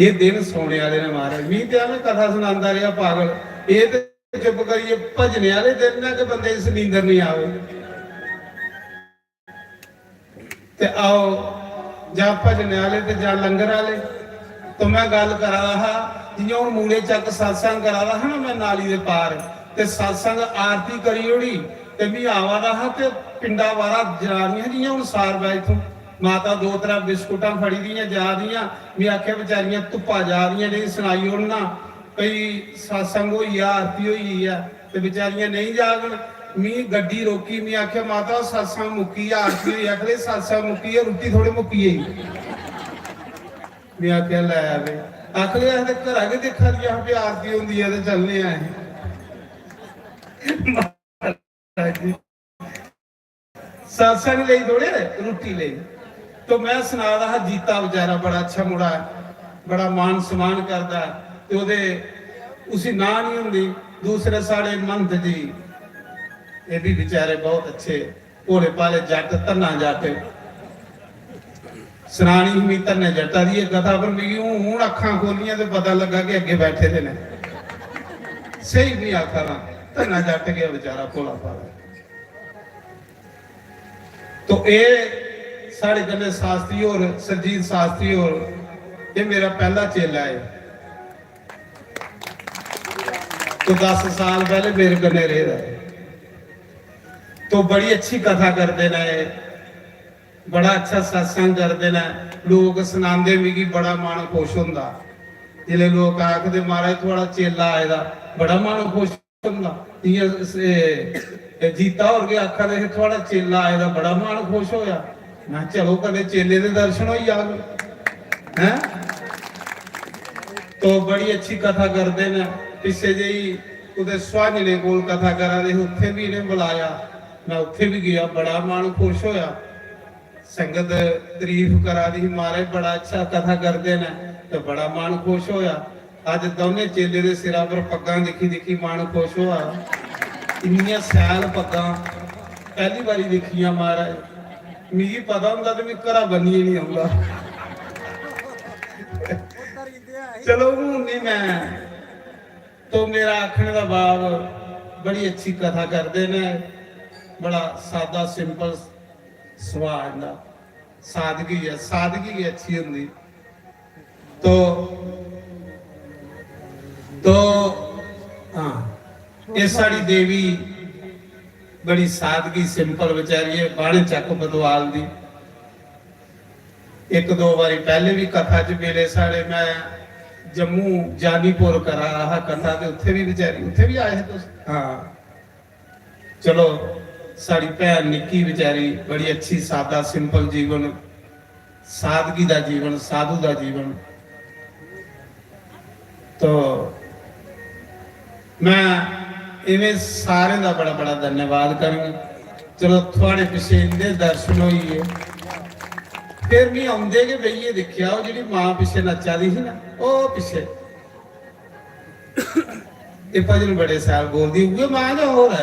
एह् दिन सौने आह्ले ने महाराज। मी ते में कथा सनांदा रेहा पागल, एह् ते चुप करियै भजने आह्ले दिन न कि बंदे इस नींदर नहीं आवे। ते आओ, जां भजने आह्ले ते जां लंगर आह्ले। तो मैं गल्ल करा दा हा, जियां हून मूले चक सत्संग करा दा हा ना मैं नाली दे पार, ते सत्संग आरती करी ओड़ी, ते मी आवा दा हा ते पिंडा बारा जनानियां, जियां हून सार बै इत्थूं माता दो त्रै बिस्कुटां फड़ी दियां जा दियां, मी आखेआ, "बेचारियां धुप्पा जा दियां, नेईं सनाई ओड़ना भई सत्संग होई गेआ, आरती होई गेई ऐ।" ते बेचारियां नेईं जागन। मी गड्डी रोकी, मी आखेआ, "माता, सत्संग मुक्की गेआ, आरती होई।" आखदे, "सत्संग मुक्की गेआ, रुट्टी थोड़े मुक्की गेई।" में आखेआ, "लै बे।" आखदे, "अस ते घरा गै दिक्खा दियां हा भई आरती होंदी ऐ ते चलने आं अस।" सत्संग लेई थोड़े, रुट्टी लेई। तो मैं सना दा हा, जीता बेचारा बड़ा अच्छा मुड़ा ऐ, बड़ा मान सम्मान करदा ऐ। ते ओह्दे, उसी नां नहीं होंदी। दूसरे साढ़े महंत जी, एह् भी बेचारे बहुत अच्छे भोले भाले जट, धन्ना जट। सनानी ही मी धन्ने जट्टा दी एह् कथा, पर मिगी हून, हून अक्खां खोलियां ते पता लग्गा कि अग्गे बैठे दे ने। स्हेई मी आखा दा, धन्ना जट गै बेचारा भोला भाला। तो एह् साढ़े कन्नै शास्त्री होर, सरजीत शास्त्री होर, एह् मेरा पैह्ला चेला ऐ। तो दस साल पैह्ले मेरे कन्नै रेह् दा ऐ। तो बड़ी अच्छी कथा करदे न एह्, बड़ा अच्छा सत्संग करदे न। लोक सनांदे, मिगी बड़ा मन खुश होंदा जिसलै लोक आखदे, "महाराज, थुआढ़ा चेला आए दा।" बड़ा मन खुश होंदा। इ'यां स-, एह्, एह् जीता होर गै आखा दे हे, "थुआढ़ा चेला आए दा, बड़ा मन खुश होआ।" मैं, "चलो, कदें चेले दे दर्शन होई जाग।" हैं? तो बड़ी अच्छी कथा करदे न। पिच्छे जेही कुतै सुहाजने कोल कथा करा दे हे, उत्थै बी इ'नें बुलाया, मैं उत्थै बी गेआ, बड़ा मन खुश होआ। संगत तारीफ करा दी ही, "महाराज, बड़ा अच्छा कथा करदे न," ते बड़ा मन खुश होआ। अज्ज दौनें चेले दे सिरा पर पग्गां दिक्खी दिक्खी मन खुश होआ। इन्नियां शैल पग्गां, पैह्ली बारी दिक्खियां महाराज, मिगी पता होंदा ते में घरा बन्नियै निं औंदा। चलो, हून निं, में तो, मेरा आखने दा भाव, बड़ी अच्छी कथा करदे न, बड़ा सादा, simple सुभाऽ इंदा, सादगी ऐ, सादगी गै अच्छी होंदी। तो, तो, हां, एह् साढ़ी देवी बड़ी सादगी, simple बेचारी ऐ, बाणे चक्क बदवाल दी। इक दो बारी पैह्ले बी कथा च मिले साढ़े, में जम्मू जानीपुर करा दा हा कथा, ते उत्थै बी बेचारी, उत्थै बी आए हे तुस? हां। चलो, साढ़ी भैन निक्की बेचारी, बड़ी अच्छी, सादा, simple जीवन, सादगी दा जीवन, साधु दा जीवन। तो में इ'नें सारें दा बड़ा बड़ा धन्यवाद करङ। चलो, थुआढ़े पिच्छे इंदे दर्शन होई गे, फिर मी औंदे गै बेहियै दिक्खेआ, ओह् जेह्ड़ी मां पिच्छे नच्चा दी ही ना, ओह् पिच्छे, एह् भजन बड़े शैल बोलदी, उ'ऐ मां गै होर ऐ,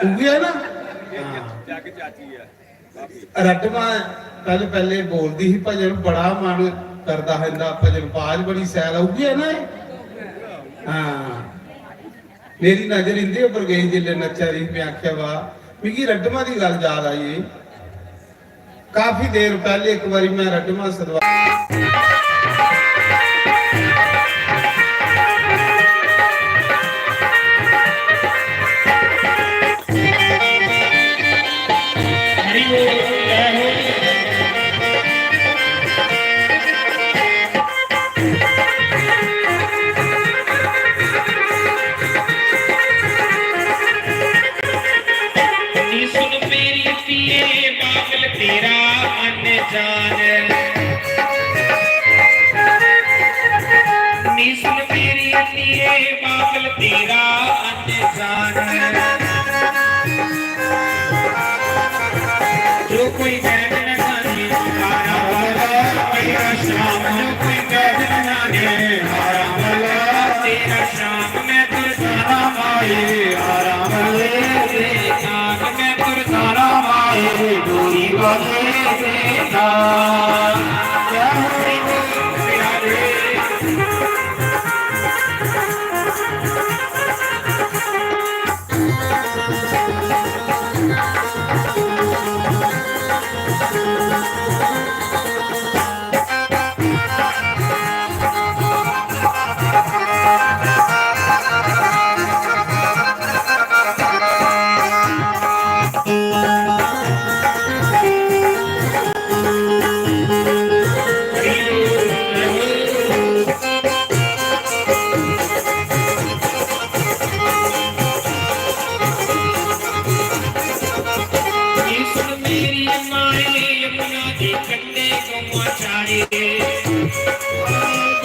उ'ऐ ना? हां। रटमा पैह्ले पैह्ले बोलदी ही भजन, बड़ा मन करदा हा इंदा भजन, बाज बड़ी शैल ऐ, उ'ऐ ना एह्? हां, मेरी नजर इंदे उप्पर गई जिसलै नच्चा दी ही, में आखेआ, "वाह।" मिगी रटमा दी गल्ल याद आई गेई। काफी देर पैह्ले इक बारी में रटमा सदवा नी सुन मेरी पिए बाबल तेरा अनजान। नी सुन मेरी पिए बाबल तेरा अनजान। जो कोई बैर न जाने, हारा वाला तेरा श्याम। जो कोई बैर न जाने, हारा वाला तेरा श्याम। मैं तुर जाना माए, हारा वाले रे नाग। मैं तुर जाना माए, डोरी वाले रे नाग। जय हरि बोल प्यारे। सुन मेरी माए यमुना के कंढे गौआं चारे।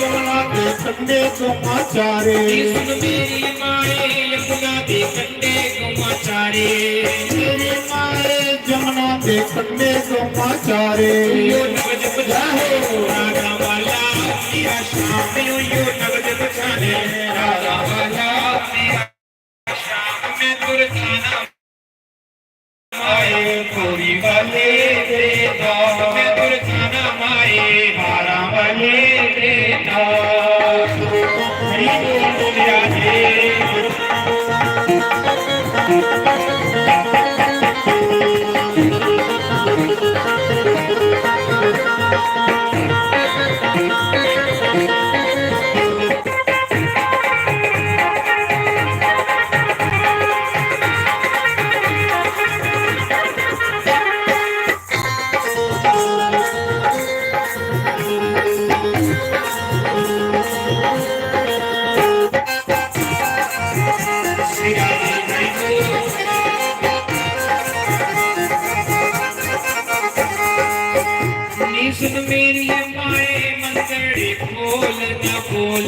यमुना के कंढे गौआं चारे। सुन मेरी माए यमुना के कंढे गौआं चारे। मेरी माए यमुना के कंढे गौआं चारे। यो नगद बचाने राजा वाला तेरा श्याम। यो नगद बचाने राजा वाला तेरा श्याम। मैं तुर जाना माए पूरी वाले दे नाम। मैं तुर जाना माए हारा वाले दे नाम। हरि बोल बोलिया जी। नी सुन मेरी माए मंदड़ी बोल ना बोल।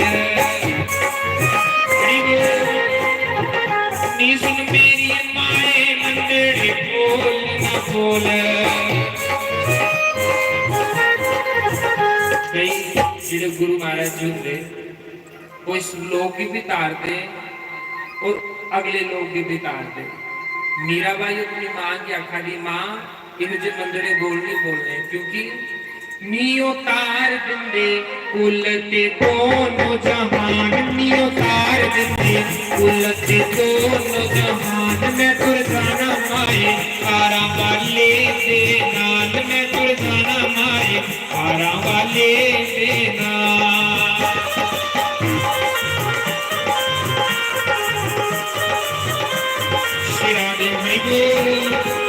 नी सुन मेरी माए मंदड़ी बोल ना बोल। भाई, जेह्ड़े गुरु महाराज जी होंदे, वो इस लोक गी भी तारदे और अगले लोक गी भी तारदे। मीराबाई अपनी मां गी आखा दी, "मां, इन्हें जे मंदड़े बोल नहीं बोलने, क्योंकि नी उतार दिंदे कुल ते दोनों जहान, नी उतार दिंदे कुल ते दोनों जहान।" मैं तुर जाना माए आरा वाले दे नाल, मैं तुर जाना माए आरा वाले दे नाल। श्री राधे हरि बोल।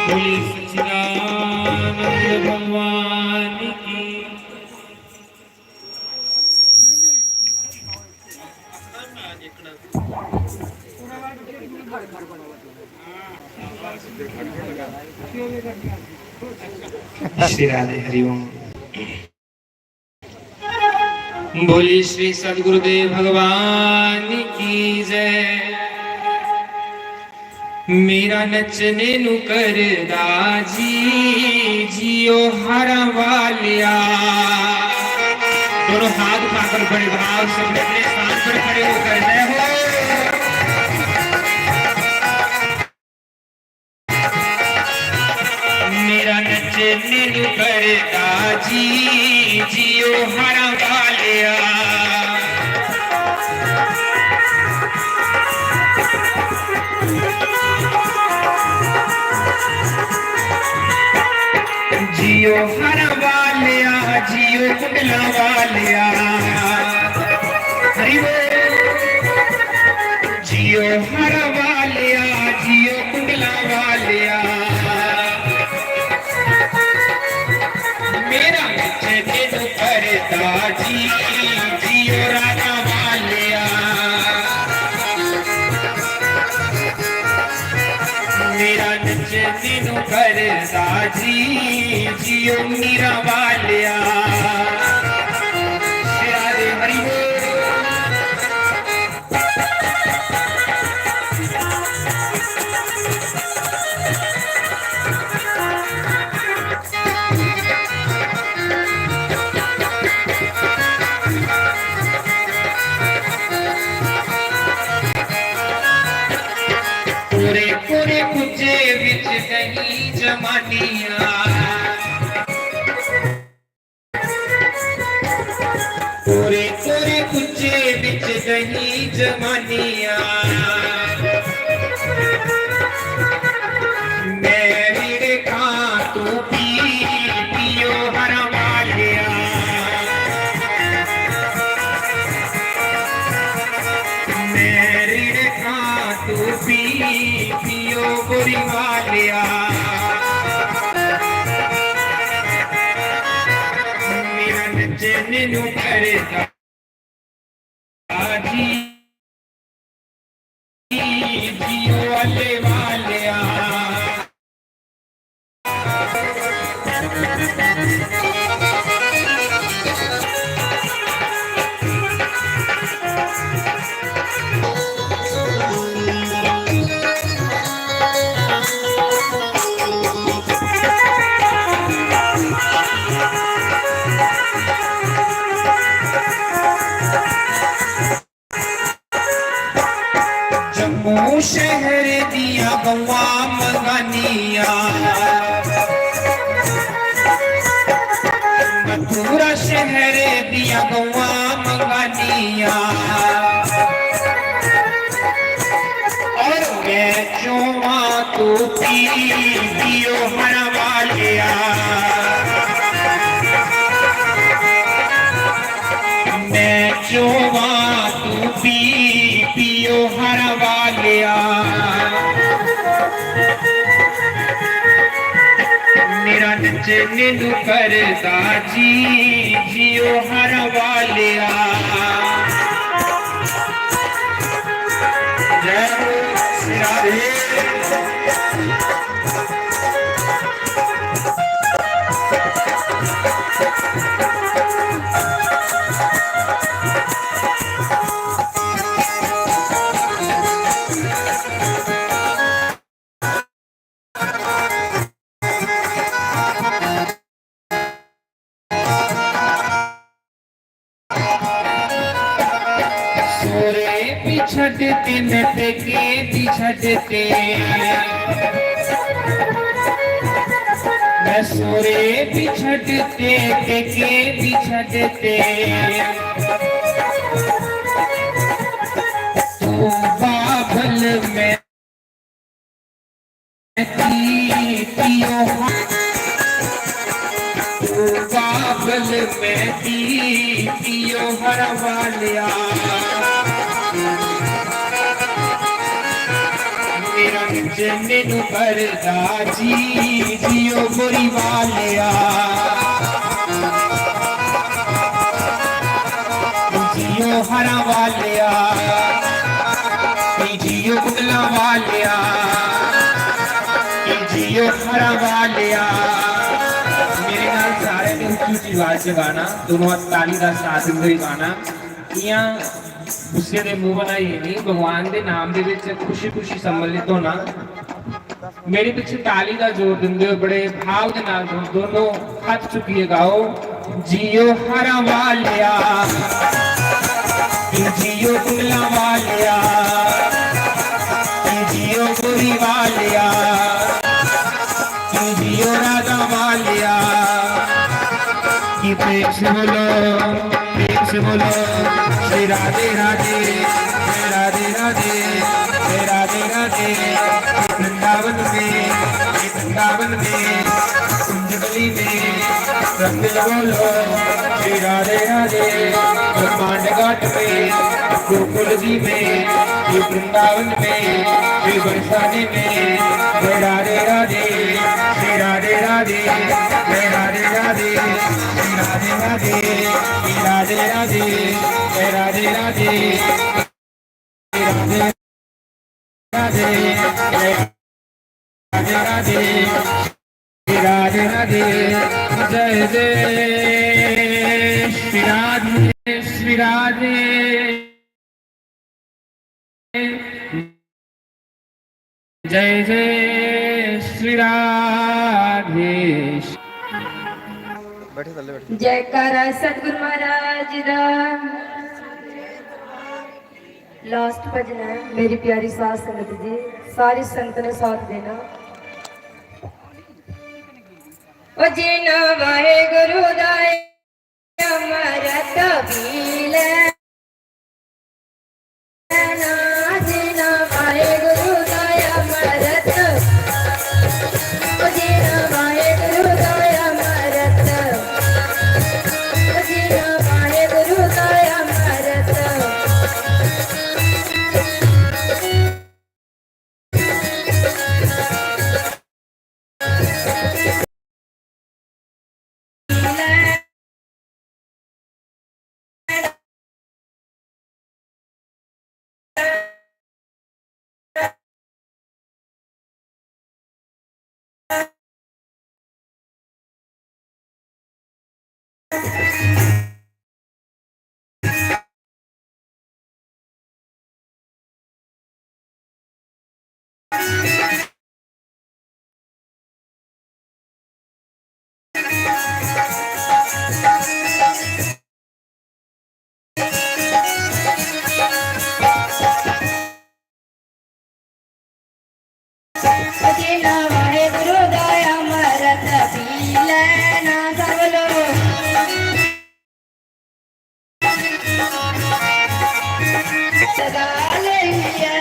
बोलिए सच्चिदानंद भगवान की। श्री राधे हरिओम। बोली श्री सदगुरुदेव भगवान की जय। मेरा नचने नू करदा जी, जियो हरा वालिया। दोनों हाथ उठाकर बड़े भाव से अपने अपने स्थान पर खड़े होकर जय हो। मेरा नचने नू करदा जी, जियो हरा वालिया। जियो हरा वालिया, जियो कुंडला वालिया। हरि बोल। जियो हरा वालिया, जियो कुंडला वालिया। मेरा नचने नू करदा जी, जियो राधा वालिया। मेरा नचने नू करदा जी, जियो मीरा वालिया। श्री राधे हरि बोल। पूरे पूरे कुजे विच नहीं जमानिया। पूरे पूरे कुजे विच नहीं जमानिया। मैं रिड़कां तू पी, पियो हरा वालिया। मैं रिड़कां तू पी, पियो गोरी वालिया। मेरा नचने नू करदा जी, जियो वाले वालिया। जम्मू शहर दिया गवां मंगानिया, मथुरा शहर दिया गवां मंगानिया। और मैं चोवा तू पी, पियो हरा वालिया। मैं चोवा तू पी, पियो हरा वालिया। मेरा नचने नू करदा जी, जियो हरा वालिया। जय हो श्री राधे। छड्डते, मैं पेके भी छड्डते, मैं सोरे भी छड्डते, पेके भी छड्डते। तू बाबल, मैं ती पियो, तू बाबल, मैं ती पियो हरा वालिया। मेरा निज मैनू भरदा जी, जियो बुरी वालिया। जियो हरा वालिया, की जियो कुंडला वालिया, की जियो हरा वालिया। मेरे नाल सारे ने उच्ची उच्ची आवाज च गाना, दोनों हत्थ ताली दा साथ दिंदे होई गाना। इयां गुस्से दे मुंह बनाइयै नहीं, भगवान दे नाम दे विच खुशी खुशी सम्मिलित होना। मेरे पिछे ताली दा जोर दिंदे हो, बड़े भाव दे नाल दो-, दोनों हत्थ चुकिए गाओ, जियो हरा वालिया, जियो कुंडला वालिया, जियो गोरी वालिया, जियो राधा वालिया। की प्रेम से बोलो, प्रेम से बोलो, श्री राधे राधे, जय राधे राधे, जय राधे राधे। वृंदावन में, वृंदावन में, कुंजगली में, रंग बोलो, श्री राधे राधे। ब्रह्मांड घाट में, गोकुल जी में, ये वृंदावन में, ये बरसाने में, जय राधे राधे, श्री राधे राधे, जय राधे राधे, श्री राधे राधे, श्री राधे राधे, जय राधे राधे, श्री राधे राधे, जय राधे राधे, श्री राधे राधे, जय जय श्री राधे, श्री राधे। जय जय श्री राधे। बैठे थल्ले बैठे। जयकारा सतगुरु महाराज जी दा। लास्ट भजन है मेरी प्यारी साध संगत जी, सारी संगत ने साथ देना। ओ जिन वाहेगुरु दा अमरत पी लैना, जिन वाहेगुरु दा अमरत, ओ जिन वाहेगुरु दा अमरत, ओ जिन वाहेगुरु दा अमरत। जिन वाहेगुरु दा अमरत पी लैना सब लोग। सदा लेइयै।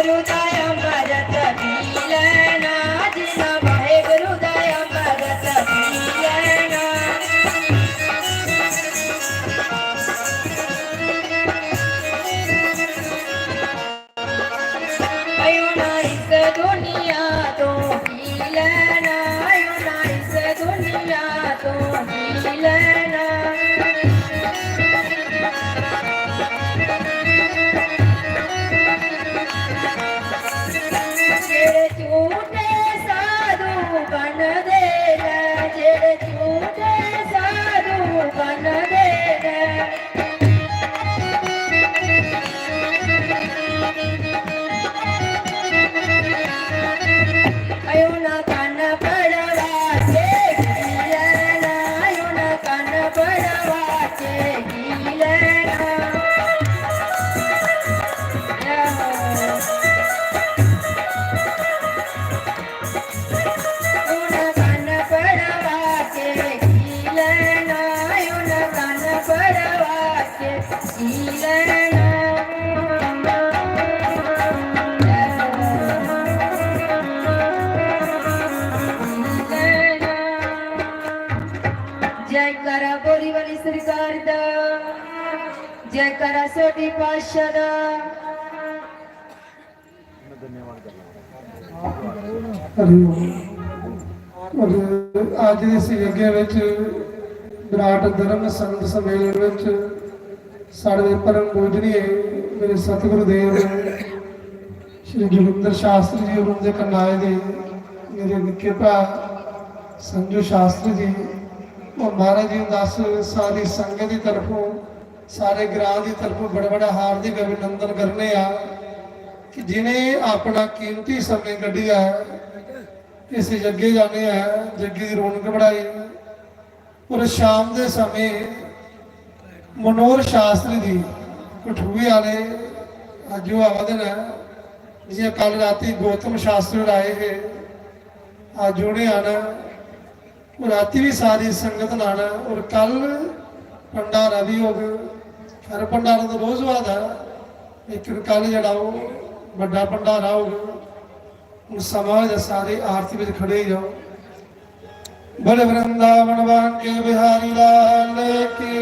गुरु दा अमृत पी लैना, जिन्ना वाहेगुरु दा अमृत पी लैना। आयो ना इस दुनिया तो पी लैना, आयो ना इस दुनिया तो पी लैना। जेड़े झूठे साधु बनदे न, जेड़े झूठे साधु बनदे न। आयो ना कन्न पड़वा के की लैना, आयो ना कन्न पड़वा के की लैना। उन कन्न पड़वा के की लैना, उन कन्न पड़वा के की लैना। जयकारा बोरी वाली सरकार दा, जयकारा सोढी पातशाह दा। हरि ओम। और अज इस यज्ञ विच विराट धर्म संत सम्मेलन विच साढ़े परम पूजनीय मेरे सतगुरुदेव श्री जोगिंदर शास्त्री जी होर उंदे कन्नै आए दे मेरे निक्के भ्रा संजू शास्त्री जी और महाराज जी उंदा अस सारी संगत दी तरफों सारे ग्रां दी तरफों बड़ा बड़ा हार्दिक अभिनंदन करने आं कि जिनें अपना कीमती समें कड्ढियै इस जग्गे जाने ऐ, जग्गे दी रौनक बढ़ाई। और शाम दे समें मनोहर शास्त्री जी कठुए आह्ले अज्ज ओह् आवा दे न, जि'यां कल रातीं गौतम शास्त्री होर आए हे, अज्ज उ'नें आना। और रातीं बी सारी संगत ने आना और कल भंडारा बी होग। खैर, भंडारा ते रोज होआ दा, लेकिन कल जेह्ड़ा ओह् बड्डा भंडारा होग। हून समां होए दा, सारे आरती बिच खड़े होई जाओ। बोल वृंदावन बांके बिहारी लाल की।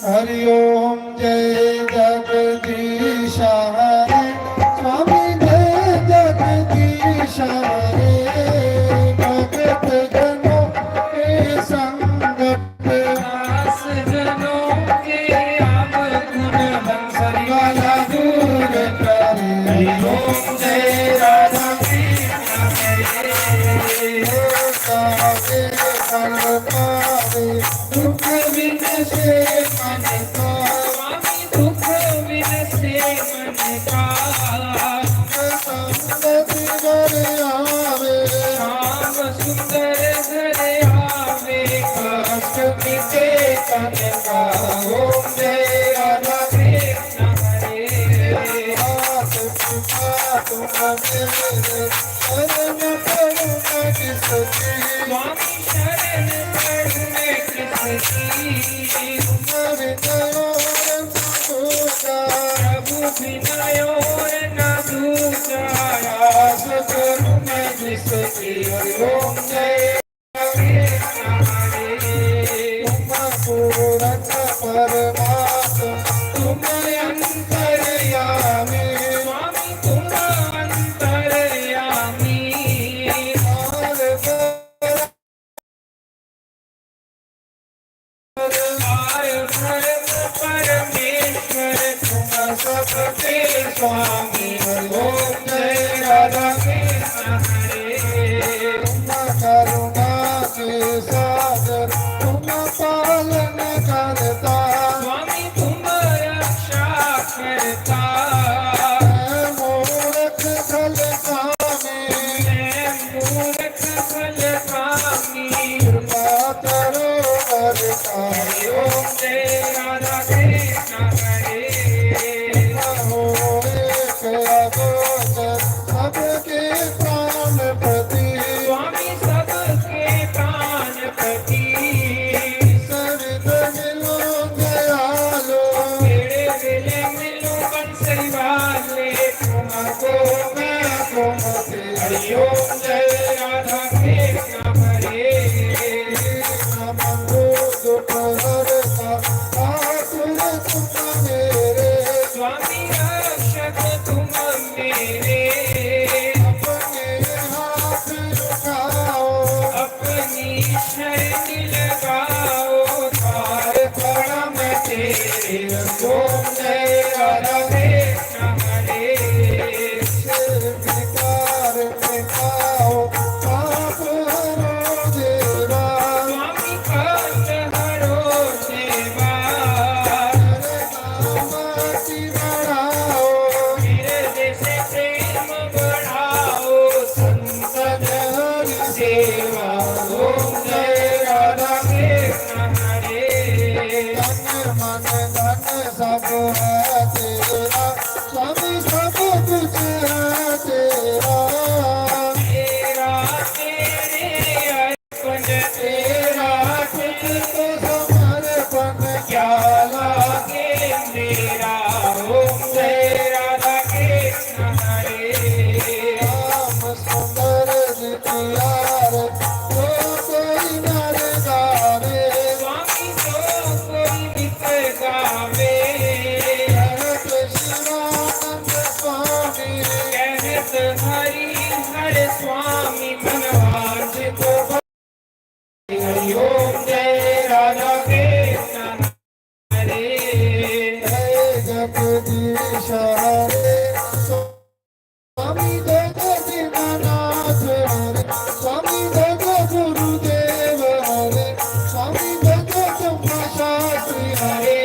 हरि ओम। जय जगदीश हरे स्वामी, जय जगदीश हरे। भगत जनों के संगत, दास जनों के आम गुण बंसरी वाला दूर करे। हरि ओम। जय राधा कृष्ण हरे। पावे फल पावे, दुख विनसे मन का। स्वामी दुख विनसे मन का। संगति वर आवे। श्याम सुंदर घर आवे। कष्ट मिटे तन का। ओम जय राधा कृष्ण हरे। मात पिता तुम मेरे, शरण पड़ूं मैं किसकी। स्वामी शरण पड़ूं मैं किसकी। तुम बिना और न दूजा। प्रभु बिना और न दूजा। आस करूं मैं जिसकी। हरि ओम। जय तुम पूरन परमात्मा, तुम अंतर्यामी। स्वामी तुम अंतर्यामी। पार ब्रह्म परमेश्वर तुम सबके स्वामी। हरि ओम। जय राधा कृष्ण हरे। तुम करुणा के सागर तुम पालन करता। स्वामी तुम रक्षा करता। मैं मूरख खल स्वामी। मैं मूरख खल स्वामी। कृपा करो वरदान। हरि ओम। जय राधा कृष्ण हरे। न हो एक अबोध ओम जय राधा कृष्ण हरे। विकार मिटाओ, पाप हरो देवा। स्वामी कष्ट हरो देवा। हरे नाम की बढ़ाओ। हृदय से प्रेम बढ़ाओ। संत जन हरि सेवा। ओम जय राधा कृष्ण हरे। तन मन धन सब है तेरा, स्वामी सब कुछ है तेरा। तेरा तेरे अर्पण, तेरा तुझको समर्पण, क्या लागे मेरा। ओम जय राधा कृष्ण हरे। राम सुंदर प्यार, जो कोई नर गावे। स्वामी जो कोई नित गावे। कहत शिवानंद स्वामी। कहत हरि हर स्वामी, मनवांछित हरि ओम जय राधा कृष्ण हरे। हे जगदीश हरे, स्वामी जय जय दीनानाथ हरे, स्वामी जय जय गुरुदेव हरे, स्वामी जय जय ब्रह्म शास्त्री हरे।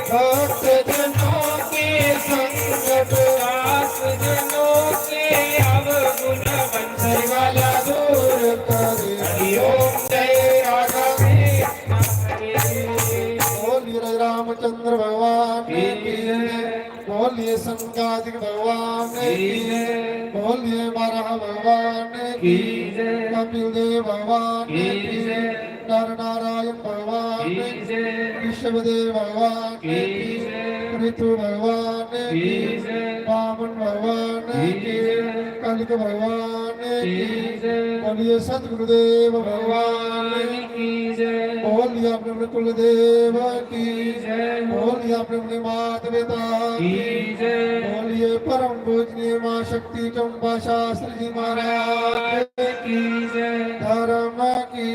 भक्त जनों के संकट, दास जनों के अवगुण, बंसरी वाला दूर करे। हरि ओम जय राधा कृष्ण हरे। बोलिए रामचंद्र भगवान की जय। बोलिए शंकादिक भगवान की जय। बोलिए बारह भगवान की जय। कपिल देव भगवान की जय। नर नारायण भगवान की जय। विश्वदेव भगवान की जय। ऋतु भगवान की जय। वामन भगवान की जय। कलिक भगवान की जय। बोलिए सतगुरुदेव भगवान की जय। बोलिए अपने अपने कुलदेव की जय। बोलिए अपने अपने माता पिता की जय। बोलिए परम पूजनीय माँ शक्ति चंपा शास्त्री जी महाराज की जय। धर्म की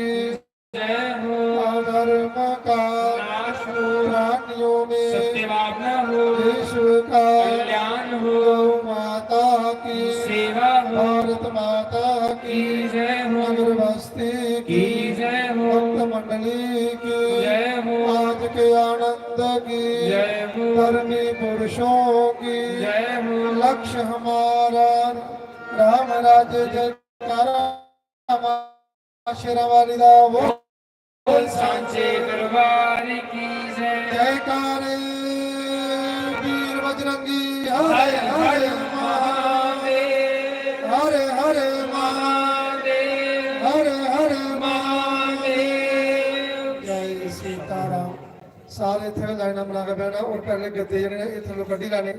जय हो। अधर्म का नाश हो। प्राणियों में सत्य भावना हो। विश्व का कल्याण हो। गौ माता की सेवा हो। भारत माता की की जय हो। नगर बस्ती की की जय हो। भक्त मंडली की जय हो। आज के आनंद की जय हो। धर्मी पुरुषों की जय हो। लक्ष्य हमारा राम राज्य जयकारा शेरां वाली दा बोल। बोल सांचे दरबार की जय। जयकारे वीर बजरंगी हरे हरे हरे महादेव। हरे हरे महादेव। हरे हरे महादेव। जय सीताराम। सारे इत्थै लाइनां बना के बैठना और पैह्ले गद्दे जेह्ड़े ने इत्थै लोक कड्ढी लैने।